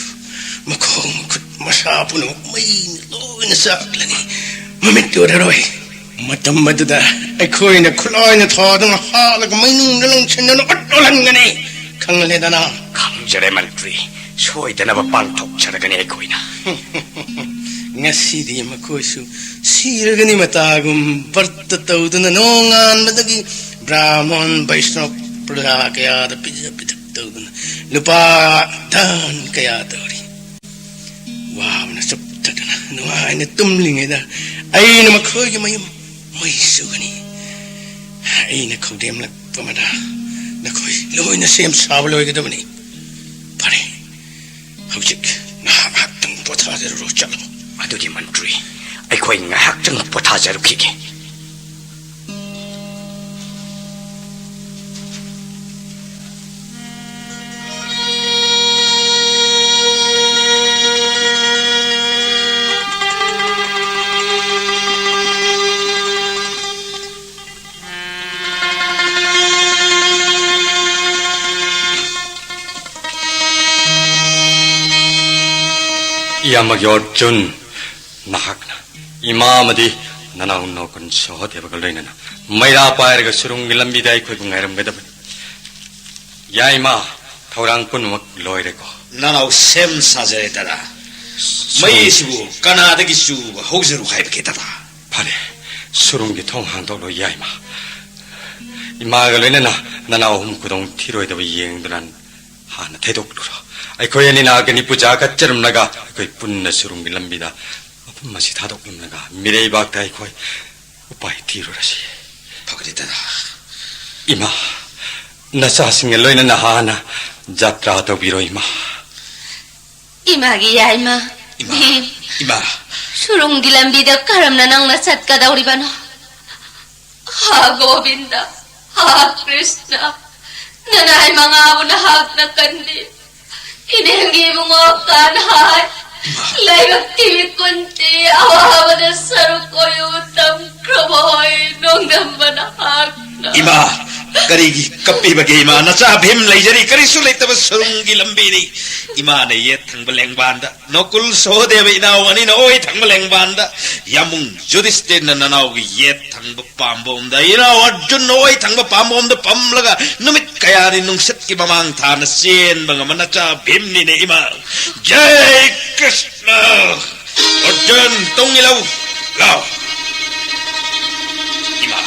ꯃꯈꯣꯡ ꯃꯈꯨꯠ ꯃꯁꯥ ꯄꯨꯝꯅꯃꯛ ꯃꯩꯅ ꯂꯣꯏꯅ ꯆꯥꯛꯂꯅꯤ꯫ ꯃꯃꯤꯠ ꯎꯔꯔꯣꯏ꯫ ꯃꯇꯝ ꯑꯗꯨꯗ ꯑꯩꯈꯣꯏꯅ ꯈꯨꯠꯂꯥꯏꯅ ꯊꯥꯗꯨꯅ ꯍꯥꯠꯂꯒ ꯃꯩꯅꯨꯡꯗ ꯂꯪꯁꯤꯟꯗꯨꯅ ꯎꯠ ꯑꯣꯜꯍꯟꯒꯅꯤ꯫ ꯈꯪꯂꯦꯗꯅ? ꯈꯪꯖꯔꯦ ꯃꯟꯇ꯭ꯔꯤ꯫ ꯁꯣꯏꯗꯅꯕ ꯄꯥꯡꯊꯣꯛꯆꯔꯒꯅꯤ ꯑꯩꯈꯣꯏꯅ꯫ ꯉꯁꯤꯗꯤ ꯃꯈꯣꯏꯁꯨ ꯁꯤꯔꯒꯅꯤ ꯃꯇꯥꯒꯨꯝ ꯕ꯭ꯔꯠꯇ ꯇꯧꯗꯨꯅ ꯅꯣꯡꯉꯥꯟꯕꯗꯒꯤ ꯕ꯭ꯔꯥꯍꯃꯣꯟ ꯕꯩꯁꯅꯣꯞ ꯄ꯭ꯔꯖꯥ ꯀꯌꯥꯗ ꯄꯤꯖ ꯄꯤꯊꯛ ꯇꯧꯗꯨꯅ ꯂꯨꯄꯥ ꯙꯟ ꯀꯌꯥ ꯇꯧꯔꯤ꯫ ꯋꯥꯕꯅ ꯆꯨꯞꯊꯗꯨꯅ ꯅꯨꯡꯉꯥꯏꯅ ꯇꯨꯝꯂꯤꯉꯩꯗ ꯑꯩꯅ ꯃꯈꯣꯏꯒꯤ ꯃꯌꯨꯝ ꯃꯩ ꯆꯨꯒꯅꯤ꯫ ꯑꯩꯅ ꯈꯧꯗꯦꯝꯂꯛꯄ ꯃꯇꯝꯗ ꯅꯈꯣꯏ ꯂꯣꯏꯅ ꯁꯦꯝ ꯁꯥꯕ ꯂꯣꯏꯒꯗꯕꯅꯤ꯫ ꯐꯔꯦ, ꯍꯧꯖꯤꯛ ꯉꯥꯏꯍꯥꯛ ꯉꯥꯏꯍꯥꯛꯇꯪ ꯄꯣꯊꯥꯖꯔꯨꯔꯣ, ꯆꯠꯂꯣ꯫ ꯑꯗꯨꯗꯤ ꯃꯟꯇ꯭ꯔꯤ, ꯑꯩꯈꯣꯏ ꯉꯥꯏꯍꯥꯛꯇꯪ ꯄꯣꯊꯥꯖꯔꯨꯈꯤꯒꯦ꯫ ꯏꯌꯥꯝꯕꯒꯤ ꯑꯔꯖꯨꯟ, ꯅꯍꯥꯛꯅ ꯏꯃꯥ ꯑꯃꯗꯤ ꯅꯅꯥꯎ ꯅꯣꯀꯨꯟ ꯁꯍꯗꯦꯕꯒ ꯂꯣꯏꯅꯅ ꯃꯩꯔꯥ ꯄꯥꯏꯔꯒ ꯁꯨꯔꯨꯡꯒꯤ ꯂꯝꯕꯤꯗ ꯑꯩꯈꯣꯏꯕꯨ ꯉꯥꯏꯔꯝꯒꯗꯕꯅꯤ꯫ ꯌꯥꯏꯃ, ꯊꯧꯔꯥꯡ ꯄꯨꯝꯅꯃꯛ ꯂꯣꯏꯔꯦꯀꯣ? ꯅꯅꯥꯎ ꯁꯦꯝ ꯁꯥꯖꯔꯦ, ꯗꯗꯥ꯫ ꯁꯨꯔꯨꯡ- ꯃꯩ ꯑꯁꯤꯕꯨ ꯀꯅꯥꯗꯒꯤ ꯆꯨꯕ ꯍꯧꯖꯔꯨ ꯍꯥꯏꯕꯒꯦ, ꯗꯗꯥ? ꯐꯔꯦ, ꯁꯨꯔꯨꯡꯒꯤ ꯊꯣꯡ ꯍꯥꯡꯗꯣꯛꯂꯣ, ꯌꯥꯏꯃ꯫ ꯏꯃꯥꯒ ꯂꯣꯏꯅꯅ ꯅꯅꯥꯎ ꯑꯍꯨꯝ ꯈꯨꯗꯣꯡ ꯊꯤꯔꯣꯏꯗꯕ ꯌꯦꯡꯗꯨꯅ ꯍꯥꯟꯅ ꯊꯩꯗꯣꯛꯂꯨꯔꯣ꯫ ꯑꯩꯈꯣꯏ ꯑꯅꯤꯅ ꯑꯒꯅꯤ ꯄꯨꯖꯥ ꯀꯠꯆꯔꯝꯂꯒ ꯑꯩꯈꯣꯏ ꯄꯨꯟꯅ ꯁꯨꯔꯨꯡꯒꯤ ꯂꯝꯕꯤꯗ ꯃꯐꯝ ꯑꯁꯤ ꯊꯥꯗꯣꯛꯂꯝꯂꯒ ꯃꯤꯔꯩꯕꯥꯛꯇ ꯑꯩꯈꯣꯏ ꯎꯄꯥꯏ ꯊꯤꯔꯨꯔꯁꯤ꯫ ꯐꯒꯅꯤ, ꯗꯗꯥ꯫ ꯏꯃꯥ, ꯅꯆꯥꯁꯤꯡꯒ ꯂꯣꯏꯅꯅ ꯍꯥꯟꯅ ꯖꯥꯇ꯭ꯔꯥ ꯇꯧꯕꯤꯔꯣ, ꯏꯃꯥ꯫ ꯏꯃꯥꯒꯤ ꯌꯥꯏꯃ꯫ ꯏꯃꯥ, ꯚꯤꯝ꯫ ꯏꯃꯥ꯫ ꯁꯨꯔꯨꯡꯒꯤ ꯂꯝꯕꯤꯗ ꯀꯔꯝꯅ ꯅꯪꯅ ꯆꯠꯀꯗꯧꯔꯤꯕꯅꯣ? ꯍꯥ ꯒꯣꯕꯤꯟꯗ, ꯍꯥ ꯀ꯭ꯔꯤꯁꯅ, ꯅꯅꯥꯏ ꯃꯉꯥꯕꯨ ꯅꯍꯥꯛꯅ ꯀꯟꯕꯤ꯫ ꯏꯅꯦꯝꯒꯤ ꯏꯕꯨꯡꯉꯣ ꯀꯥꯟꯍꯥꯏ, ꯂꯩꯕꯛꯀꯤ ꯃꯤꯀꯨꯟꯇꯤ ꯑꯋꯥꯕꯗ ꯁꯔꯨꯛ ꯑꯣꯏꯌꯨ ꯇꯝꯈ꯭ꯔꯕꯣꯏ ꯅꯣꯡꯗꯝꯕ ꯅꯍꯥꯛꯅ꯫ ꯏꯃꯥ, ꯀꯔꯤꯒꯤ ꯀꯞꯄꯤꯕꯒꯦ ꯏꯃꯥ? ꯅꯆꯥ ꯚꯤꯝ ꯂꯩꯖꯔꯤ, ꯀꯔꯤꯁꯨ ꯂꯩꯇꯕ ꯁꯨꯔꯨꯡꯒꯤ ꯂꯝꯕꯤꯅꯤ꯫ ꯏꯃꯥꯅ ꯌꯦꯠ ꯊꯪꯕ ꯂꯦꯡꯕꯥꯟꯗ, ꯅꯣꯀꯨꯜ ꯁꯣꯍꯗꯦꯕ ꯏꯅꯥꯎ ꯑꯅꯤꯅ ꯑꯣꯏ ꯊꯪꯕ ꯂꯦꯡꯕꯥꯟꯗ, ꯌꯥꯃꯨꯡ ꯖꯨꯗꯤꯁꯇꯤꯔꯅ ꯅꯅꯥꯎꯒꯤ ꯌꯦꯠ ꯊꯪꯕ ꯄꯥꯝꯕꯣꯝꯗ, ꯏꯅꯥꯎ ꯑꯔꯖꯨꯟꯅ ꯑꯣꯏ ꯊꯪꯕ ꯄꯥꯝꯕꯣꯝꯗ ꯐꯝꯂꯒ ꯅꯨꯃꯤꯠ ꯀꯌꯥꯅꯤ ꯅꯨꯡꯁꯤꯠꯀꯤ ꯃꯃꯥꯡ ꯊꯥꯅ ꯆꯦꯟꯕ ꯉꯝꯕ ꯅꯆꯥ ꯚꯤꯝꯅꯤꯅꯦ ꯏꯃꯥ꯫ ꯖꯩ ꯀ꯭ꯔꯤꯁꯅ! ꯑꯔꯖꯨꯟ, ꯇꯨꯡ ꯏꯜꯂꯨ꯫ ꯂꯥꯎ꯫ ꯏꯃꯥ,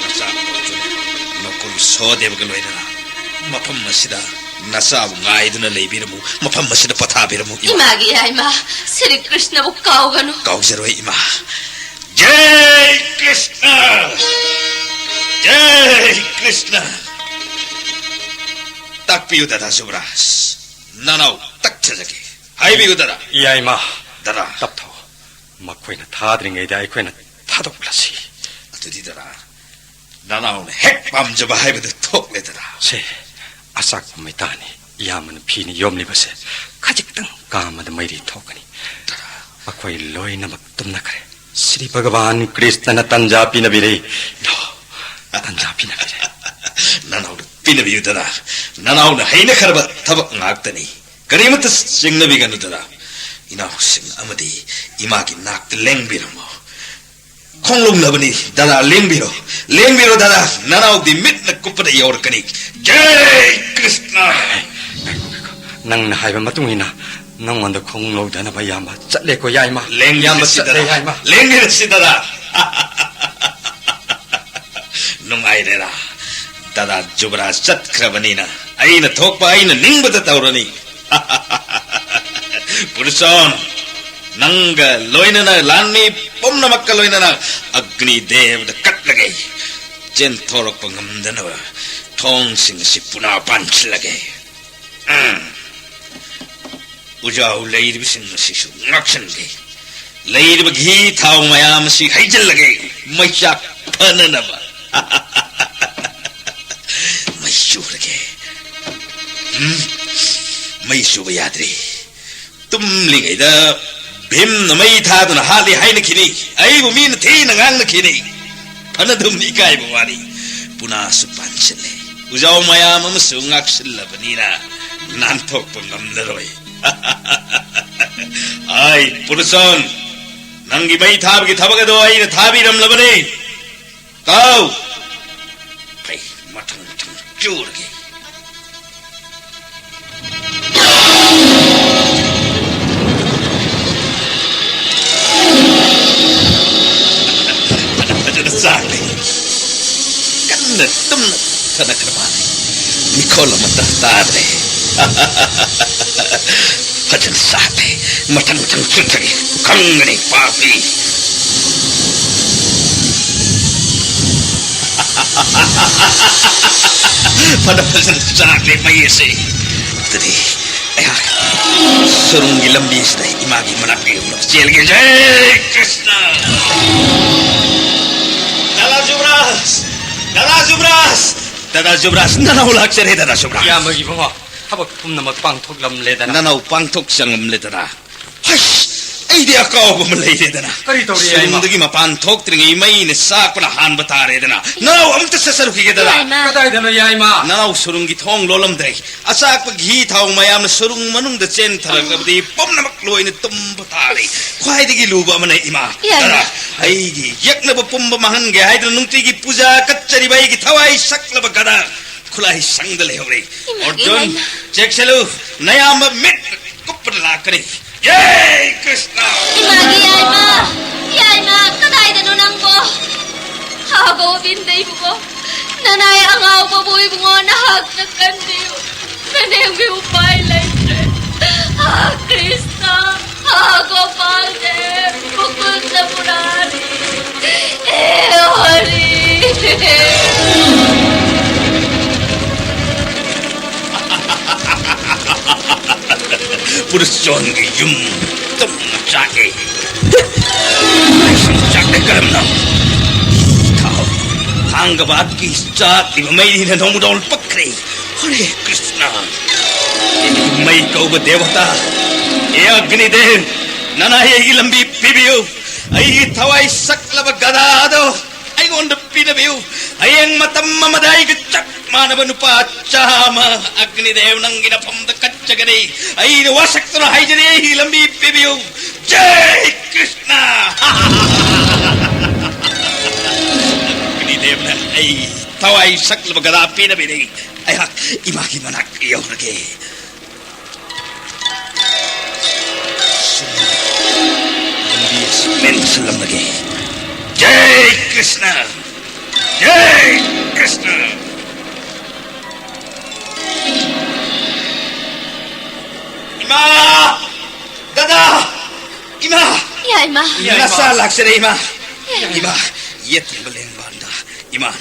ꯅꯆꯥ ꯑꯔꯖꯨꯟ, ꯅꯀꯨꯜ ꯁꯍꯗꯦꯕꯒ ꯂꯣꯏꯅꯅ ꯃꯐꯝ ꯑꯁꯤꯗ ꯅꯆꯥꯕꯨ ꯉꯥꯏꯗꯨꯅ ꯂꯩꯕꯤꯔꯝꯃꯨ, ꯃꯐꯝ ꯑꯁꯤꯗ ꯄꯣꯊꯥꯕꯤꯔꯝꯃꯨ, ꯏꯃꯥ꯫ ꯏꯃꯥꯒꯤ ꯌꯥꯏꯃ, ꯁ꯭ꯔꯤ ꯀ꯭ꯔꯤꯁꯅꯕꯨ ꯀꯥꯎꯒꯅꯨ꯫ ꯀꯥꯎꯖꯔꯣꯏ, ꯏꯃꯥ꯫ ꯖꯩ ꯀ꯭ꯔꯤꯁꯅ! ꯖꯩ ꯀ꯭ꯔꯤꯁꯅ! ꯇꯥꯛꯄꯤꯌꯨ, ꯗꯗꯥ ꯖꯨꯕꯔꯥꯖ꯫ ꯅꯅꯥꯎ ꯇꯛꯊꯖꯒꯦ꯫ ꯍꯥꯏꯕꯤꯌꯨ, ꯗꯗꯥ꯫ ꯏꯌꯥꯏꯃ, ꯗꯗꯥ꯫ ꯇꯞꯊꯧ꯫ ꯃꯈꯣꯏꯅ ꯊꯥꯗ꯭ꯔꯤꯉꯩꯗ ꯑꯩꯈꯣꯏꯅ ꯊꯥꯗꯣꯛꯂꯁꯤ꯫ ꯑꯗꯨꯗꯤ, ꯗꯗꯥ, ꯅꯅꯥꯎꯅ ꯍꯦꯛ ꯄꯥꯝꯖꯕ ꯍꯥꯏꯕꯗꯨ ꯊꯣꯛꯂꯦ, ꯗꯗꯥ꯫ ꯁꯦ, ꯑꯆꯥꯛꯄ ꯃꯩꯇꯥꯅꯤ꯫ ꯏꯌꯥꯝꯕꯅ ꯐꯤꯅ ꯌꯣꯝꯂꯤꯕꯁꯦ ꯈꯖꯤꯛꯇꯪ ꯀꯥꯝꯕꯗ ꯃꯩꯔꯤ ꯊꯣꯛꯀꯅꯤ꯫ ꯃꯈꯣꯏ ꯂꯣꯏꯅꯃꯛ ꯇꯨꯝꯅꯈ꯭ꯔꯦ꯫ ꯁ꯭ꯔꯤ ꯚꯒꯋꯥꯟ ꯀ꯭ꯔꯤꯁꯅꯅ ꯇꯟꯖꯥ ꯄꯤꯅꯕꯤꯔꯦ꯫ ꯇꯟꯖꯥ ꯄꯤꯅꯕꯤꯔꯦ꯫ ꯅꯅꯥꯎꯅ ꯄꯤꯅꯕꯤꯌꯨ, ꯗꯗꯥ꯫ ꯅꯅꯥꯎꯅ ꯍꯩꯅꯈ꯭ꯔꯕ ꯊꯕꯛ ꯉꯥꯛꯇꯅꯤ꯫ ꯀꯔꯤꯃꯠꯇ ꯆꯤꯡꯅꯕꯤꯒꯅꯨ, ꯗꯗꯥ꯫ ꯏꯅꯥꯎꯁꯤꯡ ꯑꯃꯗꯤ ꯏꯃꯥꯒꯤ ꯅꯥꯛꯇ ꯂꯦꯡꯕꯤꯔꯝꯃꯣ꯫ ꯈꯣꯡꯂꯣꯡꯅꯕꯅꯤ, ꯗꯗꯥ, ꯂꯦꯡꯕꯤꯔꯣ꯫ ꯂꯦꯡꯕꯤꯔꯣ, ꯗꯗꯥ꯫ ꯅꯅꯥꯎꯗꯤ ꯃꯤꯠꯅ ꯀꯨꯞꯄꯗ ꯌꯧꯔꯛꯀꯅꯤ꯫ ꯖꯩ ꯀ꯭ꯔꯤꯁꯅ! ꯉꯥꯏꯈꯣ, ꯉꯥꯏꯈꯣ꯫ ꯅꯪꯅ ꯍꯥꯏꯕ ꯃꯇꯨꯡ ꯏꯟꯅ ꯅꯪꯉꯣꯟꯗ ꯈꯣꯡꯂꯧꯗꯅꯕ ꯏꯌꯥꯝꯕ ꯆꯠꯂꯦꯀꯣ, ꯌꯥꯏꯃ꯫ ꯏꯌꯥꯝꯕ ꯂꯦꯡꯕꯤꯔꯁꯤ, ꯆꯠꯂꯦ, ꯗꯗꯥ꯫ ꯌꯥꯏꯃ꯫ ꯂꯦꯡꯕꯤꯔꯁꯤ, ꯗꯗꯥ꯫ ꯅꯨꯡꯉꯥꯏꯔꯦꯔꯥ? ꯗꯗꯥ ꯖꯨꯕꯔꯥꯖ ꯆꯠꯈ꯭ꯔꯕꯅꯤꯅ ꯑꯩꯅ ꯊꯣꯛꯄ, ꯑꯩꯅ ꯅꯤꯡꯕꯗ ꯇꯧꯔꯅꯤ꯫ ꯄꯨꯔꯨꯁꯣꯟ, ꯅꯪꯒ ꯂꯣꯏꯅꯅ ꯂꯥꯟꯃꯤ ꯄꯨꯝꯅꯃꯛꯀ ꯂꯣꯏꯅꯅ ꯑꯒ꯭ꯅꯤ ꯗꯦꯕꯗ ꯀꯠꯂꯒꯦ꯫ ꯆꯦꯟꯊꯣꯔꯛꯄ ꯉꯝꯗꯅꯕ ꯊꯣꯡꯁꯤꯡ ꯑꯁꯤ ꯄꯨꯅꯥ ꯄꯥꯟꯁꯤꯜꯂꯒꯦ꯫ ꯎꯝ꯫ ꯎꯖꯥꯎ ꯂꯩꯔꯤꯕꯁꯤꯡ ꯑꯁꯤꯁꯨ ꯉꯥꯛꯁꯟꯒꯦ꯫ ꯂꯩꯔꯤꯕ ꯘꯤ ꯊꯥꯎ ꯃꯌꯥꯝ ꯑꯁꯤ ꯍꯩꯖꯤꯜꯂꯒꯦ, ꯃꯩꯆꯥꯛ ꯐꯅꯅꯕ꯫ ꯃꯩ ꯆꯨꯔꯒꯦ꯫ ꯎꯝ, ꯃꯩ ꯆꯨꯕ ꯌꯥꯗ꯭ꯔꯦ꯫ ꯇꯨꯝꯂꯤꯉꯩꯗ ꯚꯤꯝꯅ ꯃꯩ ꯊꯥꯗꯨꯅ ꯍꯥꯠꯂꯤ ꯍꯥꯏꯅꯈꯤꯅꯤ꯫ ꯑꯩꯕꯨ ꯃꯤꯅ ꯊꯤꯅ ꯉꯥꯡꯅꯈꯤꯅꯤ꯫ ꯐꯅꯗꯨꯝ ꯏꯀꯥꯏꯕ ꯋꯥꯅꯤ꯫ ꯄꯨꯅꯥꯁꯨ ꯄꯥꯟꯁꯤꯜꯂꯦ꯫ ꯎꯖꯥꯎ ꯃꯌꯥꯝ ꯑꯃꯁꯨ ꯉꯥꯛꯁꯤꯜꯂꯕꯅꯤꯅ ꯅꯥꯟꯊꯣꯛꯄ ꯉꯝꯂꯔꯣꯏ꯫ ꯑꯥꯏ, ꯄꯨꯔꯨꯁꯣꯟ, ꯅꯪꯒꯤ ꯃꯩ ꯊꯥꯕꯒꯤ ꯊꯕꯛ ꯑꯗꯣ ꯑꯩꯅ ꯊꯥꯕꯤꯔꯝꯂꯕꯅꯤ꯫ ꯀꯥꯎ! ꯐꯩ, ꯃꯊꯪ ꯃꯊꯪ ꯆꯨꯔꯒꯦ꯫ ꯐꯖꯅ ꯆꯥꯛꯂꯦ꯫ ꯀꯟꯅ ꯇꯨꯝꯅ ꯆꯠꯅꯈ꯭ꯔ ꯃꯥꯜꯂꯦ꯫ ꯃꯤꯈꯣꯜ ꯑꯃꯠꯇ ꯇꯥꯗ꯭ꯔꯦ꯫ ꯐꯖꯅ ꯆꯥꯛꯂꯦ꯫ ꯃꯊꯪ ꯃꯊꯪ ꯆꯨꯞꯊꯒꯦ꯫ ꯈꯪꯒꯅꯤ ꯄꯥꯄꯤ꯫ ꯐꯅ ꯐꯖꯅ ꯆꯥꯛꯂꯦ ꯃꯩ ꯑꯁꯤ꯫ ꯑꯗꯨꯗꯤ ꯑꯩꯍꯥꯛ ꯁꯨꯔꯨꯡꯒꯤ ꯂꯝꯕꯤꯁꯤꯗ ꯏꯃꯥꯒꯤ ꯃꯅꯥꯛꯇ ꯌꯧꯅꯕ ꯆꯦꯜꯒꯦ꯫ ꯖꯩ ꯀ꯭ꯔꯤꯁꯅ! ꯗꯥꯗꯥ ꯖꯨꯕ꯭ꯔꯥꯖ! ꯗꯥꯗꯥ ꯖꯨꯕ꯭ꯔꯥꯖ! ꯗꯥꯗꯥ ꯖꯨꯕ꯭ꯔꯥꯖ, ꯅꯅꯥꯎ ꯂꯥꯛꯆꯔꯦ, ꯗꯥꯗꯥ ꯖꯨꯕ꯭ꯔꯥꯖ꯫ ꯏꯌꯥꯝꯕꯒꯤ ꯕꯕꯥ, ꯊꯕꯛ ꯄꯨꯝꯅꯃꯛ ꯄꯥꯡꯊꯣꯛꯂꯝꯂꯦꯗꯅ꯫ ꯅꯅꯥꯎ ꯄꯥꯡꯊꯣꯛ ꯆꯪꯂꯝꯂꯦꯗꯅ꯫ ꯍꯩꯁ! ꯑꯩꯗꯤ ꯑꯀꯥꯎꯕ ꯑꯃ ꯂꯩꯔꯦꯗꯅ꯫ ꯀꯔꯤ ꯇꯧꯔꯤ, ꯌꯥꯏꯃ? ꯁꯨꯔꯨꯡꯗꯒꯤ ꯃꯄꯥꯟ ꯊꯣꯛꯇ꯭ꯔꯤꯉꯩ ꯃꯩꯅ ꯆꯥꯛꯄꯅ ꯍꯥꯟꯕ ꯇꯥꯔꯦꯗꯅ꯫ ꯅꯅꯥꯎ ꯑꯃꯨꯛꯇ ꯆꯠꯆꯔꯨꯈꯤꯒꯦꯗꯅ꯫ ꯌꯥꯏꯃ꯫ ꯀꯗꯥꯏꯗꯅꯣ, ꯌꯥꯏꯃ? ꯅꯅꯥꯎ ꯁꯨꯔꯨꯡꯒꯤ ꯊꯣꯡ ꯂꯣꯜꯂꯝꯗ꯭ꯔꯦ꯫ ꯑꯆꯥꯛꯄ ꯘꯤ ꯊꯥꯎ ꯃꯌꯥꯝꯅ ꯁꯨꯔꯨꯡ ꯃꯅꯨꯡꯗ ꯆꯦꯟꯊꯔꯛꯂꯕꯗꯤ ꯄꯨꯝꯅꯃꯛ ꯂꯣꯏꯅ ꯇꯨꯝꯕ ꯇꯥꯔꯦ꯫ ꯈ꯭ꯋꯥꯏꯗꯒꯤ ꯂꯨꯕ ꯑꯃꯅ ꯏꯃꯥ꯫ ꯌꯥꯏꯃ꯫ ꯒꯗꯥ, ꯑꯩꯒꯤ ꯌꯦꯛꯅꯕ ꯄꯨꯝꯕ ꯃꯥꯡꯍꯟꯒꯦ ꯍꯥꯏꯗꯨꯅ ꯅꯨꯡꯇꯤꯒꯤ ꯄꯨꯖꯥ ꯀꯠꯆꯔꯤꯕ ꯑꯩꯒꯤ ꯊꯋꯥꯏ ꯁꯛꯂꯕ ꯒꯗꯥ ꯈꯨꯠꯂꯥꯏ ꯁꯪꯗ ꯂꯩꯍꯧꯔꯦ꯫ ꯏꯃꯥꯒꯤ ꯑꯔꯖꯨꯟ, ꯌꯥꯏꯃ꯫ ꯆꯦꯛꯁꯤꯜꯂꯨ, ꯅꯌꯥꯝꯕ ꯃꯤꯠ ꯀꯨꯞꯄꯗ ꯂꯥꯛꯀꯅꯤ꯫ ꯖꯩ ꯀ꯭ꯔꯤꯁꯅ! ꯏꯃꯥꯒꯤ ꯌꯥꯏꯃ! ꯌꯥꯏꯃ, ꯀꯗꯥꯏꯗꯅꯣ ꯅꯪꯕꯣ? ꯍꯥ, ꯒꯣꯕꯤꯟꯗ ꯏꯕꯨꯡꯉꯣ, ꯅꯅꯥꯏ ꯑꯉꯥꯎꯕꯕꯨ ꯏꯕꯨꯡꯉꯣ ꯅꯍꯥꯛꯅ ꯀꯟꯕꯤꯌꯨ꯫ ꯅꯅꯦꯝꯒꯤ ꯎꯄꯥꯏ ꯂꯩꯇ꯭ꯔꯦ꯫ ꯍꯥ, ꯀ꯭ꯔꯤꯁꯅ! ꯍꯥ, ꯒꯣꯄꯥꯜ ꯗꯦꯕ! ꯃꯨꯀꯨꯟꯗ ꯃꯨꯔꯥꯔꯤ! ꯍꯦ ꯍꯔꯤ! ꯄꯨꯔꯨꯁꯣꯟꯒꯤ ꯌꯨꯝ ꯇꯨꯝꯅ ꯆꯥꯛꯏ꯫ ꯆꯥꯛꯂꯦ ꯀꯔꯝꯅ? ꯊꯥꯎ꯫ ꯊꯥꯡꯒꯕꯥꯠꯀꯤ ꯆꯥꯛꯂꯤꯕ ꯃꯩꯅ ꯅꯣꯡꯃꯗꯣꯜ ꯄꯛꯈ꯭ꯔꯦ꯫ ꯍꯔꯦ ꯀ꯭ꯔꯤꯁꯅ꯫ ꯑꯦ ꯃꯩ ꯀꯧꯕ ꯗꯦꯕꯇꯥ, ꯑꯦ ꯑꯒ꯭ꯅꯤꯗꯦꯕ, ꯅꯅꯥꯏ ꯑꯩꯒꯤ ꯂꯝꯕꯤ ꯄꯤꯕꯤꯌꯨ꯫ ꯑꯩꯒꯤ ꯊꯋꯥꯏ ꯁꯛꯂꯕ ꯒꯗꯥ ꯑꯗꯣ ꯑꯩꯉꯣꯟꯗ ꯄꯤꯅꯕꯤꯌꯨ꯫ ꯍꯌꯦꯡ ꯃꯇꯝ ꯑꯃꯗ ꯑꯩꯒ ꯆꯞ ꯃꯥꯟꯅꯕ ꯅꯨꯄꯥ ꯆꯥꯝꯃ ꯑꯒ꯭ꯅꯤꯗꯦꯕ ꯅꯪꯒꯤ ꯅꯐꯝꯗ ꯀꯠꯆꯒꯅꯤ꯫ ꯑꯩꯅ ꯋꯥꯁꯛꯇꯨꯅ ꯍꯥꯏꯖꯔꯤ, ꯑꯩꯒꯤ ꯂꯝꯕꯤ ꯄꯤꯕꯤꯌꯨ꯫ ꯖꯩ ꯀ꯭ꯔꯤꯁꯅ! ꯑꯒ꯭ꯅꯤꯗꯦꯕꯅ ꯑꯩ ꯊꯋꯥꯏ ꯁꯛꯂꯕ ꯒꯗꯥ ꯄꯤꯅꯕꯤꯔꯤ꯫ ꯑꯩꯍꯥꯛ ꯏꯃꯥꯒꯤ ꯃꯅꯥꯛ ꯌꯧꯔꯒꯦ꯫ ꯂꯝꯕꯤ ꯑꯁꯤ ꯃꯦꯟꯁꯤꯜꯂꯝꯂꯒꯦ꯫ ꯖꯩ ꯀ꯭ꯔꯤꯁꯅ! ꯖꯩ ꯀ꯭ꯔꯤꯁꯅ! ꯏꯃꯥ! ꯗꯗꯥ! ꯏꯃꯥ! ꯌꯥꯏꯃ! ꯅꯆꯥ ꯂꯥꯛꯆꯔꯦ, ꯏꯃꯥ! ꯏꯃꯥ, ꯌꯦꯠ ꯊꯪꯕ ꯂꯦꯡꯕꯥꯟꯗ ꯏꯃꯥꯅ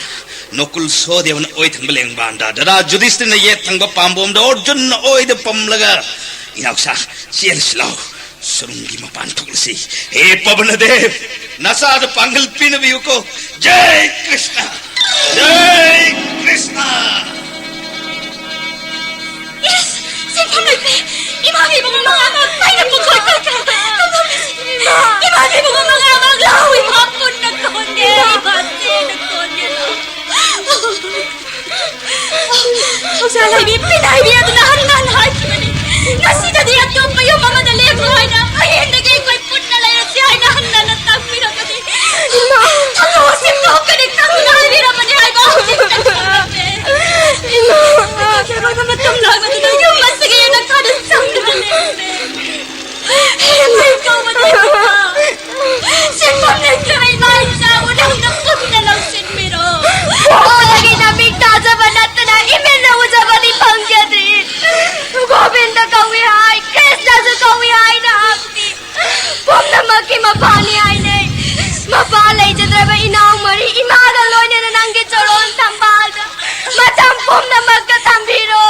ꯅꯀꯨꯜ ꯁꯍꯗꯦꯕꯅ ꯑꯣꯏ ꯊꯪꯕ ꯂꯦꯡꯕꯥꯟꯗ, ꯗꯗꯥ ꯌꯨꯙꯤꯁꯊꯤꯔꯅ ꯌꯦꯠ ꯊꯪꯕ ꯄꯥꯝꯕꯣꯝꯗ, ꯑꯔꯖꯨꯟꯅ ꯑꯣꯏꯗ ꯄꯝꯂꯒ, ꯏꯅꯥꯎꯁꯥ, ꯆꯦꯜꯂꯁꯤ ꯂꯥꯎ꯫ ꯁꯨꯔꯨꯡꯒꯤ ꯃꯄꯥꯟ ꯊꯣꯛꯂꯁꯤ꯫ ꯍꯦ ꯄꯕꯅꯗꯦꯕ, ꯅꯆꯥꯗ ꯄꯥꯡꯒꯜ ꯄꯤꯅꯕꯤꯌꯨꯀꯣ꯫ ꯖꯩ ꯀ꯭ꯔꯤꯁꯅ! ꯖꯩ ꯀ꯭ꯔꯤꯁꯅ! ꯏꯁ! ꯁꯦꯟꯐꯝ ꯂꯩꯇꯦ! ꯏꯃꯥꯒꯤ ꯏꯕꯨꯡꯉꯣ ꯃꯉꯥꯃꯛ ꯃꯩꯅ ꯄꯨꯡꯀꯣꯏ ꯀꯣꯏꯈ꯭ꯔꯦ! ꯏꯃꯥꯒꯤ ꯏꯕꯨꯡꯉꯣ ꯃꯉꯥꯃꯛ ꯂꯥꯎ! ꯏꯃꯥ ꯄꯨꯟꯅ ꯀꯣꯟꯒꯦ! ꯏꯃꯥ ꯄꯨꯟꯅ ꯀꯣꯟꯒꯦ! ꯊꯧꯖꯥꯜ ꯍꯥꯏꯕꯤ, ꯄꯤꯟ ꯍꯥꯏꯕꯤ ꯑꯗꯨꯅ ꯍꯟꯅ ꯍꯟꯅ ꯍꯥꯏꯈꯤꯕꯅꯤ꯫ ꯉꯁꯤꯗꯗꯤ ꯑꯇꯣꯞꯄ ꯌꯨꯝ ꯑꯃꯗ ꯂꯦꯛꯂꯣ ꯍꯥꯏꯅ, ꯍꯌꯦꯡꯗꯒꯤ ꯑꯩꯈꯣꯏ ꯄꯨꯟꯅ ꯂꯩꯔꯁꯤ ꯍꯥꯏꯅ ꯍꯟꯅ ꯍꯟꯅ ꯇꯥꯛꯄꯤꯔꯕꯅꯤ꯫ ꯏꯃꯥ! ꯊꯃꯣꯏ ꯁꯦꯡꯗꯣꯛꯀꯅꯤ ꯈꯪꯗꯨꯅ ꯍꯥꯏꯕꯤꯔꯕꯅꯤ ꯍꯥꯏꯕ ꯍꯧꯖꯤꯛꯇ ꯈꯪꯂꯝꯃꯦ꯫ ꯏꯃꯥ! ꯏꯃꯥ! ꯃꯇꯝ ꯂꯥꯡꯕꯗꯨꯗ ꯌꯨꯝ ꯑꯁꯤꯒꯤ ꯌꯦꯅꯈꯥꯗ ꯆꯪꯗꯨꯅ ꯂꯩꯔꯝꯃꯦ꯫ ꯍꯌꯦꯡ ꯀꯧꯕꯗ ꯁꯦꯟꯐꯝ ꯂꯩꯇ꯭ꯔꯕ ꯏꯃꯥ ꯏꯆꯥꯕꯨ ꯅꯪꯅ ꯄꯨꯟꯅ ꯂꯧꯁꯤꯟꯕꯤꯔꯣ꯫ ꯄꯣꯛꯄꯗꯒꯤ ꯅꯃꯤꯠ ꯇꯥꯖꯕ ꯅꯠꯇꯅ ꯏꯃꯤꯠꯅ ꯎꯖꯕꯗꯤ ꯐꯪꯖꯗ꯭ꯔꯤ꯫ ꯒꯣꯕꯤꯟꯗ ꯀꯧꯏ ꯍꯥꯏ, ꯀ꯭ꯔꯤꯁꯅꯁꯨ ꯀꯧꯏ ꯍꯥꯏꯅ ꯍꯥꯞꯄꯤ꯫ ꯄꯨꯝꯅꯃꯛꯀꯤ ꯃꯄꯥꯅꯤ ꯍꯥꯏꯅꯩ꯫ ꯃꯄꯥ ꯂꯩꯖꯗ꯭ꯔꯕ ꯏꯅꯥꯎ ꯃꯔꯤ ꯏꯃꯥꯒ ꯂꯣꯏꯅꯅ ꯅꯪꯒꯤ ꯆꯔꯣꯟ ꯊꯝꯕꯥꯜꯗ ꯃꯇꯝ ꯄꯨꯝꯅꯃꯛꯇ ꯊꯝꯕꯤꯔꯣ꯫